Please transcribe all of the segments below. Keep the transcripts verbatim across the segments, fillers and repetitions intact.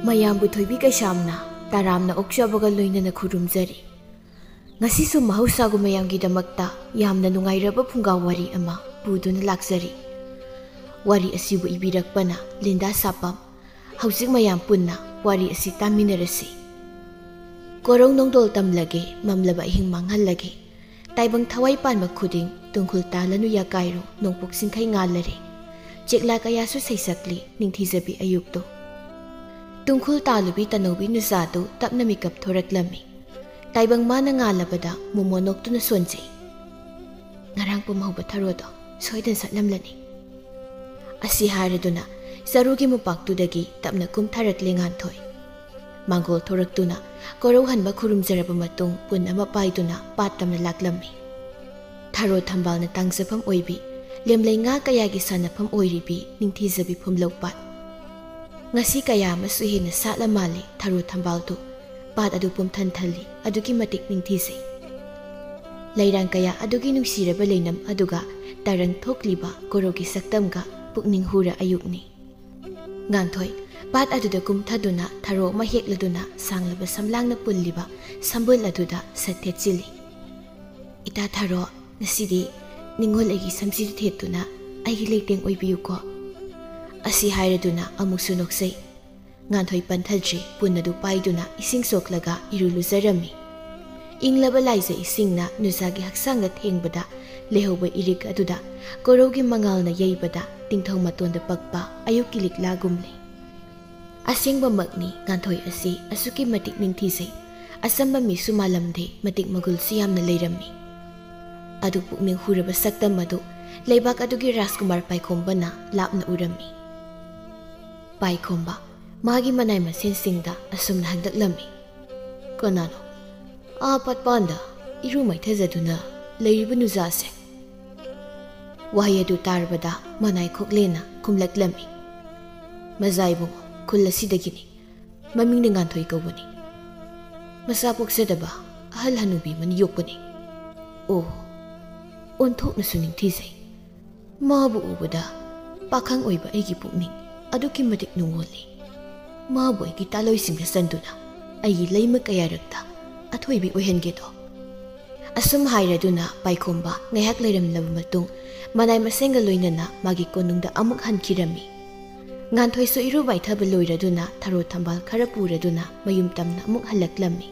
ꯃꯌꯥꯝꯕꯨ ꯊꯣꯏꯕꯤ ꯀꯩꯁꯥꯝꯅ ꯇꯔꯥꯝꯅ ꯑꯣꯛꯆꯕꯒ ꯂꯣꯏꯅꯅ ꯈꯨꯔꯨꯝꯖꯔꯤ꯫ ꯉꯁꯤꯁꯨ ꯃꯍꯧꯁꯥꯒꯨꯝ ꯃꯌꯥꯝꯒꯤꯗꯃꯛꯇ ꯌꯥꯝꯅ ꯅꯨꯡꯉꯥꯏꯔꯕ ꯐꯨꯡꯒꯥ ꯋꯥꯔꯤ ꯑꯃ ꯄꯨꯗꯨꯅ ꯂꯥꯛꯆꯔꯤ꯫ ꯋꯥꯔꯤ ꯑꯁꯤꯕꯨ ꯏꯕꯤꯔꯛꯄꯅ ꯂꯤꯟꯗꯥ ꯁꯥꯄꯝ꯫ ꯍꯧꯖꯤꯛ ꯃꯌꯥꯝ ꯄꯨꯟꯅ ꯋꯥꯔꯤ ꯑꯁꯤ ꯇꯥꯃꯤꯟꯅꯔꯁꯤ꯫ ꯀꯣꯔꯧ ꯅꯣꯡꯗꯣꯜ ꯇꯝꯂꯒꯦ, ꯃꯝꯂꯕ ꯑꯍꯤꯡ ꯃꯥꯡꯍꯜꯂꯒꯦ꯫ ꯇꯥꯏꯕꯪ ꯊꯋꯥꯏ ꯄꯥꯟꯕ ꯈꯨꯗꯤꯡ ꯇꯨꯡꯈꯨꯜ ꯇꯥꯂꯅꯨ ꯌꯥꯀꯥꯏꯔꯣ, ꯅꯣꯡꯄꯣꯛ ꯁꯤꯡꯈꯩ ꯉꯥꯜꯂꯔꯦ꯫ ꯆꯦꯛꯂꯥ ꯀꯌꯥꯁꯨ ꯁꯩꯁꯛꯂꯤ ꯅꯤꯡꯊꯤꯖꯕꯤ ꯑꯌꯨꯛꯇꯣ꯫ ꯇꯨꯡꯈꯨꯜ ꯇꯥꯂꯨꯕꯤ ꯇꯅꯧꯕꯤ ꯅꯨꯖꯥꯗꯨ ꯇꯞꯅ ꯃꯤꯀꯞ ꯊꯣꯔꯛꯂꯝꯃꯤ꯫ ꯇꯥꯏꯕꯪ ꯃꯥꯅ ꯉꯥꯜꯂꯕꯗ ꯃꯣꯃꯣ ꯅꯣꯛꯇꯨꯅ ꯁꯣꯟꯖꯩ꯫ "ꯉꯔꯥꯡ ꯄꯨꯝꯍꯧꯕ ꯊꯔꯣꯗꯣ ꯁꯣꯏꯗꯅ ꯁꯠꯂꯝꯂꯅꯤ"꯫ ꯑꯁꯤ ꯍꯥꯏꯔꯗꯨꯅ ꯆꯔꯨꯒꯤ ꯃꯄꯥꯛꯇꯨꯗꯒꯤ ꯇꯞꯅ ꯀꯨꯝꯊꯔꯛꯂꯦ ꯉꯥꯟꯊꯣꯏ꯫ ꯃꯥꯡꯒꯣꯜ ꯊꯣꯔꯛꯇꯨꯅ ꯀꯣꯔꯧꯍꯟꯕ ꯈꯨꯔꯨꯝꯖꯔꯕ ꯃꯇꯨꯡ ꯄꯨꯟ ꯑꯃ ꯄꯥꯏꯗꯨꯅ ꯄꯥꯠ ꯇꯝꯅ ꯂꯥꯛꯂꯝꯃꯤ꯫ ꯊꯔꯣ ꯊꯝꯕꯥꯜꯅ ꯇꯥꯡꯖꯐꯝ ꯑꯣꯏꯕꯤ, ꯂꯦꯝꯂꯩ ꯉꯥ ꯀꯌꯥꯒꯤ ꯁꯥꯟꯅꯐꯝ ꯑꯣꯏꯔꯤꯕꯤ ꯅꯤꯡꯊꯤꯖꯕꯤ ꯐꯨꯝꯂꯧ ꯄꯥꯠ꯫ ꯉꯁꯤ ꯀꯌꯥ ꯑꯃꯁꯨ ꯍꯦꯟꯅ ꯁꯥꯠꯂ ꯃꯥꯜꯂꯦ ꯊꯔꯣ ꯊꯝꯕꯥꯜꯗꯨ꯫ ꯄꯥꯠ ꯑꯗꯨ ꯄꯨꯝꯊꯟ ꯊꯜꯂꯤ, ꯑꯗꯨꯛꯀꯤ ꯃꯇꯤꯛ ꯅꯤꯡꯊꯤꯖꯩ꯫ ꯂꯩꯔꯥꯡ ꯀꯌꯥ ꯑꯗꯨꯒꯤ ꯅꯨꯡꯁꯤꯔꯕ ꯂꯩꯅꯝ ꯑꯗꯨꯒ ꯇꯔꯪ ꯊꯣꯛꯂꯤꯕ ꯀꯣꯔꯧꯒꯤ ꯁꯛꯇꯝꯒ ꯄꯨꯛꯅꯤꯡ ꯍꯨꯔ ꯑꯌꯨꯛꯅꯤ꯫ ꯉꯥꯟꯊꯣꯏ ꯄꯥꯠ ꯑꯗꯨꯗ ꯀꯨꯝꯊꯗꯨꯅ ꯊꯔꯣ ꯑꯃ ꯍꯦꯛꯂꯗꯨꯅ ꯁꯥꯡꯂꯕ ꯁꯝꯂꯥꯡꯅ ꯄꯨꯜꯂꯤꯕ ꯁꯝꯕꯨꯜ ꯑꯗꯨꯗ ꯁꯠ ꯊꯦꯠꯆꯤꯜꯂꯤ꯫ "ꯏꯇꯥ ꯊꯔꯣ, ꯉꯁꯤꯗꯤ ꯅꯤꯡꯉꯣꯜ ꯑꯩꯒꯤ ꯁꯝꯁꯤꯗ ꯊꯦꯠꯇꯨꯅ ꯑꯩꯒꯤ ꯂꯩꯇꯦꯡ ꯑꯣꯏꯕꯤꯌꯨꯀꯣ"꯫ ꯑꯁꯤ ꯍꯥꯏꯔꯗꯨꯅ ꯑꯃꯨꯛꯁꯨ ꯅꯣꯛꯆꯩ꯫ ꯉꯥꯟꯊꯣꯏ ꯄꯟꯊꯗ꯭ꯔꯤ ꯄꯨꯟ ꯑꯗꯨ ꯄꯥꯏꯗꯨꯅ ꯏꯁꯤꯡ ꯁꯣꯛꯂꯒ ꯏꯔꯨ ꯂꯨꯖꯔꯝꯃꯤ꯫ ꯏꯪꯂꯕ ꯂꯥꯏꯖ ꯏꯁꯤꯡꯅ ꯅꯨꯖꯥꯒꯤ ꯍꯛꯆꯥꯡꯗ ꯊꯦꯡꯕꯗ ꯂꯩꯍꯧꯕ ꯏꯔꯤꯛ ꯑꯗꯨꯗ ꯀꯣꯔꯧꯒꯤ ꯃꯉꯥꯜꯅ ꯌꯩꯕꯗ ꯇꯤꯡꯊꯧ ꯃꯇꯣꯟꯗ ꯄꯛꯄ ꯑꯌꯨꯛꯀꯤ ꯂꯤꯛꯂꯥꯒꯨꯝꯂꯦ꯫ ꯑꯁꯦꯡꯕꯃꯛꯅꯤ, ꯉꯥꯟꯊꯣꯏ ꯑꯁꯤ ꯑꯁꯨꯛꯀꯤ ꯃꯇꯤꯛ ꯅꯤꯡꯊꯤꯖꯩ꯫ ꯑꯆꯝꯕ ꯃꯤꯁꯨ ꯃꯥꯜꯂꯝꯗꯦ, ꯃꯇꯤꯛ ꯃꯒꯨꯜꯁꯨ ꯌꯥꯝꯅ ꯂꯩꯔꯝꯃꯤ꯫ ꯑꯗꯨ ꯄꯨꯛꯅꯤꯡ ꯍꯨꯔꯕ ꯁꯛꯇꯝ ꯑꯗꯨ ꯂꯩꯕꯥꯛ ꯑꯗꯨꯒꯤ ꯔꯥꯖꯀꯨꯃꯥꯔ ꯄꯥꯏꯈꯣꯝꯕꯅ ꯂꯥꯞꯅ ꯎꯔꯝꯃꯤ꯫ ꯄꯥꯏꯈꯣꯝꯕ, ꯃꯥꯒꯤ ꯃꯅꯥꯏ ꯃꯁꯦꯟꯁꯤꯡꯗ ꯑꯁꯨꯝꯅ ꯍꯪꯂꯛꯂꯝꯃꯤ, "ꯀꯅꯥꯅꯣ ꯑꯥ ꯄꯥꯠꯄꯥꯟꯗ ꯏꯔꯨ ꯃꯥꯏꯊꯖꯗꯨꯅ ꯂꯩꯔꯤꯕ ꯅꯨꯖꯥꯁꯦ?" ꯋꯥꯍꯩ ꯑꯗꯨ ꯇꯥꯔꯕꯗ ꯃꯅꯥꯏ ꯈꯣꯛꯂꯦꯟꯅ ꯈꯨꯝꯂꯛꯂꯝꯃꯤ, "ꯃꯖꯥ ꯏꯕꯨꯡꯉꯣ, ꯈꯨꯜ ꯑꯁꯤꯗꯒꯤꯅꯤ꯫ ꯃꯃꯤꯡꯅ ꯉꯥꯟꯊꯣꯏ ꯀꯧꯕꯅꯤ꯫ ꯃꯆꯥ ꯄꯣꯛꯆꯗꯕ ꯑꯍꯜ ꯍꯅꯨꯕꯤ ꯑꯃꯅ ꯌꯣꯛꯄꯅꯤ꯫ ꯑꯣ, ꯑꯣꯟꯊꯣꯛꯅꯁꯨ ꯅꯤꯡꯊꯤꯖꯩ꯫ ꯃꯥꯕꯨ ꯎꯕꯗ ꯄꯥꯈꯪ ꯑꯣꯏꯕ ꯑꯩꯒꯤ ꯄꯨꯛꯅꯤꯡ ꯑꯗꯨꯛꯀꯤ ꯃꯇꯤꯛ ꯅꯨꯡꯉꯣꯜꯂꯤ"꯫ ꯃꯥꯕꯨ ꯑꯩꯒꯤ ꯇꯥꯂꯣꯏꯁꯤꯡꯗ ꯆꯟꯗꯨꯅ ꯑꯩꯒꯤ ꯂꯩꯃ ꯀꯌꯥꯔꯛꯇ ꯑꯊꯣꯏꯕꯤ ꯑꯣꯏꯍꯟꯒꯦꯗꯣ꯫ ꯑꯁꯨꯝ ꯍꯥꯏꯔꯗꯨꯅ ꯄꯥꯏꯈꯣꯝꯕ ꯉꯥꯏꯍꯥꯛ ꯂꯩꯔꯝꯂꯕ ꯃꯇꯨꯡ, ꯃꯅꯥꯏ ꯃꯁꯦꯟꯒ ꯂꯣꯏꯅꯅ ꯃꯥꯒꯤ ꯀꯣꯅꯨꯡꯗ ꯑꯃꯨꯛ ꯍꯟꯈꯤꯔꯝꯃꯤ꯫ ꯉꯥꯟꯊꯣꯏꯁꯨ ꯏꯔꯨ ꯃꯥꯏꯊꯕ ꯂꯣꯏꯔꯗꯨꯅ ꯊꯔꯣ ꯊꯝꯕꯥꯜ ꯈꯔ ꯄꯨꯔꯗꯨꯅ ꯃꯌꯨꯝ ꯇꯝꯅ ꯑꯃꯨꯛ ꯍꯜꯂꯛꯂꯝꯃꯤ꯫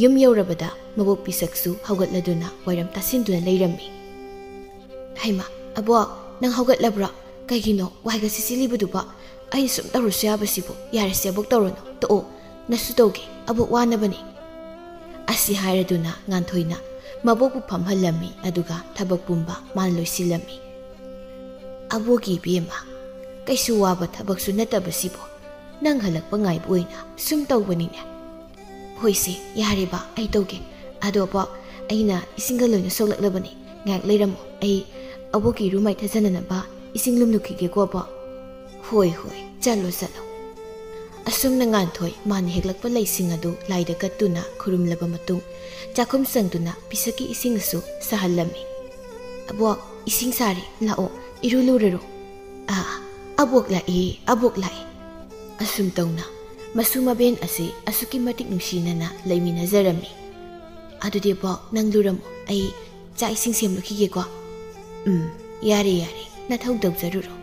ꯌꯨꯝ ꯌꯧꯔꯕꯗ ꯃꯕꯣꯛ ꯄꯤꯁꯛꯁꯨ ꯍꯧꯒꯠꯂꯗꯨꯅ ꯋꯥꯏꯔꯝ ꯇꯥꯁꯤꯟꯗꯨꯅ ꯂꯩꯔꯝꯃꯤ꯫ "ꯍꯩꯃꯥ, ꯑꯕꯣꯛ, ꯅꯪ ꯍꯧꯒꯠꯂꯕ꯭ꯔꯣ? ꯀꯩꯒꯤꯅꯣ ꯋꯥꯏꯒ ꯁꯤꯠꯆꯤꯜꯂꯤꯕꯗꯨꯕꯣ? ꯑꯩꯅ ꯁꯨꯝ ꯇꯧꯔꯁꯨ ꯌꯥꯕꯁꯤꯕꯨ꯫ ꯌꯥꯔꯦꯁꯦ ꯑꯕꯣꯛ, ꯇꯧꯔꯨꯅꯨ, ꯇꯣꯛꯑꯣ꯫ ꯅꯁꯨ ꯇꯧꯒꯦ, ꯑꯕꯣꯛ ꯋꯥꯅꯕꯅꯤ"꯫ ꯑꯁꯤ ꯍꯥꯏꯔꯗꯨꯅ ꯉꯥꯟꯊꯣꯏꯅ ꯃꯕꯣꯛꯄꯨ ꯐꯝꯍꯜꯂꯝꯃꯤ, ꯑꯗꯨꯒ ꯊꯕꯛ ꯄꯨꯝꯕ ꯃꯥꯅ ꯂꯣꯏꯁꯤꯜꯂꯝꯃꯤ꯫ "ꯑꯕꯣꯛꯀꯤ ꯏꯕꯦꯝꯃ, ꯀꯩꯁꯨ ꯋꯥꯕ ꯊꯕꯛꯁꯨ ꯅꯠꯇꯕꯁꯤꯕꯨ, ꯅꯪ ꯍꯜꯂꯛꯄ ꯉꯥꯏꯕ ꯑꯣꯏꯅ ꯁꯨꯝ ꯇꯧꯕꯅꯤꯅꯦ"꯫ "ꯍꯣꯏꯁꯦ, ꯌꯥꯔꯦꯕ, ꯑꯩ ꯇꯧꯒꯦ꯫ ꯑꯗꯣ ꯑꯕꯣꯛ, ꯑꯩꯅ ꯏꯁꯤꯡꯒ ꯂꯣꯏꯅ ꯁꯣꯛꯂꯛꯂꯕꯅꯤ, ꯉꯥꯏꯍꯥꯛ ꯂꯩꯔꯝꯃꯣ, ꯑꯩ ꯑꯕꯣꯛꯀꯤ ꯏꯔꯨ ꯃꯥꯏꯊꯖꯅꯅꯕ ꯏꯁꯤꯡ ꯂꯨꯝꯂꯨꯈꯤꯒꯦꯀꯣ ꯑꯕꯣꯛ"꯫ "ꯍꯣꯏ, ꯍꯣꯏ, ꯆꯠꯂꯣ, ꯆꯠꯂꯣ"꯫ ꯑꯁꯨꯝꯅ ꯉꯥꯟꯊꯣꯏ ꯃꯥꯅ ꯍꯦꯛꯂꯛꯄ ꯂꯩꯁꯤꯡ ꯑꯗꯨ ꯂꯥꯏꯗ ꯀꯠꯇꯨꯅ ꯈꯨꯔꯨꯝꯂꯕ ꯃꯇꯨꯡ, ꯆꯥꯛꯈꯨꯝ ꯆꯪꯗꯨꯅ ꯄꯤꯁꯛꯀꯤ ꯏꯁꯤꯡ ꯑꯁꯨ ꯁꯥꯍꯜꯂꯝꯃꯤ꯫ "ꯑꯕꯣꯛ, ꯏꯁꯤꯡ ꯁꯥꯔꯤ, ꯂꯥꯛꯑꯣ, ꯏꯔꯨ ꯂꯨꯔꯔꯣ"꯫ "ꯑꯥ, ꯑꯕꯣꯛ ꯂꯥꯛꯑꯦ, ꯑꯕꯣꯛ ꯂꯥꯛꯑꯦ"꯫ ꯑꯁꯨꯝ ꯇꯧꯅ ꯃꯁꯨ ꯃꯕꯦꯟ ꯑꯁꯤ ꯑꯁꯨꯛꯀꯤ ꯃꯇꯤꯛ ꯅꯨꯡꯁꯤꯅꯅ ꯂꯩꯃꯤꯟꯅꯖꯔꯝꯃꯤ꯫ "ꯑꯗꯨꯗꯤ ꯑꯕꯣꯛ, ꯅꯪ ꯂꯨꯔꯝꯃꯣ, ꯑꯩ ꯆꯥꯛ ꯏꯁꯤꯡ ꯁꯦꯝꯂꯨꯈꯤꯒꯦꯀꯣ"꯫ "ꯎꯝ, ꯌꯥꯔꯦ, ꯌꯥꯔꯦ, ꯅꯊꯧ ꯇꯧꯖꯔꯨꯔꯣ"꯫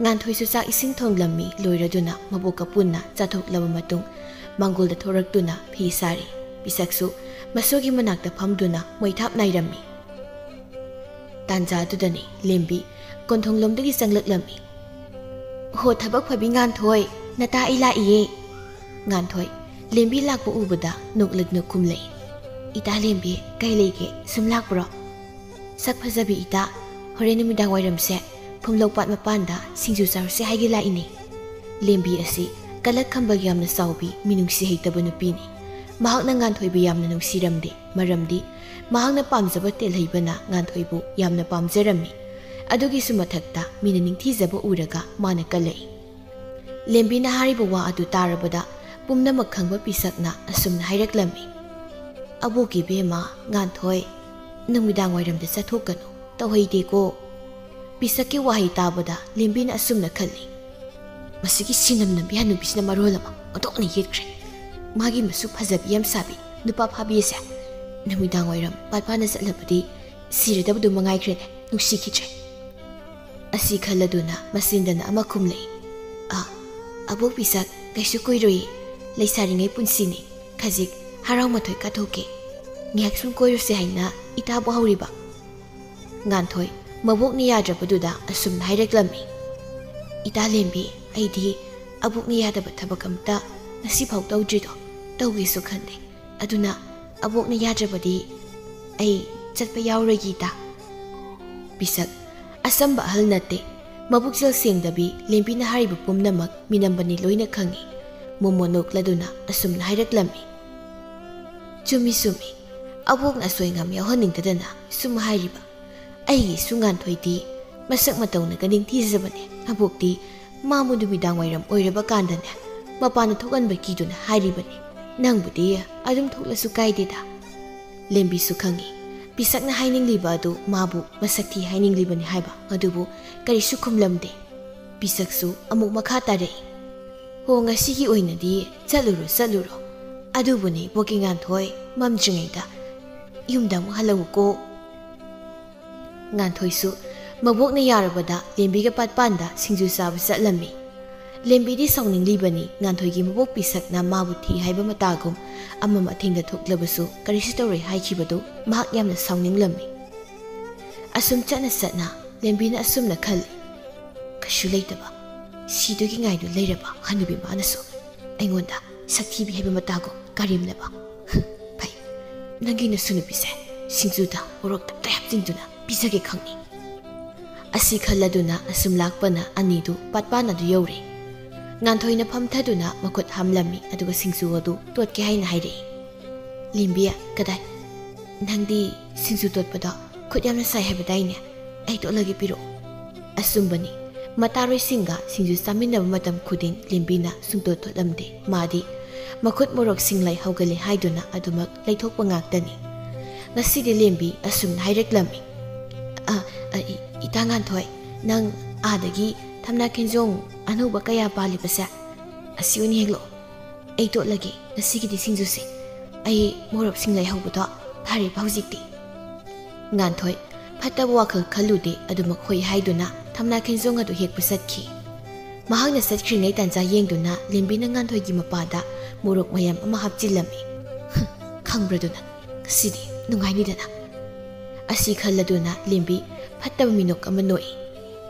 ꯉꯥꯟꯊꯣꯏꯁꯨ ꯆꯥꯛ ꯏꯁꯤꯡ ꯊꯣꯡꯂꯝꯃꯤ꯫ ꯂꯣꯏꯔꯗꯨꯅ ꯃꯕꯣꯛꯀ ꯄꯨꯟꯅ ꯆꯥꯊꯣꯛꯂꯕ ꯃꯇꯨꯡ, ꯃꯥꯡꯒꯣꯜꯗ ꯊꯣꯔꯛꯇꯨꯅ ꯐꯤ ꯁꯥꯔꯤ꯫ ꯄꯤꯁꯛꯁꯨ ꯃꯁꯨꯒꯤ ꯃꯅꯥꯛꯇ ꯐꯝꯗꯨꯅ ꯃꯩꯊꯥꯞ ꯅꯥꯏꯔꯝꯃꯤ꯫ ꯇꯥꯟꯖꯥꯗꯨꯗꯅꯤ ꯂꯦꯝꯕꯤ ꯀꯣꯟꯊꯣꯡꯂꯣꯝꯗꯒꯤ ꯆꯪꯂꯛꯂꯝꯃꯤ꯫ "ꯍꯣ, ꯊꯕꯛ ꯐꯕꯤ ꯉꯥꯟꯊꯣꯏ, ꯅꯇꯥ ꯑꯩ ꯂꯥꯛꯏꯌꯦ"꯫ ꯉꯥꯟꯊꯣꯏ ꯂꯦꯝꯕꯤ ꯂꯥꯛꯄ ꯎꯕꯗ ꯅꯣꯛꯂꯛꯅ ꯈꯨꯝꯂꯛꯏ꯫ "ꯏꯇꯥ ꯂꯦꯝꯕꯤ, ꯀꯩ ꯂꯩꯒꯦ? ꯁꯨꯝ ꯂꯥꯛꯄ꯭ꯔꯣ?" "ꯁꯛ ꯐꯖꯕꯤ ꯏꯇꯥ, ꯍꯣꯔꯦꯟ ꯅꯨꯃꯤꯗꯥꯡ ꯋꯥꯏꯔꯝꯁꯦ ꯐꯨꯝꯂꯧ ꯄꯥꯠ ꯃꯄꯥꯟꯗ ꯁꯤꯡꯖꯨ ꯆꯥꯔꯨꯁꯦ ꯍꯥꯏꯒꯦ ꯂꯥꯛꯏꯅꯦ"꯫ ꯂꯦꯝꯕꯤ ꯑꯁꯤ ꯀꯂꯛ ꯈꯝꯕ ꯌꯥꯝꯅ ꯆꯥꯎꯕꯤ, ꯃꯤꯅꯨꯡꯁꯤ ꯍꯩꯇꯕ ꯅꯨꯄꯤꯅꯤ꯫ ꯃꯍꯥꯛꯅ ꯉꯥꯟꯊꯣꯏꯕꯨ ꯌꯥꯝꯅ ꯅꯨꯡꯁꯤꯔꯝꯗꯦ, ꯃꯔꯝꯗꯤ ꯃꯍꯥꯛꯅ ꯄꯥꯝꯖꯕ ꯇꯦꯜꯍꯩꯕꯅ ꯉꯥꯟꯊꯣꯏꯕꯨ ꯌꯥꯝꯅ ꯄꯥꯝꯖꯔꯝꯃꯤ꯫ ꯑꯗꯨꯒꯤꯁꯨ ꯃꯊꯛꯇ ꯃꯤꯅ ꯅꯤꯡꯊꯤꯖꯕ ꯎꯔꯒ ꯃꯥꯅ ꯀꯜꯂꯛꯏ꯫ ꯂꯦꯝꯕꯤꯅ ꯍꯥꯏꯔꯤꯕ ꯋꯥ ꯑꯗꯨ ꯇꯥꯔꯕꯗ ꯄꯨꯝꯅꯃꯛ ꯈꯪꯕ ꯄꯤꯁꯛꯅ ꯑꯁꯨꯝꯅ ꯍꯥꯏꯔꯛꯂꯝꯃꯤ꯫ "ꯑꯕꯣꯛꯀꯤ ꯏꯕꯦꯝꯃ ꯉꯥꯟꯊꯣꯏ, ꯅꯨꯃꯤꯗꯥꯡ ꯋꯥꯏꯔꯝꯗ ꯆꯠꯊꯣꯛꯀꯅꯨ, ꯇꯧꯍꯩꯗꯦꯀꯣ"꯫ ꯄꯤꯁꯛꯀꯤ ꯋꯥꯍꯩ ꯇꯥꯕꯗ ꯂꯦꯝꯕꯤꯅ ꯑꯁꯨꯝꯅ ꯈꯜꯂꯤ꯫ ꯃꯁꯤꯒꯤ ꯁꯤꯅꯝ ꯅꯝꯕꯤ ꯍꯅꯨꯕꯤꯁꯤꯅ ꯃꯔꯣꯜ ꯑꯃ ꯑꯣꯟꯊꯣꯛꯅ ꯌꯦꯠꯈ꯭ꯔꯦ꯫ ꯃꯥꯒꯤ ꯃꯁꯨ ꯐꯖꯕꯤ ꯌꯥꯝ ꯁꯥꯕꯤ ꯅꯨꯄꯥ ꯐꯥꯕꯤ ꯑꯁꯦ ꯅꯨꯃꯤꯗꯥꯡ ꯋꯥꯏꯔꯝ ꯄꯥꯠ ꯄꯥꯠꯅ ꯆꯠꯂꯕꯗꯤ ꯁꯤꯔꯗꯕꯗꯨ ꯃꯉꯥꯏꯈ꯭ꯔꯦꯅꯦ, ꯅꯨꯡꯁꯤꯈꯤꯗ꯭ꯔꯦ꯫ ꯑꯁꯤ ꯈꯜꯂꯗꯨꯅ ꯃꯆꯤꯟꯗꯅ ꯑꯃ ꯈꯨꯝꯂꯛꯏ, "ꯑ, ꯑꯕꯣꯛ ꯄꯤꯁꯛ, ꯀꯩꯁꯨ ꯀꯨꯏꯔꯣꯏꯌꯦ, ꯂꯩꯁꯥꯔꯤꯉꯩ ꯄꯨꯟꯁꯤꯅꯤ, ꯈꯖꯤꯛ ꯍꯔꯥꯎ ꯃꯊꯣꯏ ꯀꯥꯊꯣꯛꯀꯦ, ꯉꯥꯏꯍꯥꯛ ꯁꯨꯝ ꯀꯣꯏꯔꯨꯁꯦ ꯍꯥꯏꯅ ꯏꯇꯥꯕꯨ ꯍꯧꯔꯤꯕ?" ꯉꯥꯟꯊꯣꯏ ꯃꯕꯣꯛꯅ ꯌꯥꯗ꯭ꯔꯕꯗꯨꯗ ꯑꯁꯨꯝꯅ ꯍꯥꯏꯔꯛꯂꯝꯃꯤ, "ꯏꯇꯥ ꯂꯦꯝꯕꯤ, ꯑꯩꯗꯤ ꯑꯕꯣꯛꯅ ꯌꯥꯗꯕ ꯊꯕꯛ ꯑꯝꯇ ꯉꯁꯤꯐꯥꯎ ꯇꯧꯗ꯭ꯔꯤꯗꯣ, ꯇꯧꯒꯦꯁꯨ ꯈꯟꯗꯦ꯫ ꯑꯗꯨꯅ ꯑꯕꯣꯛꯅ ꯌꯥꯗ꯭ꯔꯕꯗꯤ ꯑꯩ ꯆꯠꯄ ꯌꯥꯎꯔꯣꯏꯒꯦ ꯏꯇꯥ꯫" ꯄꯤꯁꯛ ꯑꯆꯝꯕ ꯑꯍꯜ ꯅꯠꯇꯦ꯫ ꯃꯕꯨꯛꯆꯦꯜ ꯁꯦꯡꯗꯕꯤ ꯂꯦꯝꯕꯤꯅ ꯍꯥꯏꯔꯤꯕ ꯄꯨꯝꯅꯃꯛ ꯃꯤꯅꯝꯕꯅꯤ ꯂꯣꯏꯅ ꯈꯪꯏ꯫ ꯃꯣꯃꯣ ꯅꯣꯛꯂꯗꯨꯅ ꯑꯁꯨꯝꯅ ꯍꯥꯏꯔꯛꯂꯝꯃꯤ, "ꯆꯨꯝꯃꯤ, ꯆꯨꯝꯃꯤ꯫ ꯑꯕꯣꯛꯅ ꯑꯁꯣꯏ ꯑꯉꯥꯝ ꯌꯥꯎꯍꯟꯅꯤꯡꯗꯗꯅ ꯁꯨꯝ ꯍꯥꯏꯔꯤꯕ꯫ ꯑꯩꯒꯤꯁꯨ ꯉꯥꯟꯊꯣꯏꯗꯤ ꯃꯁꯛ ꯃꯇꯧꯅꯒ ꯅꯤꯡꯊꯤꯖꯕꯅꯦ꯫ ꯑꯕꯣꯛꯇꯤ ꯃꯥꯕꯨ ꯅꯨꯃꯤꯗꯥꯡ ꯋꯥꯏꯔꯝ ꯑꯣꯏꯔꯕ ꯀꯥꯟꯗꯅꯦ ꯃꯄꯥꯟꯗ ꯊꯣꯛꯍꯟꯕ ꯀꯤꯗꯨꯅ ꯍꯥꯏꯔꯤꯕꯅꯦ꯫ ꯅꯪꯕꯨꯗꯤ ꯑꯗꯨꯝ ꯊꯣꯛꯂꯁꯨ ꯀꯥꯏꯗꯦꯗ꯫" ꯂꯦꯝꯕꯤꯁꯨ ꯈꯪꯏ ꯄꯤꯁꯛꯅ ꯍꯥꯏꯅꯤꯡꯂꯤꯕ ꯑꯗꯨ ꯃꯥꯕꯨ ꯃꯁꯛ ꯊꯤ ꯍꯥꯏꯅꯤꯡꯂꯤꯕꯅꯤ ꯍꯥꯏꯕ, ꯑꯗꯨꯕꯨ ꯀꯔꯤꯁꯨ ꯈꯨꯝꯂꯝꯗꯦ꯫ ꯄꯤꯁꯛꯁꯨ ꯑꯃꯨꯛ ꯃꯈꯥ ꯇꯥꯔꯛꯏ, "ꯍꯣ, ꯉꯁꯤꯒꯤ ꯑꯣꯏꯅꯗꯤ ꯆꯠꯂꯨꯔꯣ, ꯆꯠꯂꯨꯔꯣ꯫ ꯑꯗꯨꯕꯨꯅꯦ, ꯕꯣꯀꯤ ꯉꯥꯟꯊꯣꯏ, ꯃꯝꯗ꯭ꯔꯤꯉꯩꯗ ꯌꯨꯝꯗ ꯑꯃꯨꯛ ꯍꯜꯂꯛꯎꯀꯣ꯫" ꯉꯥꯟꯊꯣꯏꯁꯨ ꯃꯕꯣꯛꯅ ꯌꯥꯔꯕꯗ ꯂꯦꯝꯕꯤꯒ ꯄꯥꯠꯄꯥꯟꯗ ꯁꯤꯡꯖꯨ ꯆꯥꯕ ꯆꯠꯂꯝꯃꯤ꯫ ꯂꯦꯝꯕꯤꯗꯤ ꯁꯥꯎꯅꯤꯡꯂꯤꯕꯅꯤ, ꯉꯥꯟꯊꯣꯏꯒꯤ ꯃꯕꯣꯛ ꯄꯤꯁꯛꯅ ꯃꯥꯕꯨ ꯊꯤ ꯍꯥꯏꯕ ꯃꯇꯥꯒꯨꯝ ꯑꯃ ꯃꯊꯦꯡꯗ ꯊꯣꯛꯂꯕꯁꯨ ꯀꯔꯤꯁꯨ ꯇꯧꯔꯣꯏ ꯍꯥꯏꯈꯤꯕꯗꯨ ꯃꯍꯥꯛ ꯌꯥꯝꯅ ꯁꯥꯎꯅꯤꯡꯂꯝꯃꯤ꯫ ꯑꯁꯨꯝ ꯆꯠꯅ ꯆꯠꯅ ꯂꯦꯝꯕꯤꯅ ꯑꯁꯨꯝꯅ ꯈꯜꯂꯤ, "ꯀꯩꯁꯨ ꯂꯩꯇꯕ, ꯁꯤꯗꯨꯒꯤ ꯉꯥꯏꯗꯨ ꯂꯩꯔꯕ ꯍꯅꯨꯕꯤ ꯃꯥꯅꯁꯨ ꯑꯩꯉꯣꯟꯗ ꯁꯛꯊꯤꯕꯤ ꯍꯥꯏꯕ ꯃꯇꯥꯒꯨꯝ ꯀꯔꯦꯝꯅꯕ꯫ ꯐꯩ, ꯅꯪꯒꯤ ꯅꯁꯨ ꯅꯨꯄꯤꯁꯦ ꯁꯤꯡꯖꯨꯗ ꯃꯣꯔꯣꯛ ꯇꯞꯇꯥꯏ ꯍꯥꯞꯆꯤꯟꯗꯨꯅ ꯄꯤꯖꯒꯦ ꯈꯪꯅꯤ꯫" ꯑꯁꯤ ꯈꯜꯂꯗꯨꯅ ꯑꯁꯨꯝ ꯂꯥꯛꯄꯅ ꯑꯅꯤꯗꯨ ꯄꯥꯠꯄꯥꯟ ꯑꯗꯨ ꯌꯧꯔꯦ꯫ ꯉꯥꯟꯊꯣꯏꯅ ꯐꯝꯊꯗꯨꯅ ꯃꯈꯨꯠ ꯍꯥꯝꯂꯝꯃꯤ, ꯑꯗꯨꯒ ꯁꯤꯡꯖꯨ ꯑꯗꯨ ꯇꯣꯠꯀꯦ ꯍꯥꯏꯅ ꯍꯥꯏꯔꯛꯏ꯫ ꯂꯦꯝꯕꯤ, "ꯀꯗꯥꯏ? ꯅꯪꯗꯤ ꯁꯤꯡꯖꯨ ꯇꯣꯠꯄꯗꯣ ꯈꯨꯠ ꯌꯥꯝꯅ ꯁꯥꯏ ꯍꯥꯏꯕꯗꯥꯏꯅꯦ? ꯑꯩ ꯇꯣꯠꯂꯒꯦ, ꯄꯤꯔꯛꯑꯣ꯫" ꯑꯆꯨꯝꯕꯅꯤ, ꯃꯇꯥꯔꯣꯏꯁꯤꯡꯒ ꯁꯤꯡꯖꯨ ꯆꯥꯃꯤꯟꯅꯕ ꯃꯇꯝ ꯈꯨꯗꯤꯡ ꯂꯦꯝꯕꯤꯅ ꯁꯨꯡꯇꯣꯠ ꯇꯣꯠꯂꯝꯗꯦ꯫ ꯃꯥꯗꯤ ꯃꯈꯨꯠ ꯃꯣꯔꯣꯛ ꯁꯤꯡꯂꯩ ꯍꯧꯒꯜꯂꯦ ꯍꯥꯏꯗꯨꯅ ꯑꯗꯨꯃꯛ ꯂꯩꯊꯣꯛꯄ ꯉꯥꯛꯇꯅꯤ꯫ ꯉꯁꯤꯗꯤ ꯂꯦꯝꯕꯤ ꯑꯁꯨꯝꯅ ꯍꯥꯏꯔꯛꯂꯝꯃꯤ, "ꯑ, ꯑ, ꯏ-, ꯏꯇꯥ ꯉꯥꯟꯊꯣꯏ, ꯅꯪ ꯑꯥꯗꯒꯤ ꯊꯝꯅꯥ ꯈꯦꯟꯖꯣꯡ ꯑꯅꯧꯕ ꯀꯌꯥ ꯄꯥꯜꯂꯤꯕꯁꯦ? ꯑꯁꯤ ꯑꯣꯏꯅ ꯍꯦꯛꯂꯛꯑꯣ꯫ ꯑꯩ ꯇꯣꯠꯂꯒꯦ ꯉꯁꯤꯒꯤꯗꯤ ꯁꯤꯡꯖꯨꯁꯦ꯫ ꯑꯩ ꯃꯣꯔꯣꯛꯁꯤꯡ ꯂꯩꯍꯧꯕꯗꯣ ꯐꯔꯦꯕ ꯍꯧꯖꯤꯛꯇꯤ꯫ ꯉꯥꯟꯊꯣꯏ ꯐꯠꯇꯕ ꯋꯥꯈꯜ ꯈꯜꯂꯨꯗꯦ, ꯑꯗꯨꯃꯛ ꯍꯣꯏ ꯍꯥꯏꯗꯨꯅ ꯊꯝꯅꯥ ꯈꯦꯟꯖꯣꯡ ꯑꯗꯨ ꯍꯦꯛꯄ ꯆꯠꯈꯤ꯫ ꯃꯍꯥꯛꯅ ꯆꯠꯈ꯭ꯔꯤꯉꯩ ꯇꯥꯟꯖꯥ ꯌꯦꯡꯗꯨꯅ ꯂꯦꯝꯕꯤꯅ ꯉꯥꯟꯊꯣꯏꯒꯤ ꯃꯄꯥꯗ ꯃꯣꯔꯣꯛ ꯃꯌꯥꯝ ꯑꯃ ꯍꯥꯞꯆꯤꯜꯂꯝꯃꯤ꯫ "ꯈꯪꯕ꯭ꯔꯗꯨꯅ, ꯉꯁꯤꯗꯤ ꯅꯨꯡꯉꯥꯏꯅꯤꯗꯅ?" ꯑꯁꯤ ꯈꯜꯂꯗꯨꯅ ꯂꯦꯝꯕꯤ ꯐꯠꯇꯕ ꯃꯤꯅꯣꯛ ꯑꯃ ꯅꯣꯛꯏ꯫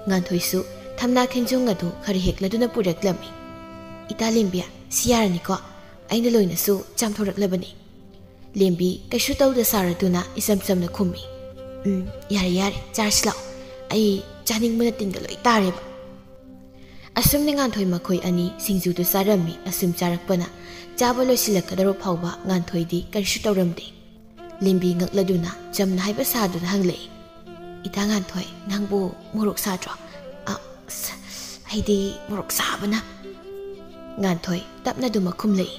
ꯉꯥꯟꯊꯣꯏꯁꯨ ꯊꯝꯅꯥ ꯈꯦꯟꯖꯣꯡ ꯑꯗꯨ ꯈꯔ ꯍꯦꯛꯂꯗꯨꯅ ꯄꯨꯔꯛꯂꯝꯃꯤ꯫ "ꯏꯇꯥ ꯂꯦꯝꯕꯤ, ꯁꯤ ꯌꯥꯔꯅꯤꯀꯣ? ꯑꯩꯅ ꯂꯣꯏꯅꯁꯨ ꯆꯥꯝꯊꯣꯔꯛꯂꯕꯅꯤ꯫" ꯂꯦꯝꯕꯤ ꯀꯩꯁꯨ ꯇꯧꯗ ꯁꯥꯔꯗꯨꯅ ꯏꯆꯝ ꯆꯝꯅ ꯈꯨꯝꯃꯤ꯫ "ꯎꯝ, ꯌꯥꯔꯦ ꯌꯥꯔꯦ, ꯆꯥꯔꯁꯤ ꯂꯥꯛꯑꯣ꯫ ꯑꯩ ꯆꯥꯅꯤꯡꯕꯅ ꯇꯤꯟꯒ ꯂꯣꯏ ꯇꯥꯔꯦꯕ꯫" ꯑꯁꯨꯝꯅ ꯉꯥꯟꯊꯣꯏ ꯃꯈꯣꯏ ꯑꯅꯤ ꯁꯤꯡꯖꯨꯗꯨ ꯆꯥꯔꯝꯃꯤ꯫ ꯑꯁꯨꯝ ꯆꯥꯔꯛꯄꯅ ꯆꯥꯕ ꯂꯣꯏꯁꯤꯜꯂꯛꯀꯗꯧꯔ ꯐꯥꯎꯕ ꯉꯥꯟꯊꯣꯏꯗꯤ ꯀꯔꯤꯁꯨ ꯇꯧꯔꯝꯗꯦ꯫ ꯂꯦꯝꯕꯤ ꯉꯛꯂꯗꯨꯅ ꯆꯝꯅ ꯍꯥꯏꯕ ꯁꯥꯗꯨꯅ ꯍꯪꯂꯛꯏ꯫ "ꯏꯇꯥ ꯉꯥꯟꯊꯣꯏ, ꯅꯪꯕꯨ ꯃꯣꯔꯣꯛ ꯁꯥꯗ꯭ꯔꯣ?" "ꯑ, ꯑꯁ, ꯑꯩꯗꯤ ꯃꯣꯔꯣꯛ ꯁꯥꯕꯅ꯫" ꯉꯥꯟꯊꯣꯏ ꯇꯞꯅ ꯑꯗꯨꯃꯛ ꯈꯨꯝꯂꯛꯏ꯫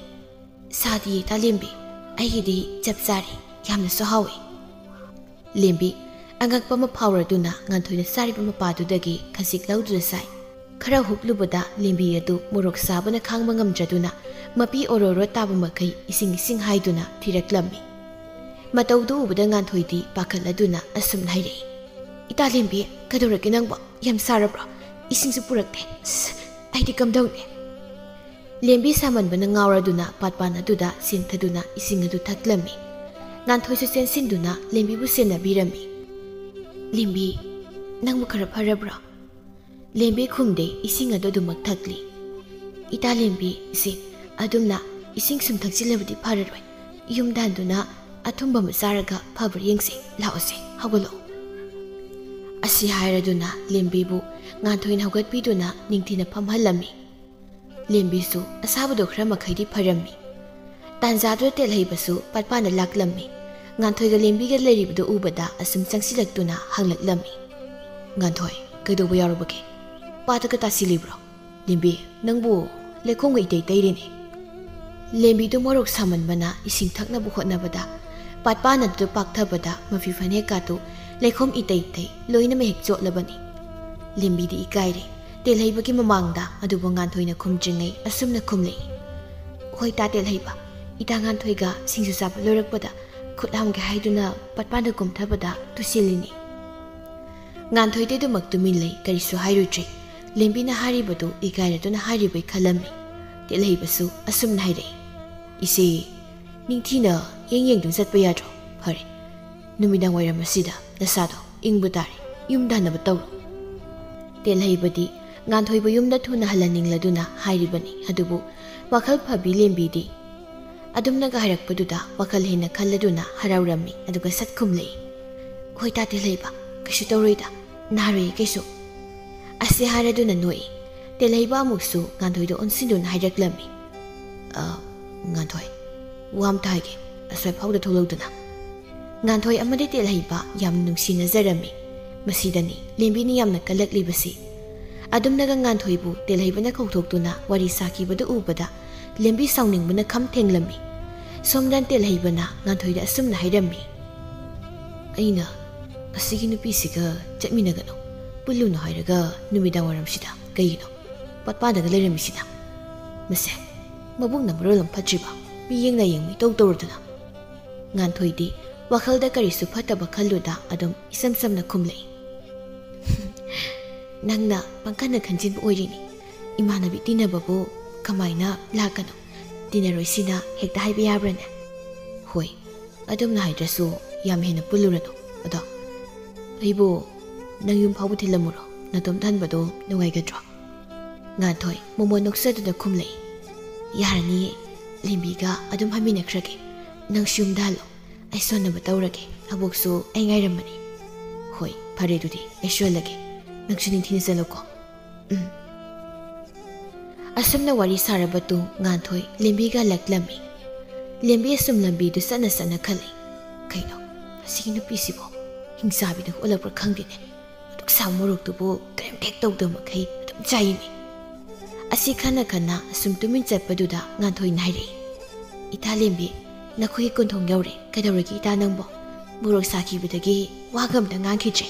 "ꯁꯥꯗꯤꯌꯦ ꯏꯇꯥ ꯂꯦꯝꯕꯤ, ꯑꯩꯒꯤꯗꯤ ꯆꯞ ꯆꯥꯔꯦ, ꯌꯥꯝꯅꯁꯨ ꯍꯥꯎꯏ꯫" ꯂꯦꯝꯕꯤ ꯑꯉꯛꯄ ꯑꯃ ꯐꯥꯎꯔꯗꯨꯅ ꯉꯥꯟꯊꯣꯏꯅ ꯆꯥꯔꯤꯕ ꯃꯄꯥꯗꯨꯗꯒꯤ ꯈꯖꯤꯛ ꯂꯧꯗꯨꯅ ꯆꯥꯏ꯫ ꯈꯔ ꯍꯨꯞꯂꯨꯕꯗ ꯂꯦꯝꯕꯤ ꯑꯗꯨ ꯃꯣꯔꯣꯛ ꯁꯥꯕꯅ ꯈꯥꯡꯕ ꯉꯝꯗ꯭ꯔꯗꯨꯅ ꯃꯄꯤ ꯑꯣꯔꯣꯔꯣ ꯇꯥꯕ ꯃꯈꯩ ꯏꯁꯤꯡ ꯏꯁꯤꯡ ꯍꯥꯏꯗꯨꯅ ꯊꯤꯔꯛꯂꯝꯃꯤ꯫ ꯃꯇꯧꯗꯨ ꯎꯕꯗ ꯉꯥꯟꯊꯣꯏꯗꯤ ꯄꯥꯈꯠꯂꯗꯨꯅ ꯑꯁꯨꯝꯅ ꯍꯥꯏꯔꯛꯏ꯫ "ꯏꯇꯥ ꯂꯦꯝꯕꯤ, ꯀꯩꯗꯧꯔꯒꯦ ꯅꯪꯕꯣ? ꯌꯥꯝ ꯁꯥꯔꯕ꯭ꯔꯣ? ꯏꯁꯤꯡꯁꯨ ꯄꯨꯔꯛꯇꯦ꯫ ꯑꯁ, ꯑꯩꯗꯤ ꯀꯝꯗꯧꯅꯤ?" ꯂꯦꯝꯕꯤ ꯁꯥꯃꯟꯕꯅ ꯉꯥꯎꯔꯗꯨꯅ ꯄꯥꯠꯄꯥꯟ ꯑꯗꯨꯗ ꯆꯦꯟꯊꯗꯨꯅ ꯏꯁꯤꯡ ꯑꯗꯨ ꯊꯛꯂꯝꯃꯤ꯫ ꯉꯥꯟꯊꯣꯏꯁꯨ ꯆꯦꯟꯁꯤꯟꯗꯨꯅ ꯂꯦꯝꯕꯤꯕꯨ ꯁꯦꯟꯅꯕꯤꯔꯝꯃꯤ꯫ "ꯂꯦꯝꯕꯤ, ꯅꯪꯕꯨ ꯈꯔ ꯐꯔꯕ꯭ꯔꯣ?" ꯂꯦꯝꯕꯤ ꯈꯨꯝꯗꯦ, ꯏꯁꯤꯡ ꯑꯗꯨ ꯑꯗꯨꯃꯛ ꯊꯛꯂꯤ꯫ "ꯏꯇꯥ ꯂꯦꯝꯕꯤ, ꯏꯆꯦ, ꯑꯗꯨꯝꯅ ꯏꯁꯤꯡ ꯁꯨꯝ ꯊꯛꯆꯤꯜꯂꯕꯗꯤ ꯐꯔꯔꯣꯏ꯫ ꯌꯨꯝꯗ ꯍꯟꯗꯨꯅ ꯑꯊꯨꯝꯕ ꯑꯃ ꯆꯥꯔꯒ ꯐꯕ꯭ꯔꯥ ꯌꯦꯡꯁꯦ꯫ ꯂꯥꯛꯑꯣꯁꯦ, ꯍꯧꯒꯠꯂꯛꯑꯣ꯫" ꯑꯁꯤ ꯍꯥꯏꯔꯗꯨꯅ ꯂꯦꯝꯕꯤꯕꯨ ꯉꯥꯟꯊꯣꯏꯅ ꯍꯧꯒꯠꯄꯤꯗꯨꯅ ꯅꯤꯡꯊꯤꯅ ꯐꯝꯍꯜꯂꯝꯃꯤ꯫ ꯂꯦꯝꯕꯤꯁꯨ ꯑꯁꯥꯕꯗꯣ ꯈꯔ ꯃꯈꯩꯗꯤ ꯐꯔꯝꯃꯤ꯫ ꯇꯥꯟꯖꯥꯗꯨꯗ ꯇꯦꯜꯍꯩꯕꯁꯨ ꯄꯥꯠꯄꯥꯟꯗ ꯂꯥꯛꯂꯝꯃꯤ꯫ ꯉꯥꯟꯊꯣꯏꯒ ꯂꯦꯝꯕꯤꯒ ꯂꯩꯔꯤꯕꯗꯨ ꯎꯕꯗ ꯑꯁꯨꯝ ꯆꯪꯁꯤꯜꯂꯛꯇꯨꯅ ꯍꯪꯂꯛꯂꯝꯃꯤ꯫ "ꯉꯥꯟꯊꯣꯏ, ꯀꯩꯗꯧꯕ ꯌꯥꯎꯔꯕꯒꯦ? ꯄꯥꯠꯇꯒ ꯇꯥꯁꯤꯜꯂꯤꯕ꯭ꯔꯣ? ꯂꯦꯝꯕꯤ, ꯅꯪꯕꯨ ꯂꯩꯈꯣꯝꯒ ꯏꯇꯩ ꯇꯩꯔꯦꯅꯦ꯫" ꯂꯦꯝꯕꯤꯗꯨ ꯃꯣꯔꯣꯛ ꯁꯥꯃꯟꯕꯅ ꯏꯁꯤꯡ ꯊꯛꯅꯕ ꯍꯣꯠꯅꯕꯗ ꯄꯥꯠꯄꯥꯟ ꯑꯗꯨꯗ ꯄꯥꯛꯊꯕꯗ ꯃꯐꯤ ꯐꯅꯦꯛꯀꯥꯗꯨ ꯂꯩꯈꯣꯝ ꯏꯇꯩ ꯇꯩ ꯂꯣꯏꯅꯃꯛ ꯍꯦꯛ ꯆꯣꯠꯂꯕꯅꯤ꯫ ꯂꯦꯝꯕꯤꯗꯤ ꯏꯀꯥꯏꯔꯦ꯫ ꯇꯦꯜꯍꯩꯕꯒꯤ ꯃꯃꯥꯡꯗ ꯑꯗꯨꯕꯨ ꯉꯥꯟꯊꯣꯏꯅ ꯈꯨꯝꯗ꯭ꯔꯤꯉꯩ ꯑꯁꯨꯝꯅ ꯈꯨꯝꯂꯛꯏ, "ꯍꯣꯏ ꯇꯥ ꯇꯦꯜꯍꯩꯕ, ꯏꯇꯥ ꯉꯥꯟꯊꯣꯏꯒ ꯁꯤꯡꯖꯨ ꯆꯥꯕ ꯂꯣꯏꯔꯛꯄꯗ ꯈꯨꯠ ꯍꯥꯝꯒꯦ ꯍꯥꯏꯗꯨꯅ ꯄꯠꯄꯥꯟꯗ ꯀꯨꯝꯊꯕꯗ ꯇꯨꯁꯤꯜꯂꯤꯅꯤ"꯫ ꯉꯥꯟꯊꯣꯏꯗꯤ ꯑꯗꯨꯃꯛ ꯇꯨꯃꯤꯟ ꯂꯩ, ꯀꯔꯤꯁꯨ ꯍꯥꯏꯔꯨꯗ꯭ꯔꯦ꯫ ꯂꯦꯝꯕꯤꯅ ꯍꯥꯏꯔꯤꯕꯗꯨ ꯏꯀꯥꯏꯔꯗꯨꯅ ꯍꯥꯏꯔꯤꯕꯩ ꯈꯜꯂꯝꯃꯤ꯫ ꯇꯦꯜꯍꯩꯕꯁꯨ ꯑꯁꯨꯝꯅ ꯍꯥꯏꯔꯛꯏ, "ꯏꯆꯦ, ꯅꯤꯡꯊꯤꯅ ꯌꯦꯡ ꯌꯦꯡꯗꯨꯅ ꯆꯠꯄ ꯌꯥꯗ꯭ꯔꯣ? ꯐꯔꯦ, ꯅꯨꯃꯤꯗꯥꯡ ꯋꯥꯏꯔꯝ ꯑꯁꯤꯗ ꯅꯁꯥꯗꯣ ꯏꯪꯕ ꯇꯥꯔꯦ, ꯌꯨꯝꯗ ꯍꯟꯅꯕ ꯇꯧꯔꯣ"꯫ ꯇꯦꯜꯍꯩꯕꯗꯤ ꯉꯥꯟꯊꯣꯏꯕꯨ ꯌꯨꯝꯗ ꯊꯨꯅ ꯍꯜꯍꯟꯅꯤꯡꯂꯗꯨꯅ ꯍꯥꯏꯔꯤꯕꯅꯤ, ꯑꯗꯨꯕꯨ ꯋꯥꯈꯜ ꯐꯕꯤ ꯂꯦꯝꯕꯤꯗꯤ ꯑꯗꯨꯝꯅꯒ ꯍꯥꯏꯔꯛꯄꯗꯨꯗ ꯋꯥꯈꯜ ꯍꯦꯟꯅ ꯈꯜꯂꯗꯨꯅ ꯍꯔꯥꯎꯔꯝꯃꯤ, ꯑꯗꯨꯒ ꯁꯠ ꯈꯨꯝꯂꯛꯏ, "ꯍꯣꯏ ꯇꯥ ꯇꯦꯜꯍꯩꯕ, ꯀꯩꯁꯨ ꯇꯧꯔꯣꯏꯗ, ꯅꯥꯔꯣꯏꯌꯦ ꯀꯩꯁꯨ"꯫ ꯑꯁꯤ ꯍꯥꯏꯔꯗꯨꯅ ꯅꯣꯛꯏ꯫ ꯇꯦꯜꯍꯩꯕ ꯑꯃꯨꯛꯁꯨ ꯉꯥꯟꯊꯣꯏꯗ ꯑꯣꯟꯁꯤꯟꯗꯨꯅ ꯍꯥꯏꯔꯛꯂꯝꯃꯤ, "ꯑ, ꯉꯥꯟꯊꯣꯏ, ꯋꯥ ꯑꯝꯇ ꯍꯥꯏꯒꯦ, ꯑꯁ꯭ꯋꯥꯏ ꯐꯥꯎꯗ ꯊꯣꯛꯂꯛꯎꯗꯅ"꯫ ꯉꯥꯟꯊꯣꯏ ꯑꯃꯗꯤ ꯇꯦꯜꯍꯩꯕ ꯌꯥꯝꯅ ꯅꯨꯡꯁꯤꯅꯖꯔꯝꯃꯤ꯫ ꯃꯁꯤꯗꯅꯤ ꯂꯦꯝꯕꯤꯅ ꯌꯥꯝꯅ ꯀꯜꯂꯛꯂꯤꯕꯁꯤ꯫ ꯑꯗꯨꯝꯅꯒ ꯉꯥꯟꯊꯣꯏꯕꯨ ꯇꯦꯜꯍꯩꯕꯅ ꯀꯧꯊꯣꯛꯇꯨꯅ ꯋꯥꯔꯤ ꯁꯥꯈꯤꯕꯗꯨ ꯎꯕꯗ ꯂꯦꯝꯕꯤ ꯁꯥꯎꯅꯤꯡꯕꯅ ꯈꯝ ꯊꯦꯡꯂꯝꯃꯤ꯫ ꯁꯣꯝꯗ ꯇꯦꯜꯍꯩꯕꯅ ꯉꯥꯟꯊꯣꯏꯗ ꯑꯁꯨꯝꯅ ꯍꯥꯏꯔꯝꯃꯤ, "ꯑꯩꯅ ꯑꯁꯤꯒꯤ ꯅꯨꯄꯤꯁꯤꯒ ꯆꯠꯃꯤꯟꯅꯒꯅꯨ, ꯄꯨꯜꯂꯨꯅꯨ ꯍꯥꯏꯔꯒ ꯅꯨꯃꯤꯗꯥꯡ ꯋꯥꯏꯔꯝꯁꯤꯗ ꯀꯩꯒꯤꯅꯣ ꯄꯠꯄꯥꯗꯒ ꯂꯩꯔꯝꯃꯤꯁꯤꯅ? ꯃꯁꯦ, ꯃꯕꯨꯛꯅ ꯃꯔꯣꯜ ꯑꯃ ꯐꯠꯇ꯭ꯔꯤꯕ, ꯃꯤꯠꯌꯦꯡ ꯅꯥꯌꯦꯡ ꯃꯤꯇꯧ ꯇꯧꯔꯗꯅ"꯫ ꯉꯥꯟꯊꯣꯏꯗꯤ ꯋꯥꯈꯜꯗ ꯀꯔꯤꯁꯨ ꯐꯠꯇꯕ ꯈꯜꯂꯨꯗ ꯑꯗꯨꯝ ꯏꯁꯝ ꯁꯝꯅ ꯈꯨꯝꯂꯛꯏ, "ꯅꯪꯅ ꯄꯪꯈꯟꯗ ꯈꯟꯖꯤꯟꯕ ꯑꯣꯏꯔꯤꯅꯤ꯫ ꯏꯃꯥꯟꯅꯕꯤ ꯇꯤꯟꯅꯕꯕꯨ ꯀꯃꯥꯏꯅ ꯂꯥꯛꯀꯅꯣ, ꯇꯤꯟꯅꯔꯣꯏꯁꯤꯅ ꯍꯦꯛꯇ ꯍꯥꯏꯕ ꯌꯥꯕ꯭ꯔꯅꯦ? ꯍꯣꯏ, ꯑꯗꯨꯝꯅ ꯍꯥꯏꯗ꯭ꯔꯁꯨ ꯌꯥꯝ ꯍꯦꯟꯅ ꯄꯨꯜꯂꯨꯔꯅꯨ꯫ ꯑꯗꯣ ꯑꯩꯕꯨ ꯅꯪ ꯌꯨꯝ ꯐꯥꯎꯕ ꯊꯤꯜꯂꯝꯃꯨꯔꯣ, ꯅꯇꯣꯝꯇ ꯍꯟꯕꯗꯣ ꯅꯨꯡꯉꯥꯏꯒꯗ꯭ꯔꯣ?" ꯉꯥꯟꯊꯣꯏ ꯃꯣꯃꯣꯟ ꯅꯣꯛꯆꯗꯨꯅ ꯈꯨꯝꯂꯛꯏ, "ꯌꯥꯔꯅꯤꯌꯦ, ꯂꯦꯝꯕꯤꯒ ꯑꯗꯨꯝ ꯍꯟꯃꯤꯟꯅꯈ꯭ꯔꯒꯦ꯫ ꯅꯪꯁꯨ ꯌꯨꯝꯗ ꯍꯜꯂꯣ, ꯑꯩ ꯁꯣꯟꯅꯕ ꯇꯧꯔꯒꯦ, ꯑꯕꯣꯛꯁꯨ ꯑꯩ ꯉꯥꯏꯔꯝꯃꯅꯤ"꯫ "ꯍꯣꯏ, ꯐꯔꯦ, ꯑꯗꯨꯗꯤ ꯑꯩꯁꯨ ꯍꯜꯂꯒꯦ, ꯅꯪꯁꯨ ꯅꯤꯡꯊꯤꯅ ꯆꯠꯂꯣꯀꯣ"꯫ "ꯎꯝ"꯫ ꯑꯁꯨꯝꯅ ꯋꯥꯔꯤ ꯁꯥꯔꯕ ꯇꯨꯡ ꯉꯥꯟꯊꯣꯏ ꯂꯦꯝꯕꯤꯒ ꯍꯜꯂꯛꯂꯝꯃꯤ꯫ ꯂꯦꯝꯕꯤ ꯑꯁꯨꯝ ꯂꯝꯕꯤꯗꯨ ꯆꯠꯅ ꯆꯠꯅ ꯈꯜꯂꯤ, "ꯀꯩꯅꯣ, ꯑꯁꯤꯒꯤ ꯅꯨꯄꯤꯁꯤꯕꯣ ꯍꯤꯡꯆꯥꯕꯤꯗ ꯑꯣꯜꯂꯛꯄ꯭ꯔꯥ ꯈꯪꯗꯦꯅꯦ꯫ ꯑꯗꯨꯛ ꯁꯥꯕ ꯃꯣꯔꯣꯛꯇꯨꯕꯨ ꯀꯔꯤꯝꯇ ꯍꯦꯛ ꯇꯧꯗꯕ ꯃꯈꯩ ꯑꯗꯨꯝ ꯆꯥꯏꯅꯦ"꯫ ꯑꯁꯤ ꯈꯟꯅ ꯈꯟꯅ ꯑꯁꯨꯝ ꯇꯨꯃꯤꯟ ꯆꯠꯄꯗꯨꯗ ꯉꯥꯟꯊꯣꯏꯅ ꯍꯥꯏꯔꯛꯏ, "ꯏꯇꯥ ꯂꯦꯝꯕꯤ, ꯅꯈꯣꯏꯒꯤ ꯀꯣꯟꯊꯣꯡ ꯌꯧꯔꯦ꯫ ꯀꯩꯗꯧꯔꯒꯦ ꯏꯇꯥ ꯅꯪꯕꯣ? ꯃꯣꯔꯣꯛ ꯁꯥꯈꯤꯕꯗꯒꯤ ꯋꯥꯒ ꯑꯝꯇ ꯉꯥꯡꯈꯤꯗ꯭ꯔꯦ"꯫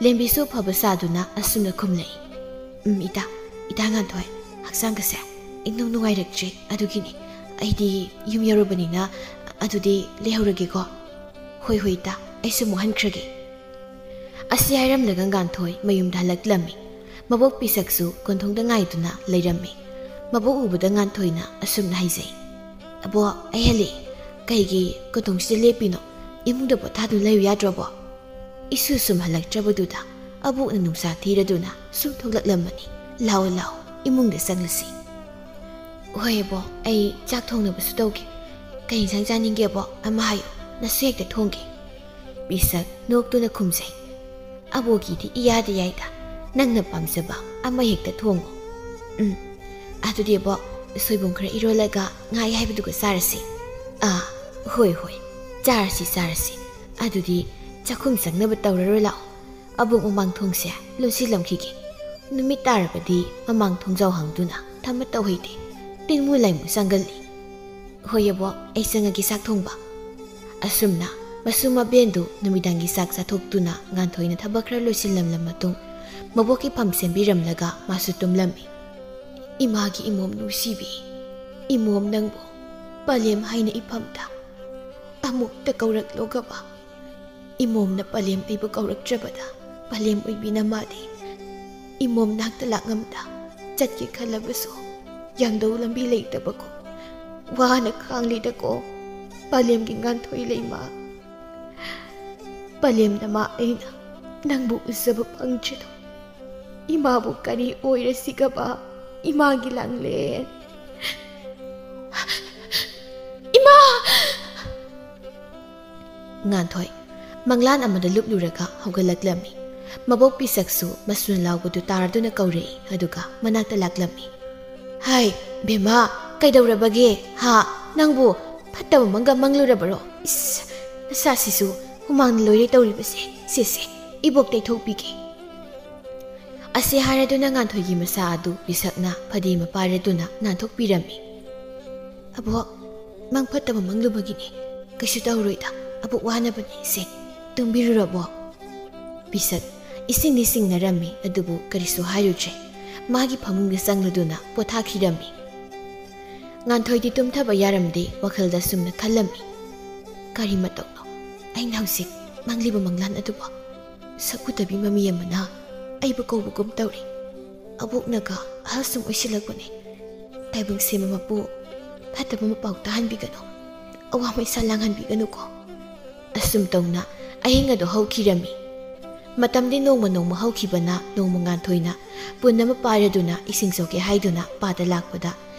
ꯂꯦꯝꯕꯤꯁꯨ ꯑꯐꯕ ꯁꯥꯗꯨꯅ ꯑꯁꯨꯝꯅ ꯈꯨꯝꯂꯛꯏ, ꯎꯝ, ꯏꯇꯥ, ꯏꯇꯥ ꯉꯥꯟꯊꯣꯏ, ꯍꯛꯆꯥꯡꯒꯁꯦ ꯏꯅꯨꯡ ꯅꯨꯡꯉꯥꯏꯔꯛꯇ꯭ꯔꯦ, ꯑꯗꯨꯒꯤꯅꯤ꯫ ꯑꯩꯗꯤ ꯌꯨꯝ ꯌꯧꯔꯕꯅꯤꯅ ꯑꯗꯨꯗꯤ ꯂꯩꯍꯧꯔꯒꯦꯀꯣ꯫ ꯍꯣꯏ, ꯍꯣꯏ, ꯏꯇꯥ, ꯑꯩꯁꯨ ꯑꯃꯨꯛ ꯍꯟꯈ꯭ꯔꯒꯦ꯫ ꯑꯁꯤ ꯍꯥꯏꯔꯝꯂꯒ ꯉꯥꯟꯊꯣꯏ ꯃꯌꯨꯝꯗ ꯍꯜꯂꯛꯂꯝꯃꯤ꯫ ꯃꯕꯣꯛ ꯄꯤꯁꯛꯁꯨ ꯀꯣꯟꯊꯣꯡꯗ ꯉꯥꯏꯗꯨꯅ ꯂꯩꯔꯝꯃꯤ꯫ ꯃꯕꯣꯛ ꯎꯕꯗ ꯉꯥꯟꯊꯣꯏꯅ ꯑꯁꯨꯝꯅ ꯍꯥꯏꯖꯩ, "ꯑꯕꯣꯛ, ꯑꯩ ꯍꯜꯂꯛꯑꯦ꯫ ꯀꯩꯒꯤ ꯀꯣꯟꯊꯣꯡꯁꯤꯗ ꯂꯦꯞꯄꯤꯅꯣ? ꯏꯃꯨꯡꯗ ꯄꯣꯊꯥꯗꯨꯅ ꯂꯩꯌꯨ ꯌꯥꯗ꯭ꯔꯕꯣ?" ꯏꯁꯨ ꯁꯨꯝ ꯍꯜꯂꯛꯇ꯭ꯔꯕꯗꯨꯗ ꯑꯕꯣꯛꯅ ꯅꯨꯡꯁꯥ ꯊꯤꯔꯗꯨꯅ ꯁꯨꯝ ꯊꯣꯛꯂꯛꯂꯝꯕꯅꯤ꯫ "ꯂꯥꯛꯑꯣ, ꯂꯥꯛꯑꯣ, ꯏꯃꯨꯡꯗ ꯆꯪꯂꯁꯤ꯫" "ꯍꯣꯏ ꯑꯕꯣꯛ, ꯑꯩ ꯆꯥꯛ ꯊꯣꯡꯅꯕꯁꯨ ꯇꯧꯒꯦ꯫ ꯀꯩ ꯏꯟꯁꯥꯡ ꯆꯥꯅꯤꯡꯒꯦ ꯑꯕꯣꯛ? ꯑꯃ ꯍꯥꯏꯌꯨ, ꯅꯁꯨ ꯍꯦꯛꯇ ꯊꯣꯡꯒꯦ꯫" ꯄꯤꯁꯛ ꯅꯣꯛꯇꯨꯅ ꯈꯨꯝꯖꯩ, "ꯑꯕꯣꯛꯀꯤꯗꯤ ꯏꯌꯥꯗ ꯌꯥꯏꯗ, ꯅꯪꯅ ꯄꯥꯝꯖꯕ ꯑꯃ ꯍꯦꯛꯇ ꯊꯣꯡꯉꯨ꯫" "ꯎꯝ, ꯑꯗꯨꯗꯤ ꯑꯕꯣꯛ, ꯁꯣꯏꯕꯨꯝ ꯈꯔ ꯏꯔꯣꯜꯂꯒ ꯉꯥ ꯑꯌꯥꯏꯕꯗꯨꯒ ꯆꯥꯔꯁꯤ꯫" "ꯑꯥ, ꯍꯣꯏ, ꯍꯣꯏ, ꯆꯥꯔꯁꯤ, ꯆꯥꯔꯁꯤ꯫ ꯑꯗꯨꯗꯤ ꯆꯥꯛꯈꯨꯝ ꯆꯪꯅꯕ ꯇꯧꯔꯔꯣꯏ, ꯂꯥꯛꯑꯣ꯫ ꯑꯕꯣꯛ ꯃꯃꯥꯡ ꯊꯣꯡꯁꯦ ꯂꯣꯟꯁꯤꯜꯂꯝꯈꯤꯒꯦ꯫ ꯅꯨꯃꯤꯠ ꯇꯥꯔꯕꯗꯤ ꯃꯃꯥꯡ ꯊꯣꯡꯖꯥꯎ ꯍꯥꯡꯗꯨꯅ ꯊꯝꯕ ꯇꯧꯍꯩꯗꯦ꯫ ꯇꯤꯟꯃꯨ ꯂꯥꯏꯃꯨ ꯆꯪꯒꯜꯂꯤ꯫" "ꯍꯣꯏ ꯑꯕꯣꯛ, ꯑꯩ ꯆꯪꯉꯒꯦ ꯆꯥꯛ ꯊꯣꯡꯕ꯫" ꯑꯁꯨꯝꯅ ꯃꯁꯨ ꯃꯕꯦꯟꯗꯨ ꯅꯨꯃꯤꯗꯥꯡꯒꯤ ꯆꯥꯛ ꯆꯥꯊꯣꯛꯇꯨꯅ ꯉꯥꯟꯊꯣꯏꯅ ꯊꯕꯛ ꯈꯔ ꯂꯣꯏꯁꯤꯜꯂꯝꯂ ꯃꯇꯨꯡ ꯃꯕꯣꯛꯀꯤ ꯐꯝ ꯁꯦꯝꯕꯤꯔꯝꯂꯒ ꯃꯥꯁꯨ ꯇꯨꯝꯂꯝꯃꯤ꯫ "ꯏꯃꯥꯒꯤ ꯏꯃꯣꯝ ꯅꯨꯡꯁꯤꯕꯤ, ꯏꯃꯣꯝ ꯅꯪꯕꯨ ꯄꯂꯦꯝ ꯍꯥꯏꯅ ꯏꯐꯝꯗ ꯑꯃꯨꯛꯇ ꯀꯧꯔꯛꯂꯣꯒꯕ꯫ ꯏꯃꯣꯝꯅ ꯄꯂꯦꯝ ꯑꯩꯕꯨ ꯀꯧꯔꯛꯇ꯭ꯔꯕꯗ ꯄꯂꯦꯝ ꯑꯣꯏꯕꯤꯅ ꯃꯥꯗꯤ ꯏꯃꯣꯝ ꯅꯥꯛꯇ ꯂꯥꯛꯉꯝꯗ ꯆꯠꯀꯦ ꯈꯜꯂꯕꯁꯨ ꯌꯥꯡꯗꯧ ꯂꯝꯕꯤ ꯂꯩꯇꯕꯀꯣ꯫ ꯋꯥꯅ ꯈꯥꯡꯂꯤꯗꯀꯣ ꯄꯂꯦꯝꯒꯤ ꯉꯥꯟꯊꯣꯏ ꯂꯩꯃ꯫ ꯄꯂꯦꯝ ꯅꯃꯥ ꯑꯩꯅ ꯅꯪꯕꯨ ꯎꯖꯕ ꯐꯪꯗ꯭ꯔꯤꯗꯣ꯫ ꯏꯃꯥꯕꯨ ꯀꯔꯤ ꯑꯣꯏꯔꯁꯤꯒꯕ? ꯏꯃꯥꯒꯤ ꯂꯥꯡꯂꯦꯟ꯫ ꯏꯃꯥ!" ꯉꯥꯟꯊꯣꯏ ꯃꯪꯂꯥꯟ ꯑꯃꯗ ꯂꯨꯞꯂꯨꯔꯒ ꯍꯧꯒꯠꯂꯛꯂꯝꯃꯤ꯫ ꯃꯕꯣꯛ ꯄꯤꯁꯛꯁꯨ ꯃꯁꯨꯅ ꯂꯥꯎꯕꯗꯨ ꯇꯥꯔꯗꯨꯅ ꯀꯧꯔꯛꯏ, ꯑꯗꯨꯒ ꯃꯅꯥꯛꯇ ꯂꯥꯛꯂꯝꯃꯤ꯫ "ꯍꯥꯏ, ꯕꯦꯝꯃ, ꯀꯩꯗꯧꯔꯕꯒꯦ? ꯍꯥ? ꯅꯪꯕꯨ ꯐꯠꯇꯕ ꯃꯪꯒ ꯃꯪꯂꯨꯔꯕꯔꯣ? ꯏꯁ, ꯅꯁꯥꯁꯤꯁꯨ ꯍꯨꯃꯥꯡꯅ ꯂꯣꯏꯔꯦ ꯇꯧꯔꯤꯕꯁꯦ꯫ ꯁꯦ, ꯁꯦ, ꯏꯕꯣꯛ ꯇꯩꯊꯣꯛꯄꯤꯒꯦ꯫" ꯑꯁꯤ ꯍꯥꯏꯔꯗꯨꯅ ꯉꯥꯟꯊꯣꯏꯒꯤ ꯃꯁꯥ ꯑꯗꯨ ꯄꯤꯁꯛꯅ ꯐꯗꯤ ꯑꯃ ꯄꯥꯏꯔꯗꯨꯅ ꯅꯥꯟꯊꯣꯛꯄꯤꯔꯝꯃꯤ꯫ "ꯑꯕꯣꯛ, ꯃꯪ ꯐꯠꯇꯕ ꯃꯪꯂꯨꯕꯒꯤꯅꯦ꯫ ꯀꯩꯁꯨ ꯇꯧꯔꯣꯏꯗ, ꯑꯕꯣꯛ ꯋꯥꯅꯕꯅꯦ꯫ ꯁꯦ, ꯇꯨꯝꯕꯤꯔꯨꯔꯕꯣ?" ꯄꯤꯁꯛ ꯏꯁꯤꯡꯗꯤ ꯁꯤꯡꯅꯔꯝꯃꯤ, ꯑꯗꯨꯕꯨ ꯀꯔꯤꯁꯨ ꯍꯥꯏꯔꯨꯗ꯭ꯔꯦ꯫ ꯃꯥꯒꯤ ꯐꯃꯨꯡꯗ ꯆꯪꯂꯗꯨꯅ ꯄꯣꯊꯥꯈꯤꯔꯝꯃꯤ꯫ ꯉꯥꯟꯊꯣꯏꯗꯤ ꯇꯨꯝꯊꯕ ꯌꯥꯔꯝꯗꯦ, ꯋꯥꯈꯜꯗ ꯁꯨꯝꯅ ꯈꯜꯂꯝꯃꯤ꯫ "ꯀꯔꯤ ꯃꯇꯧꯅꯣ? ꯑꯩꯅ ꯍꯧꯖꯤꯛ ꯃꯪꯂꯤꯕ ꯃꯪꯂꯥꯟ ꯑꯗꯨꯕꯨ? ꯁꯛ ꯎꯗꯕꯤ ꯃꯃꯤ ꯑꯃꯅ ꯑꯩꯕꯨ ꯀꯧꯕꯒꯨꯝ ꯇꯧꯔꯤ꯫ ꯑꯕꯣꯛꯅꯒ ꯑꯍꯜ ꯁꯨꯝ ꯑꯣꯏꯁꯤꯜꯂꯛꯄꯅꯦ꯫ ꯇꯥꯏꯕꯪ ꯁꯦꯝꯕ ꯃꯄꯨ, ꯐꯠꯇꯕ ꯃꯄꯥꯎ ꯇꯥꯍꯟꯕꯤꯒꯅꯨ꯫ ꯑꯋꯥ ꯃꯩꯁꯥ ꯂꯥꯡꯍꯟꯕꯤꯒꯅꯨꯀꯣ"꯫ ꯑꯁꯨꯝ ꯇꯧꯅ ꯑꯍꯤꯡ ꯑꯗꯨ ꯍꯧꯈꯤꯔꯝꯃꯤ꯫ ꯃꯇꯝꯗꯤ ꯅꯣꯡꯃ ꯅꯣꯡꯃ ꯍꯧꯈꯤꯕꯅ ꯅꯣꯡꯃ ꯉꯥꯟꯊꯣꯏꯅ ꯄꯨꯟ ꯑꯃ ꯄꯥꯏꯔꯗꯨꯅ ꯏꯁꯤꯡ ꯁꯣꯛꯀꯦ ꯍꯥꯏꯗꯨꯅ ꯄꯥꯗ ꯂꯥꯛꯄꯗ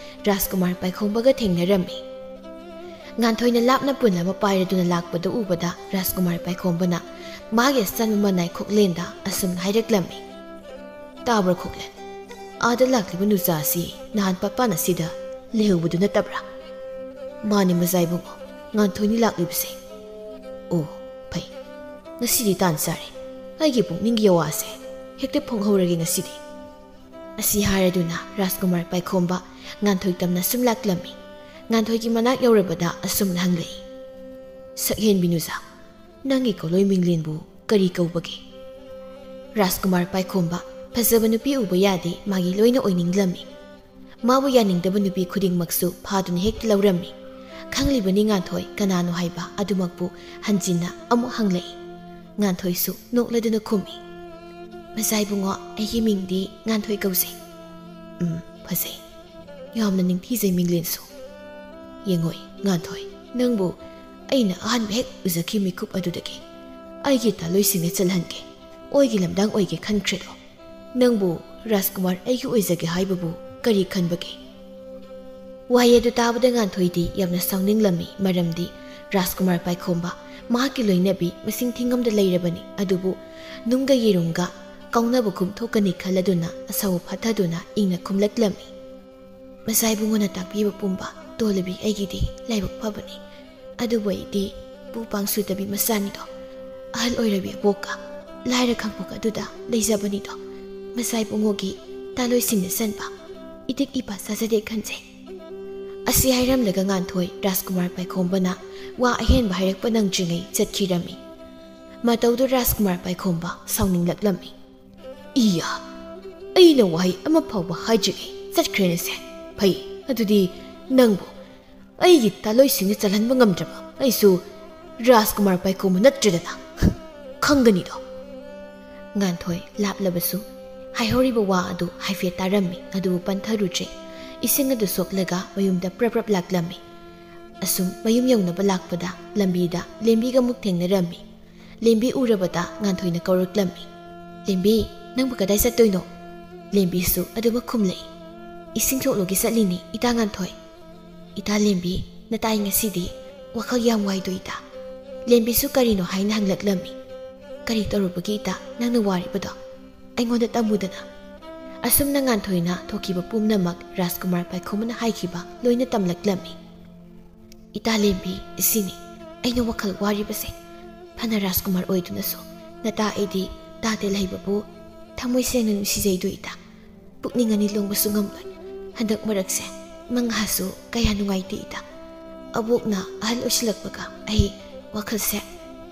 ꯔꯥꯖꯀꯨꯃꯥꯔ ꯄꯥꯏꯈꯣꯝꯕꯒ ꯊꯦꯡꯅꯔꯝꯃꯤ꯫ ꯉꯥꯟꯊꯣꯏꯅ ꯂꯥꯞꯅ ꯄꯨꯟ ꯑꯃ ꯄꯥꯏꯔꯗꯨꯅ ꯂꯥꯛꯄꯗ ꯎꯕꯗ ꯔꯥꯖꯀꯨꯃꯥꯔ ꯄꯥꯏꯈꯣꯝꯕꯅ ꯃꯥꯒꯤ ꯑꯆꯝꯕ ꯃꯅꯥꯏ ꯈꯣꯛꯂꯦꯟꯗ ꯑꯁꯨꯝꯅ ꯍꯥꯏꯔꯛꯂꯝꯃꯤ꯫ "ꯇꯥꯕ꯭ꯔꯥ ꯈꯣꯛꯂꯦꯟ? ꯑꯥꯗ ꯂꯥꯛꯂꯤꯕ ꯅꯨꯆꯥ ꯑꯁꯤ ꯅꯍꯥꯟ ꯄꯥꯄꯥꯅ ꯁꯤꯗ ꯂꯩꯍꯧꯕꯗꯨ ꯅꯠꯇꯕ꯭ꯔꯥ?" "ꯃꯥꯅꯤ ꯃꯖꯥ ꯏꯕꯨꯡꯉꯣ, ꯉꯥꯟꯊꯣꯏꯅꯤ ꯂꯥꯛꯂꯤꯕꯁꯦ"꯫ "ꯑꯣ, ꯐꯩ꯫ ꯉꯁꯤꯗꯤ ꯇꯥꯟ ꯆꯥꯔꯦ꯫ ꯑꯩꯒꯤ ꯄꯨꯛꯅꯤꯡꯒꯤ ꯑꯋꯥꯁꯦ ꯍꯦꯛꯇ ꯐꯣꯡꯍꯧꯔꯒꯦ ꯉꯁꯤꯗꯤ"꯫ ꯑꯁꯤ ꯍꯥꯏꯔꯗꯨꯅ ꯔꯥꯖꯀꯨꯃꯥꯔ ꯄꯥꯏꯈꯣꯝꯕ ꯉꯥꯟꯊꯣꯏ ꯇꯝꯅ ꯁꯨꯝ ꯂꯥꯛꯂꯝꯃꯤ꯫ ꯉꯥꯟꯊꯣꯏꯒꯤ ꯃꯅꯥꯛ ꯌꯧꯔꯕꯗ ꯑꯁꯨꯝꯅ ꯍꯪꯂꯛꯏ, "ꯁꯛꯍꯦꯟꯕꯤ ꯅꯨꯖꯥ, ꯅꯪꯒꯤ ꯀꯣꯂꯣꯏ ꯃꯤꯡꯂꯦꯟꯕꯨ ꯀꯔꯤ ꯀꯧꯕꯒꯦ?" ꯔꯥꯖꯀꯨꯃꯥꯔ ꯄꯥꯏꯈꯣꯝꯕ ꯐꯖꯕ ꯅꯨꯄꯤ ꯎꯕ ꯌꯥꯗꯦ, ꯃꯥꯒꯤ ꯂꯣꯏꯅ ꯑꯣꯏꯅꯤꯡꯂꯝꯃꯤ꯫ ꯃꯥꯕꯨ ꯌꯥꯅꯤꯡꯗꯕ ꯅꯨꯄꯤ ꯈꯨꯗꯤꯡꯃꯛꯁꯨ ꯐꯥꯗꯨꯅ ꯍꯦꯛꯇ ꯂꯧꯔꯝꯃꯤ꯫ ꯈꯪꯂꯤꯕꯅꯤ ꯉꯥꯟꯊꯣꯏ ꯀꯅꯥꯅꯣ ꯍꯥꯏꯕ ꯑꯗꯨꯃꯛꯄꯨ ꯍꯟꯖꯤꯟꯅ ꯑꯃꯨꯛ ꯍꯪꯂꯛꯏ꯫ ꯉꯥꯟꯊꯣꯏꯁꯨ ꯅꯣꯛꯂꯗꯨꯅ ꯈꯨꯝꯃꯤ, "ꯃꯖꯥ ꯏꯕꯨꯡꯉꯣ, ꯑꯩꯒꯤ ꯃꯤꯡꯗꯤ ꯉꯥꯟꯊꯣꯏ ꯀꯧꯖꯩ"꯫ "ꯎꯝ, ꯐꯖꯩ꯫ ꯌꯥꯝꯅ ꯅꯤꯡꯊꯤꯖꯩ ꯃꯤꯡꯂꯦꯟꯁꯨ꯫ ꯌꯦꯡꯉꯣꯏ, ꯉꯥꯟꯊꯣꯏ, ꯅꯪꯕꯨ ꯑꯩꯅ ꯑꯍꯥꯟꯕ ꯍꯦꯛ ꯎꯖꯈꯤꯕ ꯃꯤꯀꯨꯞ ꯑꯗꯨꯗꯒꯤ ꯑꯩꯒꯤ ꯇꯥꯂꯣꯏꯁꯤꯡꯗ ꯆꯜꯍꯟꯒꯦ꯫ ꯑꯣꯏꯒꯤ ꯂꯝꯗꯥꯡ ꯑꯣꯏꯒꯦ ꯈꯟꯈ꯭ꯔꯦꯗꯣ꯫ ꯅꯪꯕꯨ ꯔꯥꯖꯀꯨꯃꯥꯔ ꯑꯩꯒꯤ ꯑꯣꯏꯖꯒꯦ ꯍꯥꯏꯕꯕꯨ ꯀꯔꯤ ꯈꯟꯕꯒꯦ?" ꯋꯥꯍꯩ ꯑꯗꯨ ꯇꯥꯕꯗ ꯉꯥꯟꯊꯣꯏꯗꯤ ꯌꯥꯝꯅ ꯁꯥꯎꯅꯤꯡꯂꯝꯃꯤ, ꯃꯔꯝꯗꯤ ꯔꯥꯖꯀꯨꯃꯥꯔ ꯄꯥꯏꯈꯣꯝꯕ ꯃꯍꯥꯛꯀꯤ ꯂꯣꯏꯅꯕꯤ ꯃꯁꯤꯡ ꯊꯤꯉꯝꯗ ꯂꯩꯔꯕꯅꯤ, ꯑꯗꯨꯕꯨ ꯅꯨꯡꯒ ꯌꯦꯔꯨꯝꯒ ꯀꯥꯎꯅꯕꯒꯨꯝ ꯊꯣꯛꯀꯅꯤ ꯈꯜꯂꯗꯨꯅ ꯑꯁꯥꯎꯕ ꯐꯥꯊꯗꯨꯅ ꯏꯪꯅ ꯈꯨꯝꯂꯛꯂꯝꯃꯤ꯫ "ꯃꯆꯥ ꯏꯕꯨꯡꯉꯣꯅ ꯇꯥꯛꯄꯤꯕ ꯄꯨꯝꯕ ꯇꯣꯜꯂꯕꯤ ꯑꯩꯒꯤꯗꯤ ꯂꯥꯏꯕꯛ ꯐꯕꯅꯤ꯫ ꯑꯗꯨꯕꯨ ꯑꯩꯗꯤ ꯄꯨ ꯄꯥꯡ ꯁꯨꯗꯕꯤ ꯃꯆꯥꯅꯤꯗꯣ꯫ ꯑꯍꯜ ꯑꯣꯏꯔꯕꯤ ꯑꯕꯣꯛꯀ ꯂꯥꯏꯔ ꯈꯪꯕꯣꯛ ꯑꯗꯨꯗ ꯂꯩꯖꯕꯅꯤꯗꯣ꯫ ꯃꯆꯥ ꯏꯕꯨꯡꯉꯣꯒꯤ ꯇꯥꯂꯣꯏꯁꯤꯡꯗ ꯆꯟꯕ ꯏꯇꯤꯛ ꯏꯄꯥ ꯆꯥꯖꯗꯦ ꯈꯟꯖꯩ"꯫ ꯑꯁꯤ ꯍꯥꯏꯔꯝꯂꯒ ꯉꯥꯟꯊꯣꯏ ꯔꯥꯖꯀꯨꯃꯥꯔ ꯄꯥꯏꯈꯣꯝꯕꯅ ꯋꯥ ꯑꯍꯦꯟꯕ ꯍꯥꯏꯔꯛꯄ ꯅꯪꯗ꯭ꯔꯤꯉꯩ ꯆꯠꯈꯤꯔꯝꯃꯤ꯫ ꯃꯇꯧꯗꯨ ꯔꯥꯖꯀꯨꯃꯥꯔ ꯄꯥꯏꯈꯣꯝꯕ ꯁꯥꯎꯅꯤꯡꯂꯛꯂꯝꯃꯤ꯫ "ꯏꯌꯥ! ꯑꯩꯅ ꯋꯥꯍꯩ ꯑꯃ ꯐꯥꯎꯕ ꯍꯥꯏꯗ꯭ꯔꯤꯉꯩ ꯆꯠꯈ꯭ꯔꯦꯅꯦꯁꯦ꯫ ꯐꯩ, ꯑꯗꯨꯗꯤ ꯅꯪꯕꯨ ꯑꯩꯒꯤ ꯇꯥꯂꯣꯏꯁꯤꯡꯅ ꯆꯜꯍꯟꯕ ꯉꯝꯗ꯭ꯔꯕ ꯑꯩꯁꯨ ꯔꯥꯖꯀꯨꯃꯥꯔ ꯄꯥꯏꯈꯣꯝꯕ ꯅꯠꯇ꯭ꯔꯗꯅ ꯈꯪꯒꯅꯤꯗꯣ꯫ ꯉꯥꯟꯊꯣꯏ ꯂꯥꯞꯂꯕꯁꯨ ꯍꯥꯏꯍꯧꯔꯤꯕ ꯋꯥ ꯑꯗꯨ ꯍꯥꯏꯐꯦꯠ ꯇꯥꯔꯝꯃꯤ, ꯑꯗꯨꯕꯨ ꯄꯟꯊꯔꯨꯗ꯭ꯔꯦ꯫ ꯏꯁꯤꯡ ꯑꯗꯨ ꯁꯣꯛꯂꯒ ꯃꯌꯨꯝꯗ ꯄ꯭ꯔꯞ ꯄ꯭ꯔꯞ ꯂꯥꯛꯂꯝꯃꯤ꯫ ꯑꯁꯨꯝ ꯃꯌꯨꯝ ꯌꯧꯅꯕ ꯂꯥꯛꯄꯗ ꯂꯝꯕꯤꯗ ꯂꯦꯝꯕꯤꯒ ꯑꯃꯨꯛ ꯊꯦꯡꯅꯔꯝꯃꯤ꯫ ꯂꯦꯝꯕꯤ ꯎꯔꯕꯗ ꯉꯥꯟꯊꯣꯏꯅ ꯀꯧꯔꯛꯂꯝꯃꯤ, "ꯂꯦꯝꯕꯤ, ꯅꯪꯕꯨ ꯀꯗꯥꯏ ꯆꯠꯇꯣꯏꯅꯣ?" ꯂꯦꯝꯕꯤꯁꯨ ꯑꯗꯨꯃꯛ ꯈꯨꯝꯂꯛꯏ, "ꯏꯁꯤꯡ ꯁꯣꯛꯂꯨꯒꯦ ꯆꯠꯂꯤꯅꯤ, ꯏꯇꯥ ꯉꯥꯟꯊꯣꯏ꯫" "ꯏꯇꯥ ꯂꯦꯝꯕꯤ, ꯅꯇꯥꯏ ꯉꯁꯤꯗꯤ ꯋꯥꯈꯜ ꯌꯥꯝ ꯋꯥꯏꯗꯣ ꯏꯇꯥ?" ꯂꯦꯝꯕꯤꯁꯨ ꯀꯔꯤꯅꯣ ꯍꯥꯏꯅ ꯍꯪꯂꯛꯂꯝꯃꯤ꯫ "ꯀꯔꯤ ꯇꯧꯔꯨꯕꯒꯤ ꯏꯇꯥ ꯅꯪꯅ ꯋꯥꯔꯤꯕꯗꯣ? ꯑꯩꯉꯣꯟꯗ ꯇꯝꯃꯨꯗꯅ꯫" ꯑꯁꯨꯝꯅ ꯉꯥꯟꯊꯣꯏꯅ ꯊꯣꯛꯈꯤꯕ ꯄꯨꯝꯅꯃꯛ ꯔꯥꯖꯀꯨꯃꯥꯔ ꯄꯥꯏꯈꯣꯝꯕꯅ ꯍꯥꯏꯈꯤꯕ ꯂꯣꯏꯅ ꯇꯝꯂꯛꯂꯝꯃꯤ꯫ "ꯏꯇꯥ ꯂꯦꯝꯕꯤ, ꯁꯤꯅꯤ ꯑꯩꯅ ꯋꯥꯈꯜ ꯋꯥꯔꯤꯕꯁꯦ꯫ ꯐꯅ ꯔꯥꯖꯀꯨꯃꯥꯔ ꯑꯣꯏꯗꯨꯅꯁꯨ ꯅꯇꯥ ꯑꯩꯗꯤ ꯇꯥ ꯇꯦꯜꯍꯩꯕꯕꯨ ꯊꯃꯣꯏ ꯁꯦꯡꯅ ꯅꯨꯡꯁꯤꯖꯩꯗꯣ ꯏꯇꯥ꯫ ꯄꯨꯛꯅꯤꯡ ꯑꯅꯤ ꯂꯣꯡꯕꯁꯨ ꯉꯝꯂꯣꯏ꯫ ꯍꯟꯗꯛ ꯃꯔꯛꯁꯦ ꯃꯉꯥꯁꯨ ꯀꯌꯥ ꯅꯨꯡꯉꯥꯏꯇꯦ ꯏꯇꯥ꯫ ꯑꯕꯣꯛꯅ ꯑꯍꯜ ꯑꯣꯏꯁꯤꯜꯂꯛꯄꯒ ꯑꯩ ꯋꯥꯈꯜꯁꯦ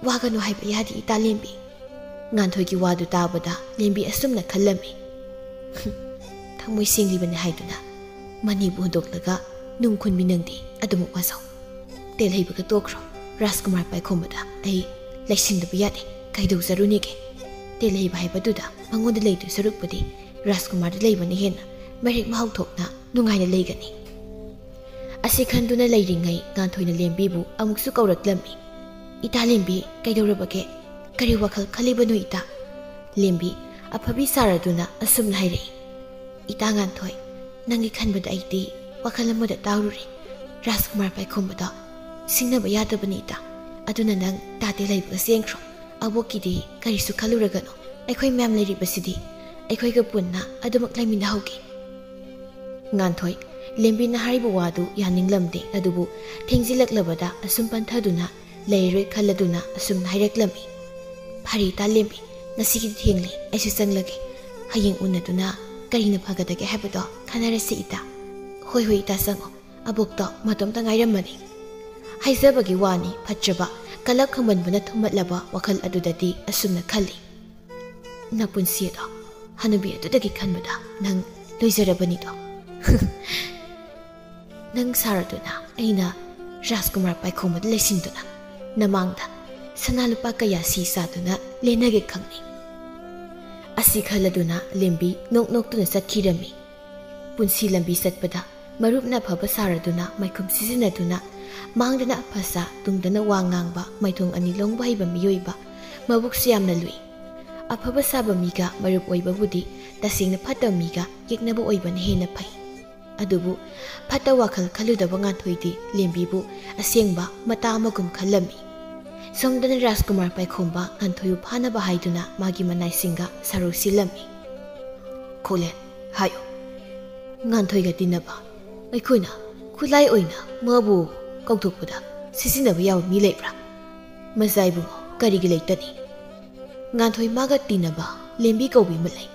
ꯋꯥꯒꯅꯨ ꯍꯥꯏꯕ ꯌꯥꯗꯦ ꯏꯇꯥ ꯂꯦꯝꯕꯤ꯫" ꯉꯥꯟꯊꯣꯏꯒꯤ ꯋꯥꯗꯨ ꯇꯥꯕꯗ ꯂꯦꯝꯕꯤ ꯑꯁꯨꯝꯅ ꯈꯜꯂꯝꯃꯤ, "ꯊꯃꯣꯏ ꯁꯦꯡꯂꯤꯕꯅꯤ ꯍꯥꯏꯗꯨꯅ ꯃꯅꯤꯕꯨ ꯍꯨꯟꯗꯣꯛꯂꯒ ꯅꯨꯡ ꯈꯨꯟꯕꯤ ꯅꯪꯗꯤ ꯑꯗꯨꯃꯛ ꯋꯥꯖꯧ꯫ ꯇꯦꯜꯍꯩꯕꯒ ꯇꯣꯛꯈ꯭ꯔꯣ꯫ ꯔꯥꯖꯀꯨꯃꯥꯔ ꯄꯥꯏꯈꯣꯝꯕꯗ ꯑꯩ ꯂꯩꯁꯤꯟꯗꯕ ꯌꯥꯗꯦ꯫ ꯀꯩꯗꯧꯖꯔꯨꯅꯤꯒꯦ? ꯇꯦꯜꯍꯩꯕ ꯍꯥꯏꯕꯗꯨꯗ ꯃꯉꯣꯟꯗ ꯂꯩꯗꯣꯏ ꯁꯔꯨꯛꯄꯨꯗꯤ ꯔꯥꯖꯀꯨꯃꯥꯔꯗ ꯂꯩꯕꯅ ꯍꯦꯟꯅ ꯃꯔꯦꯛ ꯃꯍꯥꯎ ꯊꯣꯛꯅ ꯅꯨꯡꯉꯥꯏꯅ ꯂꯩꯒꯅꯤ꯫" ꯑꯁꯤ ꯈꯟꯗꯨꯅ ꯂꯩꯔꯤꯉꯩ ꯉꯥꯟꯊꯣꯏꯅ ꯂꯦꯝꯕꯤꯕꯨ ꯑꯃꯨꯛꯁꯨ ꯀꯧꯔꯛꯂꯝꯃꯤ꯫ "ꯏꯇꯥ ꯂꯦꯝꯕꯤ, ꯀꯩꯗꯧꯔꯕꯒꯦ? ꯀꯔꯤ ꯋꯥꯈꯜ ꯈꯜꯂꯤꯕꯅꯣ ꯏꯇꯥ?" ꯂꯦꯝꯕꯤ ꯑꯐꯕꯤ ꯁꯥꯔꯗꯨꯅ ꯑꯁꯨꯝꯅ ꯍꯥꯏꯔꯛꯏ, "ꯏꯇꯥ ꯉꯥꯟꯊꯣꯏ, ꯅꯪꯒꯤ ꯈꯟꯕꯗ ꯑꯩꯗꯤ ꯋꯥꯈꯜ ꯑꯃꯗ ꯇꯥꯎꯔꯨꯔꯦ꯫ ꯔꯥꯖꯀꯨꯃꯥꯔ ꯄꯥꯏꯈꯣꯝꯕꯗꯣ ꯁꯤꯡꯅꯕ ꯌꯥꯗꯕꯅꯤ ꯏꯇꯥ꯫ ꯑꯗꯨꯅ ꯅꯪ ꯇꯥ ꯇꯦꯜꯍꯩꯕꯒ ꯆꯦꯟꯈ꯭ꯔꯣ꯫ ꯑꯕꯣꯛꯀꯤꯗꯤ ꯀꯔꯤꯁꯨ ꯈꯜꯂꯨꯔꯒꯅꯨ꯫ ꯑꯩꯈꯣꯏ ꯃꯌꯥꯝ ꯂꯩꯔꯤꯕꯁꯤꯗꯤ ꯑꯩꯈꯣꯏꯒ ꯄꯨꯟꯅ ꯑꯗꯨꯃꯛ ꯂꯩꯃꯤꯟꯅꯍꯧꯒꯦ꯫" ꯉꯥꯟꯊꯣꯏ, ꯂꯦꯝꯕꯤꯅ ꯍꯥꯏꯔꯤꯕ ꯋꯥꯗꯨ ꯌꯥꯅꯤꯡꯂꯝꯗꯦ, ꯑꯗꯨꯕꯨ ꯊꯦꯡꯖꯤꯜꯂꯛꯂꯕꯗ ꯑꯁꯨꯝ ꯄꯟꯊꯗꯨꯅ ꯂꯩꯔꯔꯣꯏ ꯈꯜꯂꯗꯨꯅ ꯑꯁꯨꯝꯅ ꯍꯥꯏꯔꯛꯂꯝꯃꯤ, "ꯐꯔꯦ ꯏꯇꯥ ꯂꯦꯝꯕꯤ, ꯉꯁꯤꯒꯤꯗꯤ ꯊꯦꯡꯂꯦ, ꯑꯩꯁꯨ ꯆꯪꯂꯒꯦ꯫ ꯍꯌꯦꯡ ꯎꯅꯗꯨꯅ ꯀꯔꯤꯅ ꯐꯒꯗꯒꯦ ꯍꯥꯏꯕꯗꯣ ꯈꯟꯅꯔꯁꯤ ꯏꯇꯥ꯫" "ꯍꯣꯏ ꯍꯣꯏ ꯏꯇꯥ, ꯆꯪꯉꯣ꯫ ꯑꯕꯣꯛꯇꯣ ꯃꯇꯣꯝꯇ ꯉꯥꯏꯔꯝꯃꯅꯤ꯫" ꯍꯥꯏꯖꯕꯒꯤ ꯋꯥꯅꯤ, ꯐꯠꯇ꯭ꯔꯕ ꯀꯂꯞ ꯈꯪꯃꯟꯕꯅ ꯊꯨꯝꯃꯠꯂꯕ ꯋꯥꯈꯜ ꯑꯗꯨꯗꯗꯤ ꯑꯁꯨꯝꯅ ꯈꯜꯂꯤ, "ꯅꯄꯨꯟꯁꯤ ꯑꯗꯣ ꯍꯅꯨꯕꯤ ꯑꯗꯨꯗꯒꯤ ꯈꯟꯕꯗ ꯅꯪ ꯂꯣꯏꯖꯔꯕꯅꯤꯗꯣ꯫ ꯅꯪ ꯁꯥꯔꯗꯨꯅ ꯑꯩꯅ ꯔꯥꯖꯀꯨꯃꯥꯔ ꯄꯥꯏꯈꯣꯝꯕꯗ ꯂꯩꯁꯤꯟꯗꯨꯅ ꯅꯃꯥꯡꯗ ꯁꯅꯥ ꯂꯨꯄꯥ ꯀꯌꯥ ꯁꯤ ꯆꯥꯗꯨꯅ ꯂꯦꯟꯅꯒꯦ ꯈꯪꯅꯩ꯫ ꯑꯁꯤ ꯈꯜꯂꯗꯨꯅ ꯂꯦꯝꯕꯤ ꯅꯣꯛ ꯅꯣꯛꯇꯨꯅ ꯆꯠꯈꯤꯔꯝꯃꯤ꯫ ꯄꯨꯟꯁꯤ ꯂꯝꯕꯤ ꯆꯠꯄꯗ ꯃꯔꯨꯞꯅ ꯑꯐꯕ ꯁꯥꯔꯗꯨꯅ ꯃꯥꯏꯈꯨꯝ ꯁꯤꯖꯤꯟꯅꯗꯨꯅ ꯃꯥꯡꯗꯅ ꯐꯁꯥ ꯇꯨꯡꯗꯅ ꯋꯥ ꯉꯥꯡꯕ ꯃꯥꯏꯊꯣꯡ ꯑꯅꯤ ꯂꯣꯡꯕ ꯍꯩꯕ ꯃꯤꯑꯣꯏꯕ ꯃꯕꯨꯛꯁꯨ ꯌꯥꯝꯅ ꯂꯨꯏ꯫ ꯑꯐꯕ ꯁꯥꯕ ꯃꯤꯒ ꯃꯔꯨꯞ ꯑꯣꯏꯕꯕꯨꯗꯤ ꯇꯁꯦꯡꯅ ꯐꯠꯇꯕ ꯃꯤꯒ ꯌꯦꯛꯅꯕ ꯑꯣꯏꯕꯅ ꯍꯦꯟꯅ ꯐꯩ꯫ ꯑꯗꯨꯕꯨ ꯐꯠꯇ ꯋꯥꯈꯜ ꯈꯜꯂꯨꯗꯕ ꯉꯥꯟꯊꯣꯏꯗꯤ ꯂꯦꯝꯕꯤꯕꯨ ꯑꯁꯦꯡꯕ ꯃꯇꯥ ꯑꯃꯒꯨꯝ ꯈꯜꯂꯝꯃꯤ꯫ ꯁꯣꯝꯗꯅ ꯔꯥꯖꯀꯨꯃꯥꯔ ꯄꯥꯏꯈꯣꯝꯕ ꯉꯥꯟꯊꯣꯏꯕꯨ ꯐꯥꯅꯕ ꯍꯥꯏꯗꯨꯅ ꯃꯥꯒꯤ ꯃꯅꯥꯏꯁꯤꯡꯒ ꯁꯥꯔꯧ ꯁꯤꯜꯂꯝꯃꯤ꯫ ꯈꯣꯂꯦꯟ, ꯍꯥꯏꯌꯨ꯫ ꯉꯥꯟꯊꯣꯏꯒ ꯇꯤꯟꯅꯕ ꯑꯩꯈꯣꯏꯅ ꯈꯨꯠꯂꯥꯏ ꯑꯣꯏꯅ ꯃꯥꯕꯨ ꯀꯧꯊꯣꯛꯄꯗ ꯁꯤꯖꯤꯟꯅꯕ ꯌꯥꯕ ꯃꯤ ꯂꯩꯕ꯭ꯔꯥ? ꯃꯆꯥ ꯏꯕꯨꯡꯉꯣ, ꯀꯔꯤꯒꯤ ꯂꯩꯇꯅꯤ? ꯉꯥꯟꯊꯣꯏ ꯃꯥꯒ ꯇꯤꯟꯅꯕ ꯂꯦꯝꯕꯤ ꯀꯧꯕꯤ ꯑꯃ ꯂꯩ꯫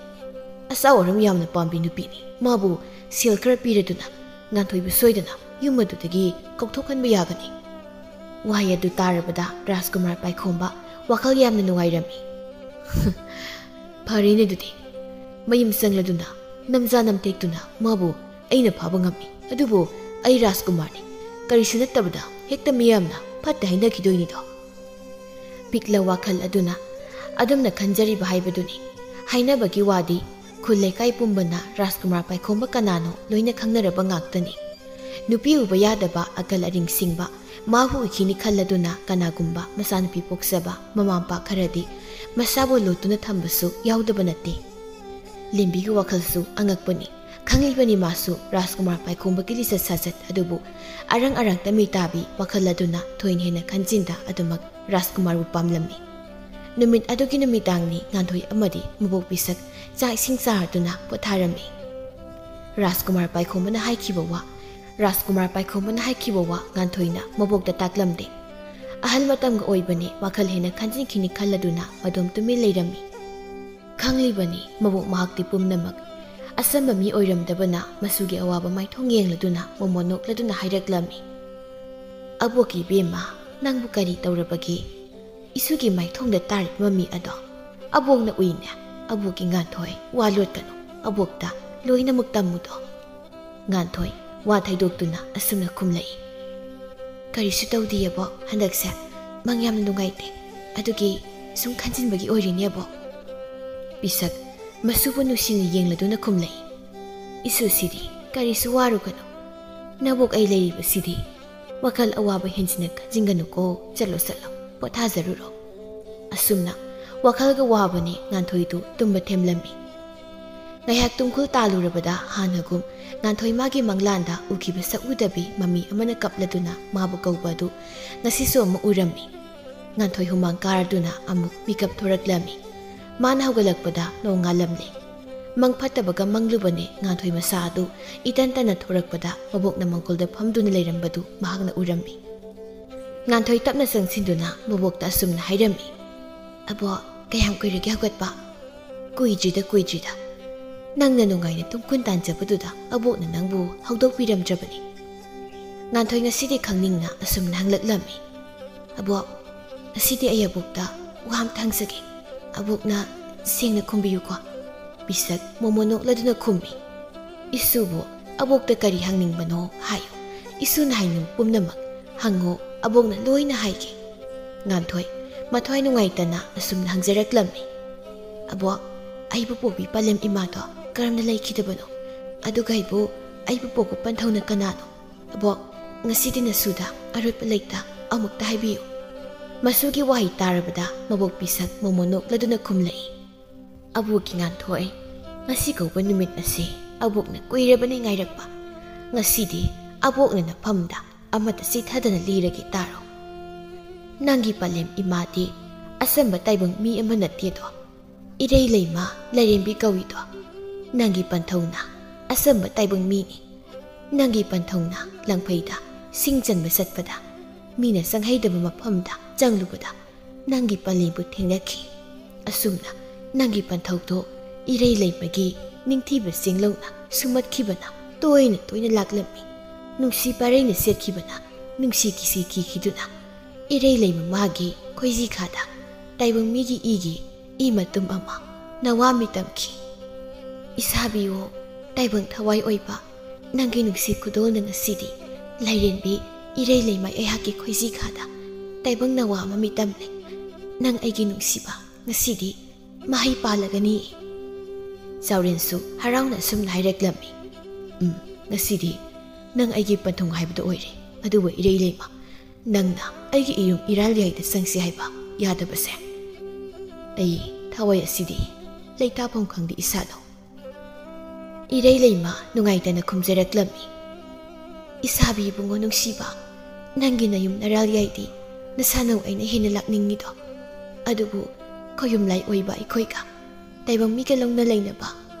ꯑꯆꯥꯎ ꯑꯔꯝ ꯌꯥꯝꯅ ꯄꯥꯝꯕꯤ ꯅꯨꯄꯤꯅꯤ꯫ ꯃꯥꯕꯨ ꯁꯦꯜ ꯈꯔ ꯄꯤꯔꯗꯨꯅ ꯉꯥꯟꯊꯣꯏꯕꯨ ꯁꯣꯏꯗꯅ ꯌꯨꯝ ꯑꯗꯨꯗꯒꯤ ꯀꯧꯊꯣꯛꯍꯟꯕ ꯌꯥꯒꯅꯤ꯫ ꯋꯥꯍꯩ ꯑꯗꯨ ꯇꯥꯔꯕꯗ ꯔꯥꯖꯀꯨꯃꯥꯔ ꯄꯥꯏꯈꯣꯝꯕ ꯋꯥꯈꯜ ꯌꯥꯝꯅ ꯅꯨꯡꯉꯥꯏꯔꯝꯃꯤ꯫ ꯐꯔꯦꯅꯦ ꯑꯗꯨꯗꯤ, ꯃꯌꯨꯝ ꯆꯪꯂꯗꯨꯅ ꯅꯝꯖꯥ ꯅꯝꯇꯦꯛꯇꯨꯅ ꯃꯥꯕꯨ ꯑꯩꯅ ꯐꯥꯕ ꯉꯝꯃꯤ꯫ ꯑꯗꯨꯕꯨ ꯑꯩ ꯔꯥꯖꯀꯨꯃꯥꯔꯅꯤ, ꯀꯔꯤꯁꯨ ꯅꯠꯇꯕꯗ ꯍꯦꯛꯇ ꯃꯤꯌꯥꯝꯅ ꯐꯠꯇꯦ ꯍꯥꯏꯅꯈꯤꯗꯣꯏꯅꯤꯗꯣ꯫ ꯄꯤꯛꯂ ꯋꯥꯈꯜ ꯑꯗꯨꯅ ꯑꯗꯨꯝꯅ ꯈꯟꯖꯔꯤꯕ ꯍꯥꯏꯕꯗꯨꯅꯤ꯫ ꯍꯥꯏꯅꯕꯒꯤ ꯋꯥꯗꯤ ꯈꯨꯜ ꯂꯩꯀꯥꯏ ꯄꯨꯝꯕꯅ ꯔꯥꯖꯀꯨꯃꯥꯔ ꯄꯥꯏꯈꯣꯝꯕ ꯀꯅꯥꯅꯣ ꯂꯣꯏꯅ ꯈꯪꯅꯔꯕ ꯉꯥꯛꯇꯅꯤ꯫ ꯅꯨꯄꯤ ꯎꯕ ꯌꯥꯗꯕ ꯑꯀꯜ ꯑꯔꯤꯡ ꯁꯤꯡꯕ ꯃꯥꯕꯨ ꯑꯣꯏꯈꯤꯅꯤ ꯈꯜꯂꯗꯨꯅ ꯀꯅꯥꯒꯨꯝꯕ ꯃꯆꯥꯅꯨꯄꯤ ꯄꯣꯛꯆꯕ ꯃꯃꯥ ꯃꯄꯥ ꯈꯔꯗꯤ ꯃꯁꯥꯕꯨ ꯂꯣꯠꯇꯨꯅ ꯊꯝꯕꯁꯨ ꯌꯥꯎꯗꯕ ꯅꯠꯇꯦ꯫ ꯂꯦꯝꯕꯤꯒꯤ ꯋꯥꯈꯜꯁꯨ ꯑꯉꯛꯄꯅꯤ꯫ ꯈꯪꯂꯤꯕꯅꯤ ꯃꯥꯁꯨ ꯔꯥꯖꯀꯨꯃꯥꯔ ꯄꯥꯏꯈꯣꯝꯕꯒꯤ ꯂꯤꯆꯠ ꯁꯥꯖꯠ ꯑꯗꯨꯕꯨ ꯑꯔꯪ ꯑꯔꯪꯇ ꯃꯩ ꯇꯥꯕꯤ ꯋꯥꯈꯜ ꯑꯗꯨꯅ ꯊꯣꯏꯅ ꯍꯦꯟꯅ ꯈꯟꯖꯤꯟꯗ ꯑꯗꯨꯃꯛ ꯔꯥꯖꯀꯨꯃꯥꯔꯕꯨ ꯄꯥꯝꯂꯝꯃꯤ꯫ ꯅꯨꯃꯤꯠ ꯑꯗꯨꯒꯤ ꯅꯨꯃꯤꯗꯥꯡꯅꯤ ꯉꯥꯟꯊꯣꯏ ꯑꯃꯗꯤ ꯃꯕꯣꯛ ꯄꯤꯁꯛ ꯆꯥꯛ ꯏꯁꯤꯡ ꯆꯥꯔꯗꯨꯅ ꯄꯣꯊꯥꯔꯝꯃꯤ꯫ ꯔꯥꯖꯀꯨꯃꯥꯔ ꯄꯥꯏꯈꯣꯝꯕꯅ ꯍꯥꯏꯈꯤꯕ ꯋꯥ, ꯔꯥꯖꯀꯨꯃꯥꯔ ꯄꯥꯏꯈꯣꯝꯕꯅ ꯍꯥꯏꯈꯤꯕ ꯋꯥ ꯉꯥꯟꯊꯣꯏꯅ ꯃꯕꯣꯛꯇ ꯇꯥꯛꯂꯝꯗꯦ꯫ ꯑꯍꯜ ꯃꯇꯝꯒ ꯑꯣꯏꯕꯅꯤ, ꯋꯥꯈꯜ ꯍꯦꯟꯅ ꯈꯟꯖꯤꯟꯈꯤꯅꯤ ꯈꯜꯂꯗꯨꯅ ꯃꯗꯣꯝ ꯇꯨꯃꯤꯟ ꯂꯩꯔꯝꯃꯤ꯫ ꯈꯪꯂꯤꯕꯅꯤ ꯃꯕꯣꯛ ꯃꯍꯥꯛꯇꯤ ꯄꯨꯝꯅꯃꯛ꯫ ꯑꯆꯝꯕ ꯃꯤ ꯑꯣꯏꯔꯝꯗꯕꯅ ꯃꯆꯨꯒꯤ ꯑꯋꯥꯕ ꯃꯥꯏꯊꯣꯡ ꯌꯦꯡꯂꯗꯨꯅ ꯃꯣꯃꯣꯟ ꯅꯣꯛꯂꯗꯨꯅ ꯍꯥꯏꯔꯛꯂꯝꯃꯤ꯫ "ꯑꯕꯣꯛꯀꯤ ꯏꯕꯦꯝꯃ, ꯅꯪꯕꯨ ꯀꯔꯤ ꯇꯧꯔꯕꯒꯦ? ꯏꯁꯨꯒꯤ ꯃꯥꯏꯊꯣꯡꯗ ꯇꯥꯔꯤꯕ ꯃꯃꯤ ꯑꯗꯣ ꯑꯕꯣꯛꯅ ꯎꯏꯅꯦ꯫ ꯑꯕꯣꯛꯀꯤ ꯉꯥꯟꯊꯣꯏ, ꯋꯥ ꯂꯣꯠꯀꯅꯨ꯫ ꯑꯕꯣꯛꯇ ꯂꯣꯏꯅꯃꯛ ꯇꯝꯃꯨꯗꯣ꯫ ꯉꯥꯟꯊꯣꯏ ꯋꯥ ꯊꯩꯗꯣꯛꯇꯨꯅ ꯑꯁꯨꯝꯅ ꯈꯨꯝꯂꯛꯏ, "ꯀꯔꯤꯁꯨ ꯇꯧꯗꯤꯌꯦ ꯑꯕꯣꯛ, ꯍꯟꯗꯛꯁꯦ ꯃꯪ ꯌꯥꯝꯅ ꯅꯨꯡꯉꯥꯏꯇꯦ, ꯑꯗꯨꯒꯤ ꯁꯨꯝ ꯈꯟꯖꯤꯟꯕꯒꯤ ꯑꯣꯏꯔꯤꯅꯦ ꯑꯕꯣꯛ꯫" ꯄꯤꯁꯛ ꯃꯁꯨꯕꯨ ꯅꯨꯡꯁꯤꯅ ꯌꯦꯡꯂꯗꯨꯅ ꯈꯨꯝꯂꯛꯏ, "ꯏꯁꯨꯁꯤꯗꯤ ꯀꯔꯤꯁꯨ ꯋꯥꯔꯨꯒꯅꯨ, ꯅꯕꯣꯛ ꯑꯩ ꯂꯩꯔꯤꯕꯁꯤꯗꯤ꯫ ꯋꯥꯈꯜ ꯑꯋꯥꯕ ꯍꯦꯟꯖꯤꯟꯅ ꯈꯟꯖꯤꯟꯒꯅꯨꯀꯣ, ꯆꯠꯂꯣ ꯆꯠꯂꯣ, ꯄꯣꯊꯥꯖꯔꯨꯔꯣ꯫" ꯑꯁꯨꯝꯅ ꯋꯥꯈꯜꯒ ꯋꯥꯕꯅꯦ ꯉꯥꯟꯊꯣꯏꯗꯨ ꯇꯨꯝꯕ ꯊꯦꯝꯂꯝꯃꯤ꯫ ꯉꯥꯏꯍꯥꯛ ꯇꯨꯝꯈꯨꯜ ꯇꯥꯜꯂꯨꯔꯕꯗ ꯍꯥꯟꯅꯒꯨꯝ ꯉꯥꯟꯊꯣꯏ ꯃꯥꯒꯤ ꯃꯪꯂꯥꯟꯗ ꯎꯈꯤꯕ ꯁꯛꯎꯗꯕꯤ ꯃꯃꯤ ꯑꯃꯅ ꯀꯞꯂꯗꯨꯅ ꯃꯥꯕꯨ ꯀꯧꯕ ꯑꯗꯨ ꯉꯁꯤꯁꯨ ꯑꯃꯨꯛ ꯎꯔꯝꯃꯤ꯫ ꯉꯥꯟꯊꯣꯏ ꯍꯨꯃꯥꯡ ꯀꯥꯔꯗꯨꯅ ꯑꯃꯨꯛ ꯃꯤꯀꯞ ꯊꯣꯔꯛꯂꯝꯃꯤ꯫ ꯃꯥꯅ ꯍꯧꯒꯠꯂꯛꯄꯗ ꯅꯣꯡ ꯉꯥꯜꯂꯝꯂꯦ꯫ ꯃꯪ ꯐꯠꯇꯕꯒ ꯃꯪꯂꯨꯕꯅꯦ ꯉꯥꯟꯊꯣꯏ ꯃꯁꯥ ꯑꯗꯨ ꯏꯇꯟ ꯇꯟꯅ ꯊꯣꯔꯛꯄꯗ ꯃꯕꯣꯛꯅ ꯃꯪꯒꯣꯜꯗ ꯐꯝꯗꯨꯅ ꯂꯩꯔꯝꯕꯗꯨ ꯃꯍꯥꯛꯅ ꯎꯔꯝꯃꯤ꯫ ꯉꯥꯟꯊꯣꯏ ꯇꯞꯅ ꯆꯪꯁꯤꯟꯗꯨꯅ ꯃꯕꯣꯛꯇ ꯑꯁꯨꯝꯅ ꯍꯥꯏꯔꯝꯃꯤ, "ꯑꯕꯣꯛ, ꯀꯌꯥꯝ ꯀꯨꯏꯔꯒꯦ ꯍꯧꯒꯠꯄ?" "ꯀꯨꯏꯗ꯭ꯔꯤꯗ, ꯀꯨꯏꯗ꯭ꯔꯤꯗ꯫ ꯅꯪꯅ ꯅꯨꯡꯉꯥꯏꯅ ꯇꯨꯝꯀꯨꯟ ꯇꯥꯟꯖꯕꯗꯨꯗ ꯑꯕꯣꯛꯅ ꯅꯪꯕꯨ ꯍꯧꯗꯣꯛꯄꯤꯔꯝꯗ꯭ꯔꯕꯅꯤ꯫" ꯉꯥꯟꯊꯣꯏ ꯉꯁꯤꯗꯤ ꯈꯪꯅꯤꯡꯅ ꯑꯁꯨꯝꯅ ꯍꯪꯂꯛꯂꯝꯃꯤ, "ꯑꯕꯣꯛ, ꯉꯁꯤꯗꯤ ꯑꯩ ꯑꯕꯣꯛꯇ ꯋꯥ ꯑꯝꯇ ꯍꯪꯖꯒꯦ꯫ ꯑꯕꯣꯛꯅ ꯁꯦꯡꯅ ꯈꯨꯝꯕꯤꯌꯨꯀꯣ꯫" ꯄꯤꯁꯛ ꯃꯣꯃꯣ ꯅꯣꯛꯂꯗꯨꯅ ꯈꯨꯝꯃꯤ, "ꯏꯁꯨꯕꯨ ꯑꯕꯣꯛꯇ ꯀꯔꯤ ꯍꯪꯅꯤꯡꯕꯅꯣ ꯍꯥꯏꯌꯨ꯫ ꯏꯁꯨꯅ ꯍꯥꯏꯅꯤꯡꯕ ꯄꯨꯝꯅꯃꯛ ꯍꯪꯉꯨ, ꯑꯕꯣꯛꯅ ꯂꯣꯏꯅ ꯍꯥꯏꯒꯦ꯫" ꯉꯥꯟꯊꯣꯏ ꯃꯊ꯭ꯋꯥꯏ ꯅꯨꯡꯉꯥꯏꯇꯅ ꯑꯁꯨꯝꯅ ꯍꯪꯖꯔꯛꯂꯝꯃꯤ, "ꯑꯕꯣꯛ, ꯑꯩꯕꯨ ꯄꯣꯛꯄꯤ ꯄꯂꯦꯝ ꯏꯃꯥꯗꯣ ꯀꯔꯝꯅ ꯂꯩꯈꯤꯗꯕꯅꯣ? ꯑꯗꯨꯒ ꯑꯩꯕꯨ, ꯑꯩꯕꯨ ꯄꯣꯛꯄ ꯄꯟꯊꯧꯅ ꯀꯅꯥꯅꯣ? ꯑꯕꯣꯛ, ꯉꯁꯤꯗꯤ ꯅꯁꯨꯗ ꯑꯔꯣꯠꯄ ꯂꯩꯇ ꯑꯃꯨꯛꯇ ꯍꯥꯏꯕꯤꯌꯨ꯫" ꯃꯁꯨꯒꯤ ꯋꯥꯍꯩ ꯇꯥꯔꯕꯗ ꯃꯕꯣꯛ ꯄꯤꯁꯛ ꯃꯣꯃꯣ ꯅꯣꯛꯂꯗꯨꯅ ꯈꯨꯝꯂꯛꯏ, "ꯑꯕꯣꯛꯀꯤ ꯉꯥꯟꯊꯣꯏ, ꯉꯁꯤ ꯀꯧꯕ ꯅꯨꯃꯤꯠ ꯑꯁꯤ ꯑꯕꯣꯛꯅ ꯀꯨꯏꯔꯕꯅꯤ ꯉꯥꯏꯔꯛꯄ꯫ ꯉꯁꯤꯗꯤ ꯑꯕꯣꯛꯅ ꯅꯐꯝꯗ ꯑꯃꯠꯇ ꯆꯤꯊꯗꯅ ꯂꯤꯔꯒꯦ ꯇꯥꯔꯣ꯫ ꯅꯪꯒꯤ ꯄꯂꯦꯝ ꯏꯃꯥꯗꯤ ꯑꯆꯝꯕ ꯇꯥꯏꯕꯪ ꯃꯤ ꯑꯃ ꯅꯠꯇꯦꯗꯣ꯫ ꯏꯔꯩ ꯂꯩꯃ ꯂꯥꯏꯔꯦꯝꯕꯤ ꯀꯧꯏꯗꯣ꯫ ꯅꯪꯒꯤ ꯄꯟꯊꯧꯅ ꯑꯆꯝꯕ ꯇꯥꯏꯕꯪ ꯃꯤꯅꯤ꯫ ꯅꯪꯒꯤ ꯄꯟꯊꯧꯅ ꯂꯪꯐꯩꯗ ꯁꯤꯡ ꯆꯟꯕ ꯆꯠꯄꯗ, ꯃꯤꯅ ꯆꯪꯍꯩꯗꯕ ꯃꯐꯝꯗ ꯆꯪꯂꯨꯕꯗ ꯅꯪꯒꯤ ꯄꯂꯦꯝꯕꯨ ꯊꯦꯡꯅꯈꯤ꯫ ꯑꯁꯨꯝꯅ ꯅꯪꯒꯤ ꯄꯟꯊꯧꯗꯣ ꯏꯔꯩ ꯂꯩꯃꯒꯤ ꯅꯤꯡꯊꯤꯕ ꯆꯤꯡꯂꯧꯅ ꯁꯨꯝꯃꯠꯈꯤꯕꯅ ꯇꯣꯏꯅ ꯇꯣꯏꯅ ꯂꯥꯛꯂꯝꯃꯤ꯫ ꯅꯨꯡꯁꯤ ꯄꯔꯩꯅ ꯁꯦꯠꯈꯤꯕꯅ ꯅꯨꯡꯁꯤ ꯀꯤꯁꯤ ꯀꯤꯈꯤꯗꯨꯅ ꯏꯔꯩ ꯂꯩꯃ ꯃꯥꯒꯤ ꯈꯣꯏꯖꯤ ꯈꯥꯗ ꯇꯥꯏꯕꯪ ꯃꯤꯒꯤ ꯏꯒꯤ ꯏ ꯃꯇꯨꯝ ꯑꯃ ꯅꯋꯥ ꯃꯤꯇꯝꯈꯤ꯫ ꯏꯁꯥꯕꯤꯌꯣ, ꯇꯥꯏꯕꯪ ꯊꯋꯥꯏ ꯑꯣꯏꯕ ꯅꯪꯒꯤ ꯅꯨꯡꯁꯤ ꯈꯨꯗꯣꯜꯅ ꯉꯁꯤꯗꯤ ꯂꯥꯏꯔꯦꯟꯕꯤ ꯏꯔꯩ ꯂꯩꯃꯥꯏ ꯑꯩꯍꯥꯛꯀꯤ ꯈꯣꯏꯖꯤ ꯈꯥꯗ ꯇꯥꯏꯕꯪ ꯅꯋꯥ ꯑꯃ ꯃꯤꯇꯝꯂꯦ꯫ ꯅꯪ ꯑꯩꯒꯤ ꯅꯨꯡꯁꯤꯕ ꯉꯁꯤꯗꯤ ꯃꯍꯩ ꯄꯥꯜꯂꯒꯅꯤ꯫ ꯆꯥꯎꯔꯦꯟꯁꯨ ꯍꯔꯥꯎꯅ ꯑꯁꯨꯝꯅ ꯍꯥꯏꯔꯛꯂꯝꯃꯤ꯫ ꯎꯝ, ꯉꯁꯤꯗꯤ ꯅꯪ ꯑꯩꯒꯤ ꯄꯟꯊꯨꯡ ꯍꯥꯏꯕꯗꯨ ꯑꯣꯏꯔꯦ꯫ ꯑꯗꯨꯕꯨ ꯏꯔꯩ ꯂꯩꯃ, ꯅꯪꯅ ꯑꯩꯒꯤ ꯏꯌꯨꯝ ꯏꯔꯥꯜ ꯌꯥꯏꯗ ꯆꯪꯁꯤ ꯍꯥꯏꯕ ꯌꯥꯗꯕꯁꯦ꯫ ꯑꯩ ꯊꯋꯥꯏ ꯑꯁꯤꯗꯤ ꯂꯩꯇꯥꯐꯝ ꯈꯪꯗꯦ ꯏꯁꯥꯗꯣ꯫ ꯏꯔꯩ ꯂꯩꯃ ꯅꯨꯡꯉꯥꯏꯇꯅ ꯈꯨꯝꯖꯔꯛꯂꯝꯃꯤ꯫ ꯏꯁꯥꯕꯤ ꯏꯕꯨꯡꯉꯣ ꯅꯨꯡꯁꯤꯕ, ꯅꯪꯒꯤ ꯅꯌꯨꯝ ꯅꯔꯥꯜ ꯌꯥꯏꯗꯤ ꯅꯁꯥꯅꯧ ꯑꯩꯅ ꯍꯦꯟꯅ ꯂꯥꯛꯅꯤꯡꯉꯤꯗꯣ꯫ ꯑꯗꯨꯕꯨ ꯈꯣꯌꯨꯝꯂꯥꯏ ꯑꯣꯏꯕ ꯑꯩꯈꯣꯏꯒ ꯇꯥꯏꯕꯪ ꯃꯤꯒ ꯂꯧꯅ ꯂꯩꯅꯕ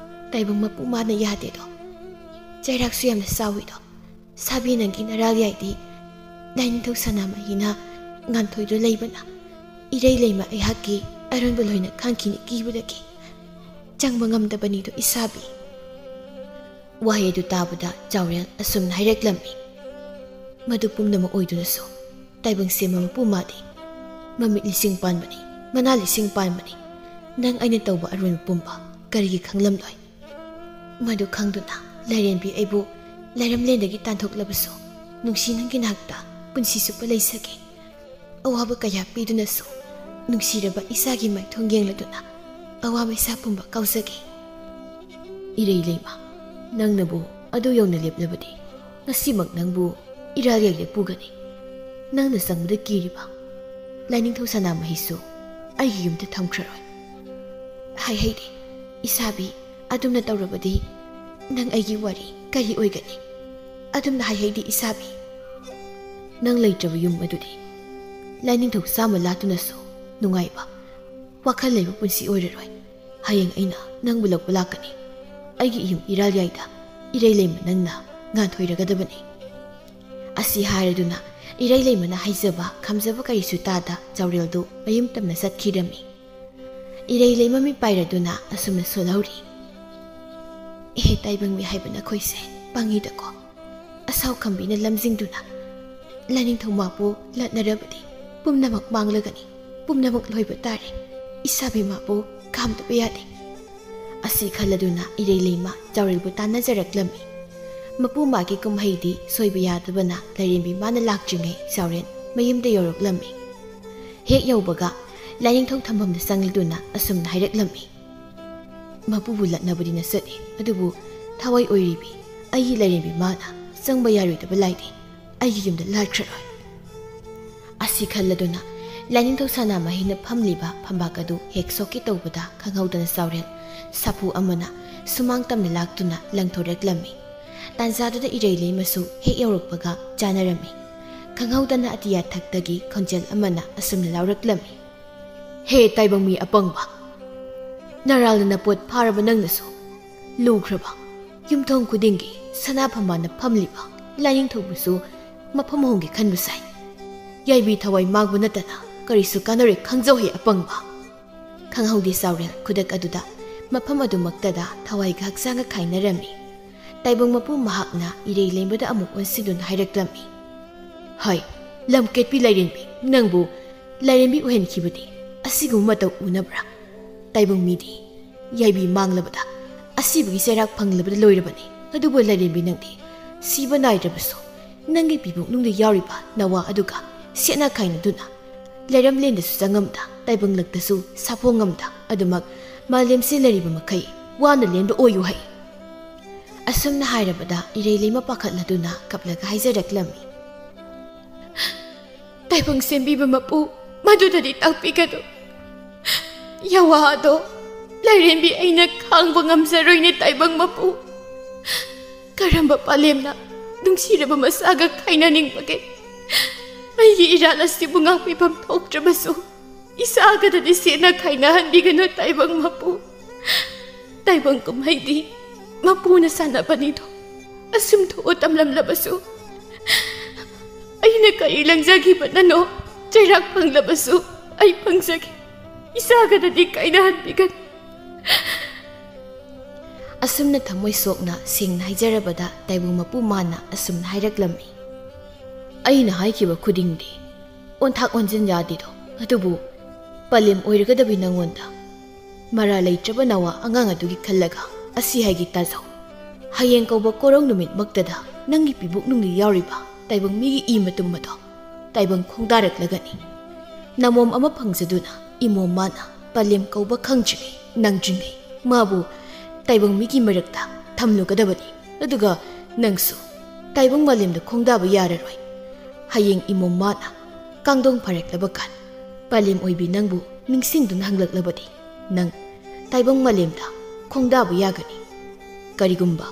ꯇꯥꯏꯕꯪ ꯃꯄꯨ ꯃꯥꯅ ꯌꯥꯗꯦꯗꯣ꯫ ꯆꯩꯔꯥꯛꯁꯨ ꯌꯥꯝꯅ ꯆꯥꯎꯏꯗꯣ꯫ ꯁꯥꯕꯤ ꯅꯪꯒꯤ ꯅꯔꯥꯜ ꯌꯥꯏꯗꯤ ꯂꯥꯏꯅꯤꯡꯊꯧ ꯁꯅꯥꯃꯍꯤꯅ ꯉꯥꯟꯊꯣꯏꯗꯨ ꯂꯩꯕꯅ ꯏꯔꯩ ꯂꯩꯃ ꯑꯩꯍꯥꯛꯀꯤ ꯑꯔꯣꯟꯕ ꯂꯣꯏꯅ ꯈꯥꯡꯈꯤꯅꯤ ꯀꯤꯕꯗꯒꯤ ꯆꯪꯕ ꯉꯝꯗꯕꯅꯤꯗꯣ ꯏꯁꯥꯕꯤ꯫ ꯋꯥꯍꯩ ꯑꯗꯨ ꯇꯥꯕꯗ ꯆꯥꯎꯔꯦꯜ ꯑꯁꯨꯝꯅ ꯍꯥꯏꯔꯛꯂꯝꯃꯤ꯫ ꯃꯗꯨ ꯄꯨꯝꯅꯃꯛ ꯑꯣꯏꯗꯨꯅꯁꯨ ꯇꯥꯏꯕꯪ ꯁꯦꯝꯕ ꯃꯄꯨ ꯃꯥꯗꯤ ꯃꯃꯤꯠ ꯂꯤꯁꯤꯡ ꯄꯥꯟꯕꯅꯤ, ꯃꯅꯥ ꯂꯤꯁꯤꯡ ꯄꯥꯟꯕꯅꯤ꯫ ꯅꯪ ꯑꯩꯅ ꯇꯧꯕ ꯑꯔꯣꯏꯕ ꯄꯨꯝꯕ ꯀꯔꯤꯒꯤ ꯈꯪꯂꯝꯂꯣꯏ? ꯃꯗꯨ ꯈꯪꯗꯨꯅ ꯂꯥꯏꯔꯦꯝꯕꯤ ꯑꯩꯕꯨ ꯂꯥꯏꯔꯝꯂꯦꯟꯗꯒꯤ ꯇꯥꯟꯊꯣꯛꯂꯕꯁꯨ ꯅꯨꯡꯁꯤ ꯅꯪꯒꯤ ꯅꯥꯛꯇ ꯄꯨꯟꯁꯤ ꯆꯨꯞꯄ ꯂꯩꯖꯒꯦ꯫ ꯑꯋꯥꯕ ꯀꯌꯥ ꯄꯤꯗꯨꯅꯁꯨ ꯅꯨꯡꯁꯤꯔꯕ ꯏꯆꯥꯒꯤ ꯃꯥꯏꯊꯣꯡ ꯌꯦꯡꯂꯗꯨꯅ ꯑꯋꯥꯕ ꯏꯁꯥ ꯄꯨꯝꯕ ꯀꯥꯎꯖꯒꯦ꯫ ꯏꯔꯩ ꯂꯩꯃ, ꯅꯪꯅꯕꯨ ꯑꯗꯨ ꯌꯧꯅ ꯂꯦꯞꯂꯕꯗꯤ ꯉꯁꯤꯃꯛ ꯅꯪꯕꯨ ꯏꯔꯥꯜ ꯌꯥꯏꯗ ꯄꯨꯒꯅꯤ꯫ ꯅꯪꯅ ꯆꯪꯕꯗ ꯀꯤꯔꯤꯕ ꯂꯥꯏꯅꯤꯡꯊꯧ ꯁꯅꯥꯃꯍꯤꯁꯨ ꯑꯩꯒꯤ ꯌꯨꯝꯗ ꯊꯝꯈ꯭ꯔꯔꯣꯏ꯫ ꯍꯥꯏꯍꯩꯗꯦ, ꯏꯁꯥꯕꯤ, ꯑꯗꯨꯝꯅ ꯇꯧꯔꯕꯗꯤ ꯅꯪ ꯑꯩꯒꯤ ꯋꯥꯔꯤ ꯀꯔꯤ ꯑꯣꯏꯒꯅꯤ? ꯑꯗꯨꯝꯅ ꯍꯥꯏꯍꯩꯗꯦ ꯏꯁꯥꯕꯤ꯫ ꯅꯪ ꯂꯩꯇ꯭ꯔꯕ ꯌꯨꯝ ꯑꯗꯨꯗꯤ ꯂꯥꯏꯅꯤꯡꯊꯧ ꯆꯥꯝꯃ ꯂꯥꯠꯇꯨꯅꯁꯨ ꯅꯨꯡꯉꯥꯏꯕ, ꯋꯥꯈꯜ ꯂꯩꯕ ꯄꯨꯟꯁꯤ ꯑꯣꯏꯔꯔꯣꯏ꯫ ꯍꯌꯦꯡ ꯑꯩꯅ ꯅꯪꯕꯨ ꯂꯧꯕ ꯂꯥꯛꯀꯅꯤ꯫ ꯑꯩꯒꯤ ꯏꯌꯨꯝ ꯏꯔꯥꯜ ꯌꯥꯏꯗ ꯏꯔꯩ ꯂꯩꯃ ꯅꯪꯅ ꯉꯥꯟꯊꯣꯏꯔꯒꯗꯕꯅꯤ꯫ ꯑꯁꯤ ꯍꯥꯏꯔꯗꯨꯅ ꯏꯔꯩ ꯂꯩꯃꯅ ꯍꯥꯏꯖꯕ ꯈꯝꯖꯕ ꯀꯔꯤꯁꯨ ꯇꯥꯗ ꯆꯥꯎꯔꯦꯜꯗꯨ ꯃꯌꯨꯝ ꯇꯝꯅ ꯆꯠꯈꯤꯔꯝꯃꯤ꯫ ꯏꯔꯩ ꯂꯩꯃ ꯃꯤꯠ ꯄꯥꯏꯔꯗꯨꯅ ꯑꯁꯨꯝꯅ ꯁꯣꯜꯍꯧꯔꯤ꯫ ꯑꯦꯍꯦ, ꯇꯥꯏꯕꯪ ꯃꯤ ꯍꯥꯏꯕ ꯅꯈꯣꯏꯁꯦ ꯄꯪꯉꯤꯗꯀꯣ꯫ ꯑꯁꯥꯎ ꯈꯝꯕꯤꯅ ꯂꯝꯖꯤꯡꯗꯨꯅ ꯂꯥꯏꯅꯤꯡꯊꯧ ꯃꯥꯕꯨ ꯂꯥꯠꯅꯔꯕꯗꯤ ꯄꯨꯝꯅꯃꯛ ꯃꯥꯡꯂꯒꯅꯤ, ꯄꯨꯝꯅꯃꯛ ꯂꯣꯏꯕ ꯇꯥꯔꯦ꯫ ꯏꯁꯥꯕꯤ ꯃꯥꯕꯨ ꯈꯥꯝꯗꯕ ꯌꯥꯗꯦ꯫ ꯑꯁꯤ ꯈꯜꯂꯗꯨꯅ ꯏꯔꯩ ꯂꯩꯃ ꯆꯥꯎꯔꯦꯜꯕꯨ ꯇꯥꯟꯅꯖꯔꯛꯂꯝꯃꯤ꯫ ꯃꯄꯨ ꯃꯥꯒꯤ ꯀꯨꯝꯍꯩꯗꯤ ꯁꯣꯏꯕ ꯌꯥꯗꯕꯅ ꯂꯥꯏꯔꯦꯝꯕꯤ ꯃꯥꯅ ꯂꯥꯛꯇ꯭ꯔꯤꯉꯩ ꯆꯥꯎꯔꯦꯜ ꯃꯌꯨꯝꯗ ꯌꯧꯔꯛꯂꯝꯃꯤ꯫ ꯍꯦꯛ ꯌꯧꯕꯒ ꯂꯥꯏꯅꯤꯡꯊꯧ ꯊꯝꯐꯝꯗ ꯆꯪꯂꯗꯨꯅ ꯑꯁꯨꯝꯅ ꯍꯥꯏꯔꯛꯂꯝꯃꯤ꯫ ꯃꯄꯨꯕꯨ ꯂꯛꯅꯕꯗꯤ ꯅꯆꯠꯅꯤ, ꯑꯗꯨꯕꯨ ꯊꯋꯥꯏ ꯑꯣꯏꯔꯤꯕꯤ ꯑꯩꯒꯤ ꯂꯥꯏꯔꯦꯝꯕꯤ ꯃꯥꯅ ꯆꯪꯕ ꯌꯥꯔꯣꯏꯗꯕ ꯂꯥꯏꯗꯤ ꯑꯩꯒꯤ ꯌꯨꯝꯗ ꯂꯥꯠꯈ꯭ꯔꯔꯣꯏ꯫ ꯑꯁꯤ ꯈꯜꯂꯗꯨꯅ ꯂꯥꯏꯅꯤꯡꯊꯧ ꯁꯅꯥꯃꯍꯤꯅ ꯐꯝꯂꯤꯕ ꯐꯝꯕꯥꯛ ꯑꯗꯨ ꯍꯦꯛ ꯁꯣꯛꯀꯦ ꯇꯧꯕꯗ ꯈꯪꯍꯧꯗꯅ ꯆꯥꯎꯔꯦꯜ ꯁꯥꯐꯨ ꯑꯃꯅ ꯁꯨꯃꯥꯡ ꯇꯝꯅ ꯂꯥꯛꯇꯨꯅ ꯂꯪꯊꯣꯔꯛꯂꯝꯃꯤ꯫ ꯇꯥꯟꯖꯥꯗꯨꯗ ꯏꯔꯩ ꯂꯩꯃꯁꯨ ꯍꯦꯛ ꯌꯧꯔꯛꯄꯒ ꯆꯥꯅꯔꯝꯃꯤ꯫ ꯈꯪꯍꯧꯗꯅ ꯑꯇꯤꯌꯥ ꯊꯛꯇꯒꯤ ꯈꯣꯟꯖꯦꯜ ꯑꯃꯅ ꯑꯁꯨꯝꯅ ꯂꯥꯎꯔꯛꯂꯝꯃꯤ꯫ "ꯍꯦ ꯇꯥꯏꯕꯪ ꯃꯤ ꯑꯄꯪꯕ! ꯅꯔꯥꯜꯅ ꯅꯄꯣꯠ ꯐꯥꯔꯕ ꯅꯪꯅꯁꯨ ꯂꯨꯈ꯭ꯔꯕ ꯌꯨꯝꯊꯣꯡ ꯈꯨꯗꯤꯡꯒꯤ ꯁꯅꯥ ꯐꯝꯕꯥꯜꯅ ꯐꯝꯂꯤꯕ ꯂꯥꯏꯅꯤꯡꯊꯧꯕꯨꯁꯨ ꯃꯐꯝ ꯍꯣꯡꯒꯦ ꯈꯟꯕ ꯁꯥꯏ꯫ ꯌꯥꯏꯕꯤ ꯊꯋꯥꯏ ꯃꯥꯡꯕ ꯅꯠꯇꯅ ꯀꯔꯤꯁꯨ ꯀꯥꯟꯅꯔꯣꯏ ꯈꯪꯖꯧ ꯍꯦ ꯑꯄꯪꯕ!" ꯈꯪꯍꯧꯗꯦ ꯆꯥꯎꯔꯦꯜ ꯈꯨꯗꯛ ꯑꯗꯨꯗ ꯃꯐꯝ ꯑꯗꯨꯃꯛꯇꯗ ꯊꯋꯥꯏꯒ ꯍꯛꯆꯥꯡꯒ ꯈꯥꯏꯅꯔꯝꯃꯤ꯫ ꯇꯥꯏꯕꯪ ꯃꯄꯨ ꯃꯍꯥꯛꯅ ꯏꯔꯩ ꯂꯩꯃꯗ ꯑꯃꯨꯛ ꯑꯣꯟꯁꯤꯟꯗꯨꯅ ꯍꯥꯏꯔꯛꯂꯝꯃꯤ꯫ "ꯍꯩ, ꯂꯝꯀꯦꯠꯄꯤ ꯂꯥꯏꯔꯦꯝꯕꯤ, ꯅꯪꯕꯨ ꯂꯥꯏꯔꯦꯝꯕꯤ ꯑꯣꯏꯍꯟꯈꯤꯕꯗꯤ ꯑꯁꯤꯒꯨꯝꯕ ꯃꯇꯧ ꯎꯅꯕ꯭ꯔꯥ? ꯇꯥꯏꯕꯪ ꯃꯤꯗꯤ ꯌꯥꯏꯕꯤ ꯃꯥꯡꯂꯕꯗ ꯑꯁꯤꯕꯒꯤ ꯆꯩꯔꯥꯛ ꯐꯪꯂꯕꯗ ꯂꯣꯏꯔꯕꯅꯤ꯫ ꯑꯗꯨꯕꯨ ꯂꯥꯏꯔꯦꯝꯕꯤ ꯅꯪꯗꯤ ꯁꯤꯕ ꯅꯥꯏꯗ꯭ꯔꯕꯁꯨ ꯅꯪꯒꯤ ꯄꯤꯕꯨꯛꯅꯨꯡꯗ ꯌꯥꯎꯔꯤꯕ ꯅꯋꯥ ꯑꯗꯨꯒ ꯁꯦꯠꯅ ꯈꯥꯏꯅꯗꯨꯅ ꯂꯩꯔꯝꯂꯦꯟꯗꯁꯨ ꯆꯪꯉꯝꯗ, ꯇꯥꯏꯕꯪꯂꯛꯇꯁꯨ ꯁꯥꯐꯣꯡꯉꯝꯗ, ꯑꯗꯨꯃꯛ ꯃꯥꯂꯦꯝꯁꯦ ꯂꯩꯔꯤꯕ ꯃꯈꯩ ꯋꯥꯅ ꯂꯦꯟꯕ ꯑꯣꯏꯌꯨ ꯍꯩ!" ꯑꯁꯨꯝꯅ ꯍꯥꯏꯔꯕꯗ ꯏꯔꯩ ꯂꯩꯃ ꯄꯥꯈꯠꯂꯗꯨꯅ ꯀꯞꯂꯒ ꯍꯥꯏꯖꯔꯛꯂꯝꯃꯤ꯫ "ꯇꯥꯏꯕꯪ ꯁꯦꯝꯕꯤꯕ ꯃꯄꯨ, ꯃꯗꯨꯗꯗꯤ ꯇꯥꯛꯄꯤꯒꯅꯨ꯫ ꯌꯥꯋꯥ ꯑꯗꯣ ꯂꯥꯏꯔꯦꯝꯕꯤ ꯑꯩꯅ ꯈꯥꯡꯕ ꯉꯝꯖꯔꯣꯏꯅꯦ ꯇꯥꯏꯕꯪ ꯃꯄꯨ꯫ ꯀꯔꯝꯕ ꯄꯥꯂꯦꯝꯅ ꯅꯨꯡꯁꯤꯔꯕ ꯃꯆꯥꯒ ꯈꯥꯏꯅꯅꯤꯡꯕꯒꯦ? ꯑꯩꯒꯤ ꯏꯔꯥꯜ ꯑꯁꯤꯕꯨ ꯉꯥꯛꯄꯤꯐꯝ ꯊꯣꯛꯇ꯭ꯔꯕꯁꯨ ꯏꯆꯥꯒꯗꯗꯤ ꯁꯦꯠꯅ ꯈꯥꯏꯅꯍꯟꯕꯤꯒꯅꯨ ꯇꯥꯏꯕꯪ ꯃꯄꯨ꯫ ꯇꯥꯏꯕꯪ ꯀꯨꯝꯍꯩꯗꯤ ꯃꯄꯨꯅ ꯁꯥꯟꯅꯕꯅꯤꯗꯣ꯫ ꯑꯁꯨꯝ ꯊꯣꯛꯑꯣ ꯇꯝꯂꯝꯂꯕꯁꯨ ꯑꯩꯅ ꯀꯔꯤ ꯂꯪꯖꯈꯤꯕꯅꯅꯣ? ꯆꯩꯔꯥꯛ ꯐꯪꯂꯕꯁꯨ ꯑꯩ ꯐꯪꯖꯒꯦ꯫ ꯏꯆꯥꯒꯗꯗꯤ ꯀꯥꯏꯅꯍꯟꯕꯤꯒꯅꯨ꯫" ꯑꯁꯨꯝꯅ ꯊꯃꯣꯏ ꯁꯣꯛꯅ ꯁꯦꯡꯅ ꯍꯥꯏꯖꯔꯕꯗ ꯇꯥꯏꯕꯪ ꯃꯄꯨ ꯃꯥꯅ ꯑꯁꯨꯝꯅ ꯍꯥꯏꯔꯛꯂꯝꯃꯤ꯫ "ꯑꯩꯅ ꯍꯥꯏꯈꯤꯕ ꯈꯨꯗꯤꯡꯗꯤ ꯑꯣꯟꯊꯥꯛ ꯑꯣꯟꯁꯤꯟ ꯌꯥꯗꯦꯗꯣ, ꯑꯗꯨꯕꯨ ꯄꯂꯦꯝ ꯑꯣꯏꯔꯒꯗꯕꯤ ꯅꯪꯉꯣꯟꯗ ꯃꯔꯥ ꯂꯩꯇ꯭ꯔꯕ ꯅꯋꯥ ꯑꯉꯥꯡ ꯑꯗꯨꯒꯤ ꯈꯜꯂꯒ ꯑꯁꯤ ꯍꯥꯏꯒꯦ ꯇꯥꯖꯧ꯫ ꯍꯌꯦꯡ ꯀꯧꯕ ꯀꯣꯔꯧ ꯅꯨꯃꯤꯠꯃꯛꯇꯗ ꯅꯪꯒꯤ ꯄꯤꯕꯨꯛꯅꯨꯡꯗ ꯌꯥꯎꯔꯤꯕ ꯇꯥꯏꯕꯪ ꯃꯤꯒꯤ ꯏ ꯃꯇꯨꯝ ꯑꯗꯣ ꯇꯥꯏꯕꯪ ꯈꯣꯡꯗꯥꯔꯛꯂꯒꯅꯤ꯫ ꯅꯃꯣꯝ ꯑꯃ ꯐꯪꯖꯗꯨꯅ ꯏꯃꯣꯝ ꯃꯥꯅ ꯄꯂꯦꯝ ꯀꯧꯕ ꯈꯪꯗ꯭ꯔꯤꯉꯩ ꯅꯪꯗ꯭ꯔꯤꯉꯩ ꯃꯥꯕꯨ ꯇꯥꯏꯕꯪ ꯃꯤꯒꯤ ꯃꯔꯛꯇ ꯊꯝꯂꯨꯒꯗꯕꯅꯤ꯫ ꯑꯗꯨꯒ ꯅꯪꯁꯨ ꯇꯥꯏꯕꯪ ꯃꯥꯂꯦꯝꯗ ꯈꯣꯡꯗꯥꯕ ꯌꯥꯔꯔꯣꯏ꯫ ꯍꯌꯦꯡ ꯏꯃꯣꯝ ꯃꯥꯅ ꯀꯥꯡꯗꯣꯡ ꯐꯥꯔꯛꯂꯕ ꯀꯥꯟ ꯄꯂꯦꯝ ꯑꯣꯏꯕꯤ ꯅꯪꯕꯨ ꯅꯤꯡꯁꯤꯡꯗꯨꯅ ꯍꯪꯂꯛꯂꯕꯗꯤ ꯅꯪ ꯇꯥꯏꯕꯪ ꯃꯥꯂꯦꯝꯗ ꯈꯣꯡꯗꯥꯕ ꯌꯥꯒꯅꯤ꯫ ꯀꯔꯤꯒꯨꯝꯕ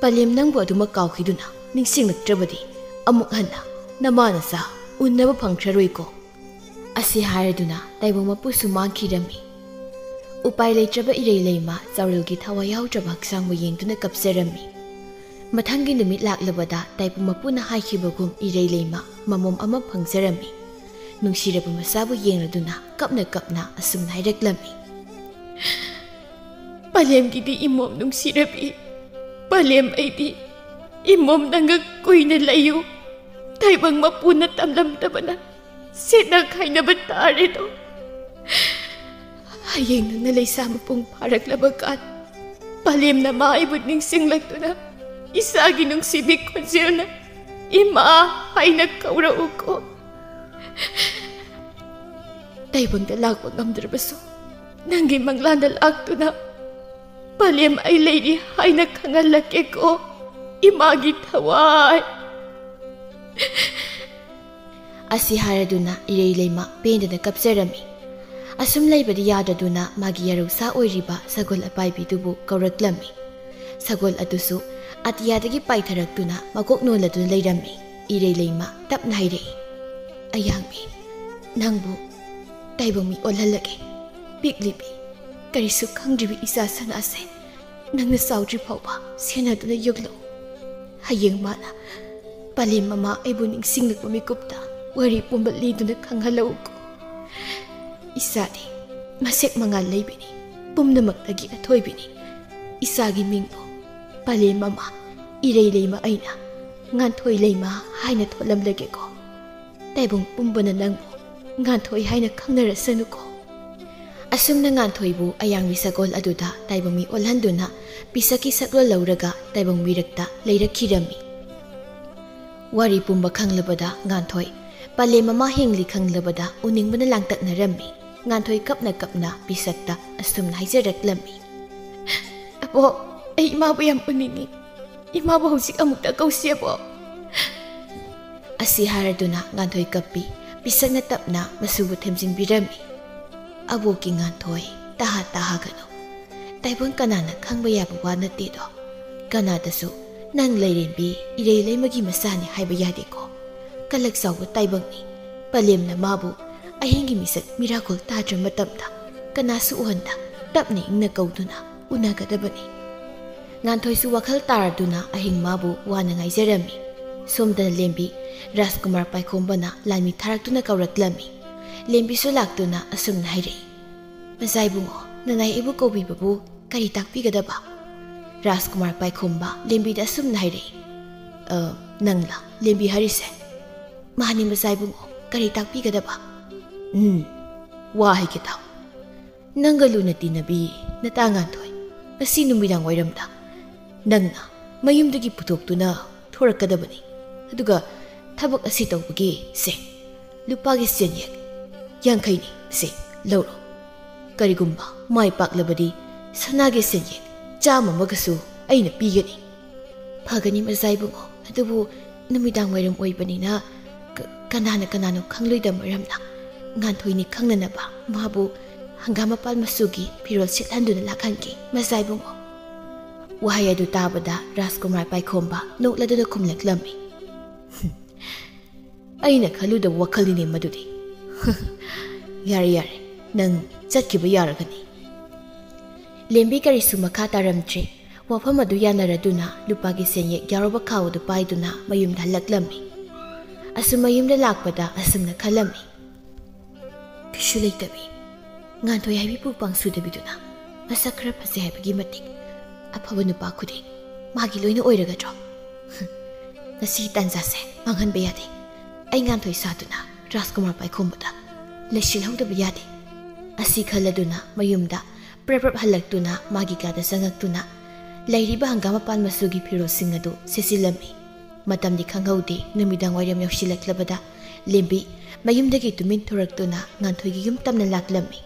ꯄꯂꯦꯝ ꯅꯪꯕꯨ ꯑꯗꯨꯃꯛ ꯀꯥꯎꯈꯤꯗꯨꯅ ꯅꯤꯡꯁꯤꯡꯂꯛꯇ꯭ꯔꯕꯗꯤ ꯑꯃꯨꯛ ꯍꯟꯅ ꯅꯃꯥ ꯅꯆꯥ ꯎꯟꯅꯕ ꯐꯪꯈ꯭ꯔꯔꯣꯏꯀꯣ꯫ ꯑꯁꯤ ꯍꯥꯏꯔꯗꯨꯅ ꯇꯥꯏꯕꯪ ꯃꯄꯨꯁꯨ ꯃꯥꯡꯈꯤꯔꯝꯃꯤ꯫ ꯎꯄꯥꯏ ꯂꯩꯇ꯭ꯔꯕ ꯏꯔꯩ ꯂꯩꯃ ꯆꯥꯎꯔꯦꯜꯒꯤ ꯊꯋꯥꯏ ꯌꯥꯎꯗ꯭ꯔꯕ ꯍꯛꯆꯥꯡꯕꯨ ꯌꯦꯡꯗꯨꯅ ꯀꯞꯆꯔꯝꯃꯤ꯫ ꯃꯊꯪꯒꯤ ꯅꯨꯃꯤꯠ ꯂꯥꯛꯂꯕꯗ ꯇꯥꯏꯕꯪ ꯃꯄꯨꯅ ꯍꯥꯏꯈꯤꯕꯒꯨꯝ ꯏꯔꯩ ꯂꯩꯃ ꯃꯃꯣꯝ ꯑꯃ ꯐꯪꯖꯔꯝꯃꯤ꯫ ꯅꯨꯡꯁꯤꯔꯕ ꯃꯆꯥꯕꯨ ꯌꯦꯡꯂꯗꯨꯅ ꯀꯞꯅ ꯀꯞꯅ ꯑꯁꯨꯝꯅ ꯍꯥꯏꯔꯛꯂꯝꯃꯤ꯫ ꯄꯂꯦꯝꯒꯤꯗꯤ ꯏꯃꯣꯝ ꯅꯨꯡꯁꯤꯔꯕꯤ, ꯄꯂꯦꯝ ꯑꯩꯗꯤ ꯏꯃꯣꯝ ꯅꯪꯒ ꯀꯨꯏꯅ ꯂꯩꯌꯨ, ꯇꯥꯏꯕꯪ ꯃꯄꯨꯅ ꯇꯝꯂꯝꯗꯕꯅ ꯁꯦꯠꯅ ꯈꯥꯏꯅꯕ ꯇꯥꯔꯦꯗꯣ꯫ ꯍꯌꯦꯡ ꯅꯪꯅ ꯂꯩꯁꯥ ꯃꯄꯨꯡ ꯐꯥꯔꯛꯂꯕ ꯀꯥꯟ ꯄꯂꯦꯝꯅ ꯃꯥ ꯑꯩꯕꯨ ꯅꯤꯡꯁꯤꯡꯂꯛꯇꯨꯅ ꯏꯆꯥꯒꯤ ꯅꯨꯡꯁꯤꯕꯤ ꯈꯣꯟꯖꯦꯜꯅ "ꯏꯃꯥ" ꯍꯥꯏꯅ ꯀꯧꯔꯛꯎꯀꯣ꯫ ꯇꯥꯏꯕꯪꯗ ꯂꯥꯛꯄ ꯉꯝꯗ꯭ꯔꯕꯁꯨ ꯅꯪꯒꯤ ꯃꯪꯂꯥꯟꯗ ꯂꯥꯛꯇꯨꯅ "ꯄꯂꯦꯝ ꯑꯩ ꯂꯩꯔꯤ" ꯍꯥꯏꯅ ꯈꯪꯍꯜꯂꯛꯀꯦꯀꯣ, ꯏꯃꯥꯒꯤ ꯊꯋꯥꯏ꯫ ꯑꯁꯤ ꯍꯥꯏꯔꯗꯨꯅ ꯏꯔꯩ ꯂꯩꯃ ꯄꯦꯟꯗꯅ ꯀꯞꯆꯔꯝꯃꯤ꯫ ꯑꯁꯨꯝ ꯂꯩꯕꯗꯤ ꯌꯥꯗ꯭ꯔꯗꯨꯅ ꯃꯥꯒꯤ ꯌꯥꯔꯧꯁꯥ ꯑꯣꯏꯔꯤꯕ ꯁꯒꯣꯜ ꯑꯄꯥꯏꯕꯤꯗꯨꯕꯨ ꯀꯧꯔꯛꯂꯝꯃꯤ꯫ ꯁꯒꯣꯜ ꯑꯗꯨꯁꯨ ꯑꯇꯤꯌꯥꯗꯒꯤ ꯄꯥꯏꯊꯔꯛꯇꯨꯅ ꯃꯀꯣꯛ ꯅꯣꯜꯂꯗꯨꯅ ꯂꯩꯔꯝꯃꯤ꯫ ꯏꯔꯩ ꯂꯩꯃ ꯇꯞꯅ ꯍꯥꯏꯔꯛꯏ, "ꯑꯌꯥꯡꯕꯤ, ꯅꯪꯕꯨ ꯇꯥꯏꯕꯪ ꯃꯤ ꯑꯣꯜꯍꯜꯂꯒꯦ꯫ ꯄꯤꯛꯂꯤꯕꯤ, ꯀꯔꯤꯁꯨ ꯈꯪꯗ꯭ꯔꯤꯕꯤ ꯏꯆꯥ ꯁꯅꯥꯁꯦ ꯅꯪꯅ ꯆꯥꯎꯗ꯭ꯔꯤ ꯐꯥꯎꯕ ꯁꯦꯟꯅꯗꯨꯅ ꯌꯣꯛꯂꯛꯎ꯫ ꯍꯌꯦꯡ ꯃꯥꯅ ꯄꯂꯦꯝ ꯃꯃꯥ ꯑꯩꯕꯨ ꯅꯤꯡꯁꯤꯡꯂꯛꯄ ꯃꯤꯀꯨꯞꯇ ꯋꯥꯔꯤ ꯄꯨꯝꯕ ꯂꯤꯗꯨꯅ ꯈꯪꯍꯜꯂꯛꯎꯀꯣ꯫ ꯏꯆꯥꯗꯤ ꯃꯁꯦꯛ ꯃꯉꯥꯜ ꯂꯩꯕꯤꯅꯤ, ꯄꯨꯝꯅꯃꯛꯇꯒꯤ ꯑꯊꯣꯏꯕꯤꯅꯤ꯫ ꯏꯆꯥꯒꯤ ꯃꯤꯡꯕꯨ ꯄꯂꯦꯝ ꯃꯃꯥ ꯏꯔꯩ ꯂꯩꯃ ꯑꯩꯅ ꯉꯥꯟꯊꯣꯏ ꯂꯩꯃ ꯍꯥꯏꯅ ꯊꯣꯜꯂꯝꯂꯒꯦꯀꯣ꯫ ꯇꯥꯏꯕꯪ ꯄꯨꯝꯕꯅ ꯅꯪꯕꯨ ꯉꯥꯟꯊꯣꯏ ꯍꯥꯏꯅ ꯈꯪꯅꯔꯁꯅꯨꯀꯣ"꯫ ꯑꯁꯨꯝꯅ ꯉꯥꯟꯊꯣꯏꯕꯨ ꯑꯌꯥꯡꯕꯤ ꯁꯒꯣꯜ ꯑꯗꯨꯗ ꯇꯥꯏꯕꯪ ꯃꯤ ꯑꯣꯜꯍꯟꯗꯨꯅ ꯄꯤꯁꯛꯀꯤ ꯁꯛꯂꯣꯟ ꯂꯧꯔꯒ ꯇꯥꯏꯕꯪ ꯃꯤꯔꯛꯇ ꯂꯩꯔꯛꯈꯤꯔꯝꯃꯤ꯫ ꯋꯥꯔꯤ ꯄꯨꯝꯕ ꯈꯪꯂꯕꯗ ꯉꯥꯟꯊꯣꯏ ꯄꯂꯦꯝ ꯃꯃꯥ ꯍꯤꯡꯂꯤ ꯈꯪꯂꯕꯗ ꯎꯅꯤꯡꯕꯅ ꯂꯥꯡꯇꯛꯅꯔꯝꯃꯤ꯫ ꯉꯥꯟꯊꯣꯏ ꯀꯞꯅ ꯀꯞꯅ ꯄꯤꯁꯛꯇ ꯑꯁꯨꯝꯅ ꯍꯥꯏꯖꯔꯛꯂꯝꯃꯤ, "ꯑꯕꯣꯛ, ꯑꯩ ꯏꯃꯥꯕꯨ ꯌꯥꯝ ꯎꯅꯤꯡꯏ꯫ ꯏꯃꯥꯕꯨ ꯍꯧꯖꯤꯛ ꯑꯃꯨꯛꯇ ꯀꯧꯁꯤ, ꯑꯕꯣꯛ꯫" ꯑꯁꯤ ꯍꯥꯏꯔꯗꯨꯅ ꯉꯥꯟꯊꯣꯏ ꯀꯞꯄꯤ꯫ ꯄꯤꯁꯛꯅ ꯇꯞꯅ ꯃꯁꯨꯕꯨ ꯊꯦꯝꯖꯤꯟꯕꯤꯔꯝꯃꯤ꯫ ꯑꯕꯣꯛꯀꯤ ꯉꯥꯟꯊꯣꯏ, ꯇꯍꯥ ꯇꯍꯥꯒꯅꯨ꯫ ꯇꯥꯏꯕꯪ ꯀꯅꯥꯅ ꯈꯪꯕ ꯌꯥꯕ ꯋꯥ ꯅꯠꯇꯦꯗꯣ꯫ ꯀꯅꯥꯗꯁꯨ "ꯅꯪ ꯂꯩꯔꯦꯝꯕꯤ ꯏꯔꯩ ꯂꯩꯃꯒꯤ ꯃꯆꯥꯅꯤ" ꯍꯥꯏꯕ ꯌꯥꯗꯦꯀꯣ꯫ ꯀꯂꯛ ꯆꯥꯎꯕ ꯇꯥꯏꯕꯪꯅꯤ꯫ ꯄꯂꯦꯝꯅ ꯃꯥꯕꯨ ꯑꯍꯤꯡꯒꯤ ꯃꯤꯁꯛ ꯃꯤꯔꯥꯈꯣꯜ ꯇꯥꯗ꯭ꯔ ꯃꯇꯝꯗ ꯀꯅꯥꯁꯨ ꯎꯍꯟꯗ ꯇꯞꯅ ꯏꯪꯅ ꯀꯧꯗꯨꯅ ꯎꯅꯒꯗꯕꯅꯤ꯫ ꯉꯥꯟꯊꯣꯏꯁꯨ ꯋꯥꯈꯜ ꯇꯥꯔꯗꯨꯅ ꯑꯍꯤꯡ ꯃꯥꯕꯨ ꯋꯥꯅ ꯉꯥꯏꯖꯔꯝꯃꯤ꯫ ꯁꯣꯝꯗꯅ ꯂꯦꯝꯕꯤ ꯔꯥꯖꯀꯨꯃꯥꯔ ꯄꯥꯏꯈꯣꯝꯕꯅ ꯂꯥꯟꯃꯤ ꯊꯥꯔꯛꯇꯨꯅ ꯀꯧꯔꯛꯂꯝꯃꯤ꯫ ꯂꯦꯝꯕꯤꯁꯨ ꯂꯥꯛꯇꯨꯅ ꯑꯁꯨꯝꯅ ꯍꯥꯏꯔꯛꯏ, "ꯃꯖꯥ ꯏꯕꯨꯡꯉꯣ, ꯅꯅꯥꯏ ꯑꯩꯕꯨ ꯀꯧꯕꯤꯕꯕꯨ ꯀꯔꯤ ꯇꯥꯛꯄꯤꯒꯗꯕ?" ꯔꯥꯖꯀꯨꯃꯥꯔ ꯄꯥꯏꯈꯣꯝꯕ ꯂꯦꯝꯕꯤꯗ ꯑꯁꯨꯝꯅ ꯍꯥꯏꯔꯛꯏ, "ꯑ, ꯅꯪꯂ ꯂꯦꯝꯕꯤ ꯍꯥꯏꯔꯤꯁꯦ?" "ꯃꯥꯅꯤ ꯃꯖꯥ ꯏꯕꯨꯡꯉꯣ, ꯀꯔꯤ ꯇꯥꯛꯄꯤꯒꯗꯕ?" "ꯎꯝ, ꯋꯥ ꯍꯥꯏꯒꯦ ꯇꯥꯎ꯫ ꯅꯪꯒ ꯂꯨꯅ ꯇꯤꯟꯅꯕꯤ ꯅꯇꯥ ꯉꯥꯟꯊꯣꯏ ꯉꯁꯤ ꯅꯨꯃꯤꯗꯥꯡ ꯋꯥꯏꯔꯝꯗ ꯅꯪꯅ ꯃꯌꯨꯝꯗꯒꯤ ꯄꯨꯊꯣꯛꯇꯨꯅ ꯊꯣꯔꯛꯀꯗꯕꯅꯤ꯫ ꯑꯗꯨꯒ ꯊꯕꯛ ꯑꯁꯤ ꯇꯧꯕꯒꯤ ꯁꯦ, ꯂꯨꯄꯥꯒꯤ ꯁꯦꯟꯌꯦꯛ ꯌꯥꯡꯈꯩꯅꯤ꯫ ꯁꯦ, ꯂꯧꯔꯣ꯫ ꯀꯔꯤꯒꯨꯝꯕ ꯃꯥꯏ ꯄꯥꯛꯂꯕꯗꯤ ꯁꯅꯥꯒꯤ ꯁꯦꯟꯌꯦꯛ ꯆꯥꯝꯃ ꯑꯃꯒꯁꯨ ꯑꯩꯅ ꯄꯤꯒꯅꯤ꯫" "ꯐꯒꯅꯤ ꯃꯖꯥ ꯏꯕꯨꯡꯉꯣ, ꯑꯗꯨꯕꯨ ꯅꯨꯃꯤꯗꯥꯡ ꯋꯥꯏꯔꯝ ꯑꯣꯏꯕꯅꯤꯅ ꯀ-, ꯀꯅꯥꯅ ꯀꯅꯥꯅꯣ ꯈꯪꯂꯣꯏꯗꯕ ꯃꯔꯝꯅ ꯉꯥꯟꯊꯣꯏꯅꯤ ꯈꯪꯅꯅꯕ ꯃꯥꯕꯨ ꯍꯪꯒꯥꯝ ꯃꯄꯥꯜ ꯃꯆꯨꯒꯤ ꯐꯤꯔꯣꯜ ꯁꯦꯠꯍꯟꯗꯨꯅ ꯂꯥꯛꯍꯟꯒꯦ ꯃꯖꯥ ꯏꯕꯨꯡꯉꯣ꯫" ꯋꯥꯍꯩ ꯑꯗꯨ ꯇꯥꯕꯗ ꯔꯥꯖꯀꯨꯃꯥꯔ ꯄꯥꯏꯈꯣꯝꯕ ꯅꯣꯛꯂꯗꯨꯅ ꯈꯨꯝꯂꯛꯂꯝꯃꯤ, "ꯑꯩꯅ ꯈꯜꯂꯨꯗꯕ ꯋꯥꯈꯜꯅꯤꯅꯦ ꯃꯗꯨꯗꯤ꯫ ꯌꯥꯔꯦ, ꯌꯥꯔꯦ, ꯅꯪ ꯆꯠꯈꯤꯕ ꯌꯥꯔꯒꯅꯤ꯫" ꯂꯦꯝꯕꯤ ꯀꯔꯤꯁꯨ ꯃꯈꯥ ꯇꯥꯔꯝꯗ꯭ꯔꯦ꯫ ꯋꯥꯐꯝ ꯑꯗꯨ ꯌꯥꯅꯔꯗꯨꯅ ꯂꯨꯄꯥꯒꯤ ꯁꯦꯟꯌꯦꯛ ꯌꯥꯎꯔꯕ ꯈꯥꯎ ꯑꯗꯨ ꯄꯥꯏꯗꯨꯅ ꯃꯌꯨꯝꯗ ꯍꯜꯂꯛꯂꯝꯃꯤ꯫ ꯑꯁꯨꯝ ꯃꯌꯨꯝꯗ ꯂꯥꯛꯄꯗ ꯑꯁꯨꯝꯅ ꯈꯜꯂꯝꯃꯤ, "ꯀꯩꯁꯨ ꯂꯩꯇꯕꯤ, ꯉꯥꯟꯊꯣꯏ ꯍꯥꯏꯕꯤ ꯄꯨ ꯄꯥꯡ ꯁꯨꯗꯕꯤꯗꯨꯅ ꯃꯁꯛ ꯈꯔ ꯐꯖꯩ ꯍꯥꯏꯕꯒꯤ ꯃꯇꯤꯛ ꯑꯐꯕ ꯅꯨꯄꯥ ꯈꯨꯗꯤꯡ ꯃꯥꯒꯤ ꯂꯣꯏꯅ ꯑꯣꯏꯔꯒꯗ꯭ꯔꯣ? ꯉꯁꯤ ꯇꯥꯟꯖꯥꯁꯦ ꯃꯥꯡꯍꯟꯕ ꯌꯥꯗꯦ꯫ ꯑꯩ ꯉꯥꯟꯊꯣꯏ ꯁꯥꯗꯨꯅ ꯔꯥꯖꯀꯨꯃꯥꯔ ꯄꯥꯏꯈꯣꯝꯕꯗ ꯂꯩꯁꯤꯜꯍꯧꯗꯕ ꯌꯥꯗꯦ꯫" ꯑꯁꯤ ꯈꯜꯂꯗꯨꯅ ꯃꯌꯨꯝꯗ ꯄ꯭ꯔꯞ ꯄ꯭ꯔꯞ ꯍꯜꯂꯛꯇꯨꯅ ꯃꯥꯒꯤ ꯀꯥꯗ ꯆꯪꯉꯛꯇꯨꯅ ꯂꯩꯔꯤꯕ ꯍꯪꯒꯥꯝ ꯃꯄꯥꯟ ꯃꯆꯨꯒꯤ ꯐꯤꯔꯣꯜꯁꯤꯡ ꯑꯗꯨ ꯁꯦꯠꯆꯤꯜꯂꯝꯃꯤ꯫ ꯃꯇꯝꯗꯤ ꯈꯪꯍꯧꯗꯦ, ꯅꯨꯃꯤꯗꯥꯡ ꯋꯥꯏꯔꯝ ꯌꯧꯁꯤꯜꯂꯛꯂꯕꯗ ꯂꯦꯝꯕꯤ ꯃꯌꯨꯝꯗꯒꯤ ꯇꯨꯃꯤꯟ ꯊꯣꯔꯛꯇꯨꯅ ꯉꯥꯟꯊꯣꯏꯒꯤ ꯌꯨꯝ ꯇꯝꯅ ꯂꯥꯛꯂꯝꯃꯤ꯫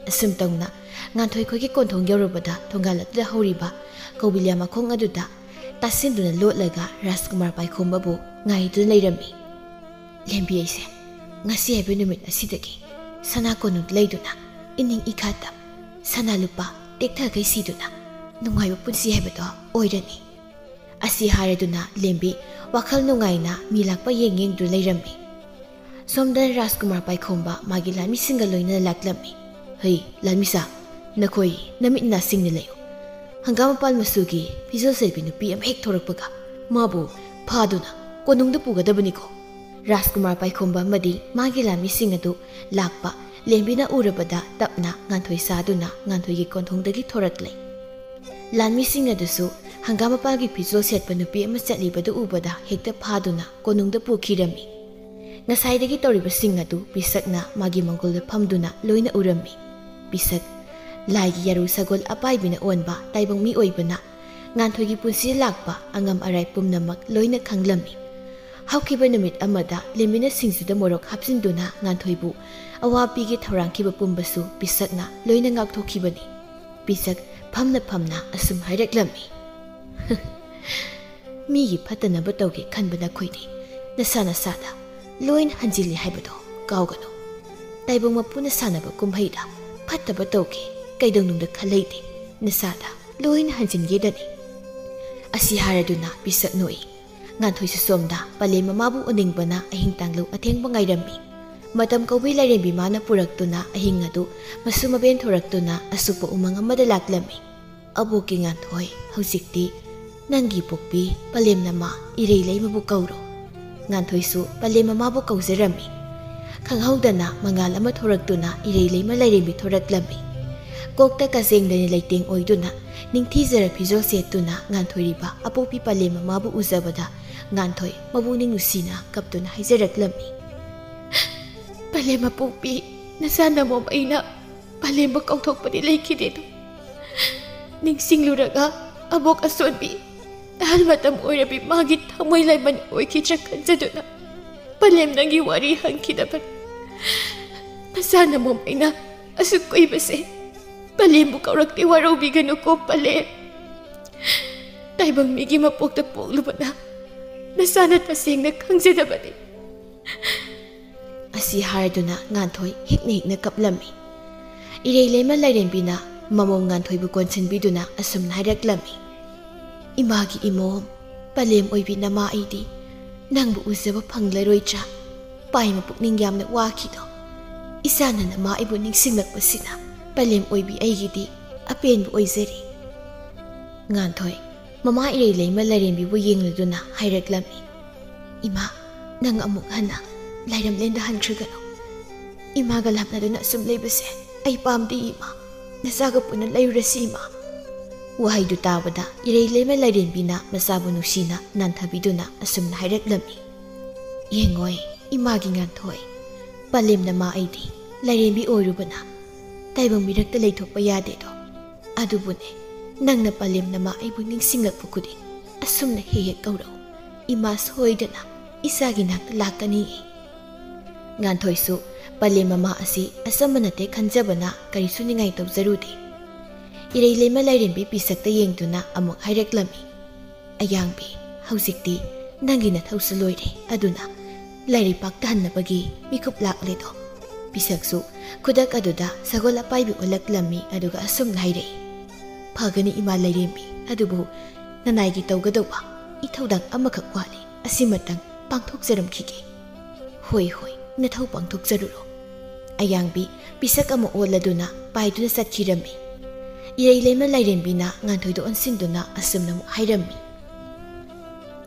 ꯑꯁꯨꯝ ꯇꯧꯅ ꯉꯥꯟꯊꯣꯏ ꯈꯣꯏꯒꯤ ꯀꯣꯟꯊꯣꯡ ꯌꯧꯔꯨꯕꯗ ꯊꯣꯡꯒꯥꯜ ꯑꯗꯨꯗ ꯍꯧꯔꯤꯕ ꯀꯧꯕꯤꯂꯥ ꯃꯈꯣꯡ ꯑꯗꯨꯗ ꯇꯥꯁꯤꯟꯗꯨꯅ ꯂꯣꯠꯂꯒ ꯔꯥꯖꯀꯨꯃꯥꯔ ꯄꯥꯏꯈꯣꯝꯕꯕꯨ ꯉꯥꯏꯗꯨꯅ ꯂꯩꯔꯝꯃꯤ꯫ ꯂꯦꯝꯕꯤ ꯑꯩꯁꯦ ꯉꯁꯤ ꯍꯥꯏꯕ ꯅꯨꯃꯤꯠ ꯑꯁꯤꯗꯒꯤ ꯁꯅꯥ ꯀꯣꯅꯨꯡꯗ ꯂꯩꯗꯨꯅ ꯏꯅꯤꯡ ꯏꯈꯥꯇ ꯁꯅꯥ ꯂꯨꯄꯥ ꯇꯦꯛꯊꯈꯩ ꯁꯤꯗꯨꯅ ꯅꯨꯡꯉꯥꯏꯕ ꯄꯨꯟꯁꯤ ꯍꯥꯏꯕꯗꯣ ꯑꯣꯏꯔꯅꯤ꯫ ꯑꯁꯤ ꯍꯥꯏꯔꯗꯨꯅ ꯂꯦꯝꯕꯤ ꯋꯥꯈꯜ ꯅꯨꯡꯉꯥꯏꯅ ꯃꯤ ꯂꯥꯛꯄ ꯌꯦꯡ ꯌꯦꯡꯗꯨꯅ ꯂꯩꯔꯝꯃꯤ꯫ ꯁꯣꯝꯗ ꯔꯥꯖꯀꯨꯃꯥꯔ ꯄꯥꯏꯈꯣꯝꯕ ꯃꯥꯒꯤ ꯂꯥꯟꯃꯤꯁꯤꯡꯒ ꯂꯣꯏꯅꯅ ꯂꯥꯛꯂꯝꯃꯤ꯫ "ꯍꯩ, ꯂꯥꯟꯃꯤꯁꯥ, ꯅꯈꯣꯏ ꯅꯃꯤꯠ ꯅꯥꯁꯤꯡꯅ ꯂꯩꯌꯨ꯫ ꯍꯪꯒꯥꯝ ꯃꯄꯥꯟ ꯃꯆꯨꯒꯤ ꯐꯤꯖꯣꯜ ꯁꯦꯠꯄꯤ ꯅꯨꯄꯤ ꯑꯃ ꯍꯦꯛ ꯊꯣꯔꯛꯄꯒ ꯃꯥꯕꯨ ꯐꯥꯗꯨꯅ ꯀꯣꯅꯨꯡꯗ ꯄꯨꯒꯗꯕꯅꯤꯀꯣ"꯫ ꯔꯥꯖꯀꯨꯃꯥꯔ ꯄꯥꯏꯈꯣꯝꯕ ꯑꯃꯗꯤ ꯃꯥꯒꯤ ꯂꯥꯟꯃꯤꯁꯤꯡ ꯑꯗꯨ ꯂꯥꯛꯄ ꯂꯦꯝꯕꯤꯅ ꯎꯔꯕꯗ ꯇꯞꯅ ꯉꯥꯟꯊꯣꯏ ꯁꯥꯗꯨꯅ ꯉꯥꯟꯊꯣꯏꯒꯤ ꯀꯣꯟꯊꯣꯡꯗꯒꯤ ꯊꯣꯔꯛꯂꯦ꯫ ꯂꯥꯟꯃꯤꯁꯤꯡ ꯑꯗꯨꯁꯨ ꯍꯪꯒꯥꯝ ꯃꯄꯥꯟꯒꯤ ꯐꯤꯖꯣꯜ ꯁꯦꯠꯄ ꯅꯨꯄꯤ ꯑꯃ ꯆꯠꯂꯤꯕꯗꯨ ꯎꯕꯗ ꯍꯦꯛꯇ ꯐꯥꯗꯨꯅ ꯀꯣꯅꯨꯡꯗ ꯄꯨꯈꯤꯔꯝꯃꯤ꯫ ꯉꯁꯥꯏꯗꯒꯤ ꯇꯧꯔꯤꯕꯁꯤꯡ ꯑꯗꯨ ꯄꯤꯁꯛꯅ ꯃꯥꯒꯤ ꯃꯪꯒꯣꯜꯗ ꯐꯝꯗꯨꯅ ꯂꯣꯏꯅ ꯎꯔꯝꯃꯤ꯫ ꯄꯤꯁꯛ, ꯂꯥꯏꯒꯤ ꯌꯥꯔꯨ ꯁꯒꯣꯜ ꯑꯄꯥꯏꯕꯤꯅ ꯑꯣꯟꯕ ꯇꯥꯏꯕꯪ ꯃꯤ ꯑꯣꯏꯕꯅ ꯉꯥꯟꯊꯣꯏꯒꯤ ꯄꯨꯟꯁꯤꯗ ꯂꯥꯛꯄ ꯑꯉꯝ ꯑꯔꯥꯏ ꯄꯨꯝꯅꯃꯛ ꯂꯣꯏꯅ ꯈꯪꯂꯝꯃꯤ꯫ ꯍꯧꯈꯤꯕ ꯅꯨꯃꯤꯠ ꯑꯃꯗ ꯂꯦꯝꯕꯤꯅ ꯁꯤꯡꯖꯨꯗ ꯃꯣꯔꯣꯛ ꯍꯥꯞꯆꯤꯟꯗꯨꯅ ꯉꯥꯟꯊꯣꯏꯕꯨ ꯑꯋꯥ ꯄꯤꯒꯦ ꯊꯧꯔꯥꯡꯈꯤꯕ ꯄꯨꯝꯕꯁꯨ ꯄꯤꯁꯛꯅ ꯂꯣꯏꯅ ꯉꯥꯛꯊꯣꯛꯈꯤꯕꯅꯤ꯫ ꯄꯤꯁꯛ ꯐꯝꯅ ꯐꯝꯅ ꯑꯁꯨꯝ ꯍꯥꯏꯔꯛꯂꯝꯃꯤ꯫ "ꯃꯤꯒꯤ ꯐꯠꯇꯅꯕ ꯇꯧꯒꯦ ꯈꯟꯕ ꯅꯈꯣꯏꯗꯤ ꯅꯁꯥ ꯅꯁꯥꯗ ꯂꯣꯏꯅ ꯍꯟꯖꯤꯜꯂꯤ ꯍꯥꯏꯕꯗꯣ ꯀꯥꯎꯒꯅꯨ꯫ ꯇꯥꯏꯕꯪ ꯃꯄꯨꯅ ꯁꯥꯟꯅꯕ ꯀꯨꯝꯍꯩꯗ ꯐꯠꯇꯕ ꯇꯧꯒꯦ ꯀꯩꯗꯧꯅꯨꯡꯗ ꯈꯜꯂꯩꯗꯦ, ꯅꯁꯥꯗ ꯂꯣꯏꯅ ꯍꯟꯖꯤꯟꯒꯦꯗꯅꯤ"꯫ ꯑꯁꯤ ꯍꯥꯏꯔꯗꯨꯅ ꯄꯤꯁꯛ ꯅꯣꯛꯏ꯫ ꯉꯥꯟꯊꯣꯏꯁꯨ ꯁꯣꯝꯗ ꯄꯂꯦꯝ ꯃꯃꯥꯕꯨ ꯎꯅꯤꯡꯕꯅ ꯑꯍꯤꯡ ꯇꯥꯡꯂꯨ ꯑꯊꯦꯡꯕ ꯉꯥꯏꯔꯝꯃꯤ꯫ ꯃꯇꯝ ꯀꯧꯕꯤ ꯂꯥꯏꯔꯦꯝꯕꯤ ꯃꯥꯅ ꯄꯨꯔꯛꯇꯨꯅ ꯑꯍꯤꯡ ꯑꯗꯨ ꯃꯁꯨ ꯃꯕꯦꯟ ꯊꯣꯔꯛꯇꯨꯅ ꯑꯁꯨꯞꯄ ꯎꯃꯪ ꯑꯃꯗ ꯂꯥꯛꯂꯝꯃꯤ꯫ "ꯑꯕꯣꯛꯀꯤ ꯉꯥꯟꯊꯣꯏ, ꯍꯧꯖꯤꯛꯇꯤ ꯅꯪꯒꯤ ꯄꯣꯛꯄꯤ ꯄꯂꯦꯝꯅꯃ ꯏꯔꯩ ꯂꯩꯃꯕꯨ ꯀꯧꯔꯣ"꯫ ꯉꯥꯟꯊꯣꯏꯁꯨ ꯄꯂꯦꯝ ꯃꯃꯥꯕꯨ ꯀꯧꯖꯔꯝꯃꯤ꯫ ꯈꯪꯍꯧꯗꯅ ꯃꯉꯥꯜ ꯑꯃ ꯊꯣꯔꯛꯇꯨꯅ ꯏꯔꯩ ꯂꯩꯃ ꯂꯥꯏꯔꯦꯝꯕꯤ ꯊꯣꯔꯛꯂꯝꯃꯤ꯫ ꯀꯣꯛꯇ ꯀꯖꯦꯡꯗꯅꯤ ꯂꯩꯇꯦꯡ ꯑꯣꯏꯗꯨꯅ ꯅꯤꯡꯊꯤꯖꯔ ꯐꯤꯖꯣꯜ ꯁꯦꯠꯇꯨꯅ ꯉꯥꯟꯊꯣꯏꯔꯤꯕ ꯑꯄꯣꯛꯄꯤ ꯄꯂꯦꯝ ꯃꯃꯥꯕꯨ ꯎꯖꯕꯗ ꯉꯥꯟꯊꯣꯏ ꯃꯄꯨꯛꯅꯤꯡ ꯅꯨꯡꯁꯤꯅ ꯀꯞꯇꯨꯅ ꯍꯥꯏꯖꯔꯛꯂꯝꯃꯤ꯫ "ꯄꯂꯦꯝ ꯑꯄꯣꯛꯄꯤ, ꯅꯆꯥ ꯅꯃꯣꯝ ꯑꯩꯅ ꯄꯂꯦꯝꯕꯨ ꯀꯥꯎꯊꯣꯛꯄꯗꯤ ꯂꯩꯈꯤꯗꯦꯗꯣ꯫ ꯅꯤꯡꯁꯤꯡꯂꯨꯔꯒ ꯑꯕꯣꯛ ꯑꯁꯣꯟꯕꯤ, ꯑꯍꯜ ꯃꯇꯝ ꯑꯣꯏꯔꯕꯤ ꯃꯥꯒꯤ ꯊꯃꯣꯏ ꯂꯥꯏꯃꯟ ꯑꯣꯏꯈꯤꯗ꯭ꯔꯥ ꯈꯟꯖꯗꯨꯅ ꯄꯂꯦꯝ ꯅꯪꯒꯤ ꯋꯥꯔꯤ ꯍꯪꯈꯤꯗꯕꯅꯤ꯫ ꯅꯆꯥꯅ ꯃꯣꯝ ꯑꯩꯅ ꯑꯁꯨꯛ ꯀꯨꯏꯕꯁꯦ ꯄꯂꯦꯝꯕꯨ ꯀꯧꯔꯛꯇꯦ, ꯋꯥꯔꯧꯕꯤꯒꯅꯨꯀꯣ ꯄꯂꯦꯝ꯫ ꯇꯥꯏꯕꯪ ꯃꯤꯒꯤ ꯃꯄꯣꯛꯇ ꯄꯣꯛꯂꯨꯕꯅ ꯅꯆꯥꯅ ꯇꯁꯦꯡꯅ ꯈꯪꯖꯗꯕꯅꯤ꯫ ꯑꯁꯤ ꯍꯥꯏꯗꯨꯅ ꯉꯥꯟꯊꯣꯏ ꯍꯤꯛꯅ ꯍꯤꯛꯅ ꯀꯞꯂꯝꯃꯤ꯫ ꯏꯔꯩ ꯂꯩꯃ ꯂꯥꯏꯔꯦꯝꯕꯤꯅ ꯃꯃꯣꯝ ꯉꯥꯟꯊꯣꯏꯕꯨ ꯀꯣꯟꯁꯤꯟꯕꯤꯗꯨꯅ ꯑꯁꯨꯝꯅ ꯍꯥꯏꯔꯛꯂꯝꯃꯤ, "ꯏꯃꯥꯒꯤ ꯏꯃꯣꯝ, ꯄꯂꯦꯝ ꯑꯣꯏꯕꯤ ꯅꯃꯥ ꯑꯩꯗꯤ ꯅꯪꯕꯨ ꯎꯖꯕ ꯐꯪꯂꯔꯣꯏꯗ꯭ꯔꯥ? ꯄꯥꯏꯃ ꯄꯨꯛꯅꯤꯡ ꯌꯥꯝꯅ ꯋꯥꯈꯤꯗꯣ꯫ ꯏꯆꯥꯅ ꯅꯃꯥ ꯑꯩꯕꯨ ꯅꯤꯡꯁꯤꯡꯂꯛꯄꯁꯤꯅ ꯄꯂꯦꯝ ꯑꯣꯏꯕꯤ ꯑꯩꯒꯤꯗꯤ ꯑꯄꯦꯟꯕ ꯑꯣꯏꯖꯔꯦ꯫" ꯉꯥꯟꯊꯣꯏ ꯃꯃꯥ ꯏꯔꯩ ꯂꯩꯃ ꯂꯥꯏꯔꯦꯝꯕꯤꯕꯨ ꯌꯦꯡꯂꯗꯨꯅ ꯍꯥꯏꯔꯛꯂꯝꯃꯤ, "ꯏꯃꯥ, ꯅꯪ ꯑꯃꯨꯛ ꯍꯟꯅ ꯂꯥꯏꯔꯝꯂꯦꯟꯗ ꯍꯟꯈ꯭ꯔꯒꯅꯨ꯫ ꯏꯃꯥꯒ ꯂꯥꯞꯅꯗꯨꯅ ꯑꯁꯨꯝ ꯂꯩꯕꯁꯦ ꯑꯩ ꯄꯥꯝꯗꯦ ꯏꯃꯥ꯫ ꯅꯆꯥꯒ ꯄꯨꯟꯅ ꯂꯩꯔꯨꯔꯁꯤ ꯏꯃꯥ꯫" ꯋꯥꯍꯩꯗꯨ ꯇꯥꯕꯗ ꯏꯔꯩ ꯂꯩꯃ ꯂꯥꯏꯔꯦꯝꯕꯤꯅ ꯃꯆꯥꯕꯨ ꯅꯨꯡꯁꯤꯅ ꯅꯥꯟꯊꯕꯤꯗꯨꯅ ꯑꯁꯨꯝꯅ ꯍꯥꯏꯔꯛꯂꯝꯃꯤ, "ꯌꯦꯡꯉꯣꯏ ꯏꯃꯥꯒꯤ ꯉꯥꯟꯊꯣꯏ, ꯄꯂꯦꯝ ꯅꯃꯥ ꯑꯩꯗꯤ ꯂꯥꯏꯔꯦꯝꯕꯤ ꯑꯣꯏꯔꯨꯕꯅ ꯇꯥꯏꯕꯪ ꯃꯤꯔꯛꯇ ꯂꯩꯊꯣꯛꯄ ꯌꯥꯗꯦꯗꯣ꯫ ꯑꯗꯨꯕꯨꯅꯦ, ꯅꯪꯅ ꯄꯂꯦꯝ ꯅꯃꯥ ꯑꯩꯕꯨ ꯅꯤꯡꯁꯤꯡꯂꯛꯄ ꯈꯨꯗꯤꯡ ꯑꯁꯨꯝꯅ ꯍꯦꯛ ꯍꯦꯛ ꯀꯧꯔꯛꯎ꯫ ꯏꯃꯥ ꯁꯣꯏꯗꯅ ꯏꯆꯥꯒꯤ ꯅꯥꯛꯇ ꯂꯥꯛꯀꯅꯤꯌꯦ꯫" ꯉꯥꯟꯊꯣꯏꯁꯨ ꯄꯂꯦꯝ ꯃꯃꯥ ꯑꯁꯤ ꯑꯆꯝꯕ ꯅꯠꯇꯦ ꯈꯟꯖꯕꯅ ꯀꯔꯤꯁꯨ ꯅꯤꯡꯉꯥꯏ ꯇꯧꯖꯔꯨꯗꯦ꯫ ꯏꯔꯩ ꯂꯩꯃ ꯂꯥꯏꯔꯦꯝꯕꯤ ꯄꯤꯁꯛꯇ ꯌꯦꯡꯗꯨꯅ ꯑꯃꯨꯛ ꯍꯥꯏꯔꯛꯂꯝꯃꯤ, "ꯑꯌꯥꯡꯕꯤ, ꯍꯧꯖꯤꯛꯇꯤ ꯅꯪꯒꯤ ꯅꯊꯧꯁꯨ ꯂꯣꯏꯔꯦ, ꯑꯗꯨꯅ ꯂꯥꯏꯔꯤꯛ ꯄꯥꯛ ꯇꯥꯍꯟꯅꯕꯒꯤ ꯃꯤꯀꯨꯞ ꯂꯥꯛꯂꯦꯗꯣ꯫" ꯄꯤꯁꯛꯁꯨ ꯈꯨꯗꯛ ꯑꯗꯨꯗ ꯁꯒꯣꯜ ꯑꯄꯥꯏꯕꯤ ꯑꯣꯜꯂꯛꯂꯝꯃꯤ, ꯑꯗꯨꯒ ꯑꯁꯨꯝꯅ ꯍꯥꯏꯔꯛꯏ, "ꯐꯒꯅꯤ ꯏꯃꯥ ꯂꯥꯏꯔꯦꯝꯕꯤ, ꯑꯗꯨꯕꯨ ꯅꯅꯥꯏꯒꯤ ꯇꯧꯒꯗꯧꯕ ꯏꯊꯧꯗꯥꯡ ꯑꯃꯈꯛ ꯋꯥꯠꯂꯤ, ꯑꯁꯤꯃꯇꯪ ꯄꯥꯡꯊꯣꯛꯆꯔꯝꯈꯤꯒꯦ꯫" "ꯍꯣꯏ, ꯍꯣꯏ, ꯅꯊꯧ ꯄꯥꯡꯊꯣꯛꯆꯔꯨꯔꯣ꯫" ꯑꯌꯥꯡꯕꯤ ꯄꯤꯁꯛ ꯑꯃ ꯑꯣꯜꯂꯗꯨꯅ ꯄꯥꯏꯗꯨꯅ ꯆꯠꯈꯤꯔꯝꯃꯤ꯫ ꯏꯔꯩ ꯂꯩꯃ ꯂꯥꯏꯔꯦꯝꯕꯤꯅ ꯉꯥꯟꯊꯣꯏꯗ ꯑꯣꯟꯁꯤꯟꯗꯨꯅ ꯑꯁꯨꯝꯅ ꯑꯃꯨꯛ ꯍꯥꯏꯔꯝꯃꯤ,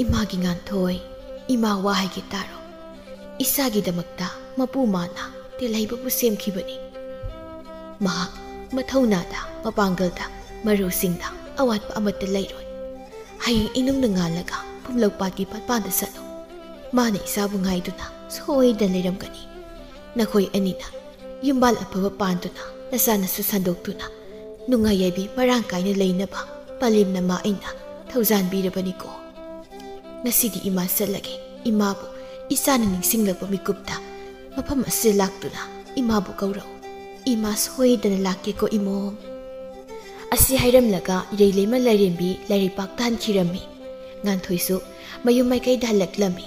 "ꯏꯃꯥꯒꯤ ꯉꯥꯟꯊꯣꯏ, ꯏꯃꯥ ꯋꯥ ꯍꯥꯏꯒꯦ ꯇꯥꯔꯣ꯫ ꯏꯆꯥꯒꯤꯗꯃꯛꯇ ꯃꯄꯨ ꯃꯥꯅ ꯇꯦꯜꯍꯩꯕꯕꯨ ꯁꯦꯝꯈꯤꯕꯅꯤ꯫ ꯃꯍꯥꯛ ꯃꯊꯧꯅꯥꯗ, ꯃꯄꯥꯡꯒꯜꯗ, ꯃꯔꯧꯁꯤꯡꯗ ꯑꯋꯥꯠꯄ ꯑꯃꯠꯇ ꯂꯩꯔꯣꯏ꯫ ꯍꯌꯦꯡ ꯏꯅꯨꯡꯅ ꯉꯥꯜꯂꯒ ꯐꯨꯝꯂꯧ ꯄꯥꯠꯀꯤ ꯄꯥꯠꯄꯥꯟꯗ ꯆꯠꯂꯨ꯫ ꯃꯥꯅ ꯏꯆꯥꯕꯨ ꯉꯥꯏꯗꯨꯅ ꯁꯣꯏꯗꯅ ꯂꯩꯔꯝꯒꯅꯤ꯫ ꯅꯈꯣꯏ ꯑꯅꯤꯅ ꯌꯨꯝꯕꯥꯜ ꯑꯐꯕ ꯄꯥꯟꯗꯨꯅ ꯅꯆꯥꯅꯁꯨ ꯁꯟꯗꯣꯛꯇꯨꯅ ꯅꯨꯡꯉꯥꯏ ꯌꯥꯏꯕꯤ ꯃꯔꯥꯡ ꯀꯥꯏꯅ ꯂꯩꯅꯕ ꯄꯂꯦꯝꯅ ꯃꯥ ꯑꯩꯅ ꯊꯧꯖꯥꯟꯕꯤꯔꯕꯅꯤꯀꯣ꯫ ꯉꯁꯤꯗꯤ ꯏꯃꯥ ꯆꯠꯂꯒꯦ꯫ ꯏꯃꯥꯕꯨ ꯏꯆꯥꯅ ꯅꯤꯡꯁꯤꯡꯂꯛꯄ ꯃꯤꯀꯨꯞꯇ ꯃꯐꯝ ꯑꯁꯤꯗ ꯂꯥꯛꯇꯨꯅ ꯏꯃꯥꯕꯨ ꯀꯧꯔꯛꯎ꯫ ꯏꯃꯥ ꯁꯣꯏꯗꯅ ꯂꯥꯛꯀꯦꯀꯣ ꯏꯃꯣꯝ꯫ ꯑꯁꯤ ꯍꯥꯏꯔꯝꯂꯒ ꯏꯔꯩꯂꯩꯃ ꯂꯥꯏꯔꯦꯝꯕꯤ ꯂꯥꯏꯔꯩꯄꯥꯛꯇ ꯍꯟꯈꯤꯔꯝꯃꯤ꯫ ꯉꯥꯟꯊꯣꯏꯁꯨ ꯃꯌꯨꯝ ꯃꯥꯏꯀꯩꯗ ꯍꯜꯂꯛꯂꯝꯃꯤ꯫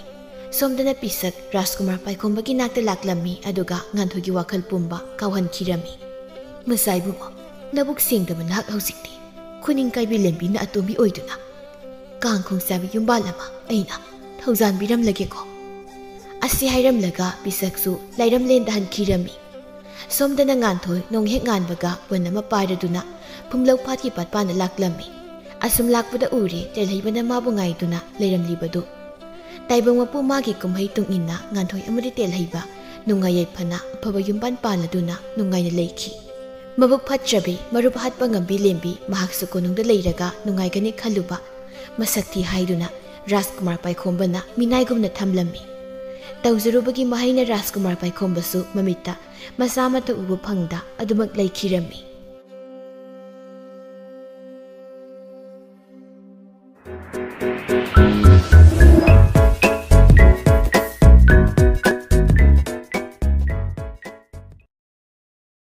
ꯁꯣꯝꯗꯅ ꯄꯤꯁꯛ ꯔꯥꯖꯀꯨꯃꯥꯔ ꯄꯥꯏꯈꯣꯝꯕꯒꯤ ꯅꯥꯛꯇ ꯂꯥꯛꯂꯝꯃꯤ, ꯑꯗꯨꯒ ꯉꯥꯟꯊꯣꯏꯒꯤ ꯋꯥꯈꯜ ꯄꯨꯝꯕ ꯀꯥꯎꯍꯟꯈꯤꯔꯝꯃꯤ꯫ ꯃꯆꯥ ꯏꯕꯨꯡꯉꯣ, ꯅꯕꯨꯛ ꯁꯦꯡꯗꯕ ꯅꯍꯥꯛ ꯍꯧꯖꯤꯛꯇꯤ ꯈꯨꯅꯤꯡ ꯀꯥꯏꯕꯤ ꯂꯦꯝꯕꯤꯅ ꯑꯇꯣꯝꯕꯤ ꯑꯣꯏꯗꯨꯅ ꯀꯥꯡ ꯈꯣꯡ ꯆꯥꯕꯤ ꯌꯨꯝꯕꯥꯜ ꯑꯃ ꯑꯩꯅ ꯊꯧꯖꯥꯟꯕꯤꯔꯝꯂꯒꯦꯀꯣ꯫ ꯑꯁꯤ ꯍꯥꯏꯔꯝꯂꯒ ꯄꯤꯁꯛꯁꯨ ꯂꯥꯏꯔꯝꯂꯦꯟꯗ ꯍꯟꯈꯤꯔꯝꯃꯤ꯫ ꯁꯣꯝꯗꯅ ꯉꯥꯟꯊꯣꯏ ꯅꯣꯡ ꯍꯦꯛ ꯉꯥꯟꯕꯒ ꯄꯣꯟ ꯑꯃ ꯄꯥꯏꯔꯗꯨꯅ ꯐꯨꯝꯂꯧ ꯐꯥꯠꯀꯤ ꯄꯥꯠꯄꯥꯟꯗ ꯂꯥꯛꯂꯝꯃꯤ꯫ ꯑꯁꯨꯝ ꯂꯥꯛꯄꯗ ꯎꯔꯦ ꯇꯦꯜꯍꯩꯕꯅ ꯃꯥꯕꯨ ꯉꯥꯏꯗꯨꯅ ꯂꯩꯔꯝꯂꯤꯕꯗꯨ꯫ ꯇꯥꯏꯕꯪ ꯃꯄꯨ ꯃꯥꯒꯤ ꯀꯨꯝꯍꯩ ꯇꯨꯡ ꯏꯟꯅ ꯉꯥꯟꯊꯣꯏ ꯑꯃꯗꯤ ꯇꯦꯜꯍꯩꯕ ꯅꯨꯡꯉꯥꯏ ꯌꯥꯏꯐꯅ ꯑꯐꯕ ꯌꯨꯝꯕꯥꯟ ꯄꯥꯜꯂꯗꯨꯅ ꯅꯨꯡꯉꯥꯏꯅ ꯂꯩꯈꯤ꯫ ꯃꯕꯨꯛ ꯐꯠꯇ꯭ꯔꯕꯤ ꯃꯔꯨꯞ ꯍꯥꯠꯄ ꯉꯝꯕꯤ ꯂꯦꯝꯕꯤ ꯃꯍꯥꯛꯁꯨ ꯀꯣꯅꯨꯡꯗ ꯂꯩꯔꯒ ꯅꯨꯡꯉꯥꯏꯒꯅꯤ ꯈꯜꯂꯨꯕ ꯃꯁꯛ ꯊꯤ ꯍꯥꯏꯗꯨꯅ ꯔꯥꯖꯀꯨꯃꯥꯔ ꯄꯥꯏꯈꯣꯝꯕꯅ ꯃꯤꯅꯥꯏꯒꯨꯝꯅ ꯊꯝꯂꯝꯃꯤ꯫ ꯇꯧꯖꯔꯨꯕꯒꯤ ꯃꯍꯩꯅ ꯔꯥꯖꯀꯨꯃꯥꯔ ꯄꯥꯏꯈꯣꯝꯕꯁꯨ ꯃꯃꯤꯠꯇ ꯃꯆꯥ ꯑꯃꯠꯇ ꯎꯕ ꯐꯪꯗ ꯑꯗꯨꯃꯛ ꯂꯩꯈꯤꯔꯝꯃꯤ꯫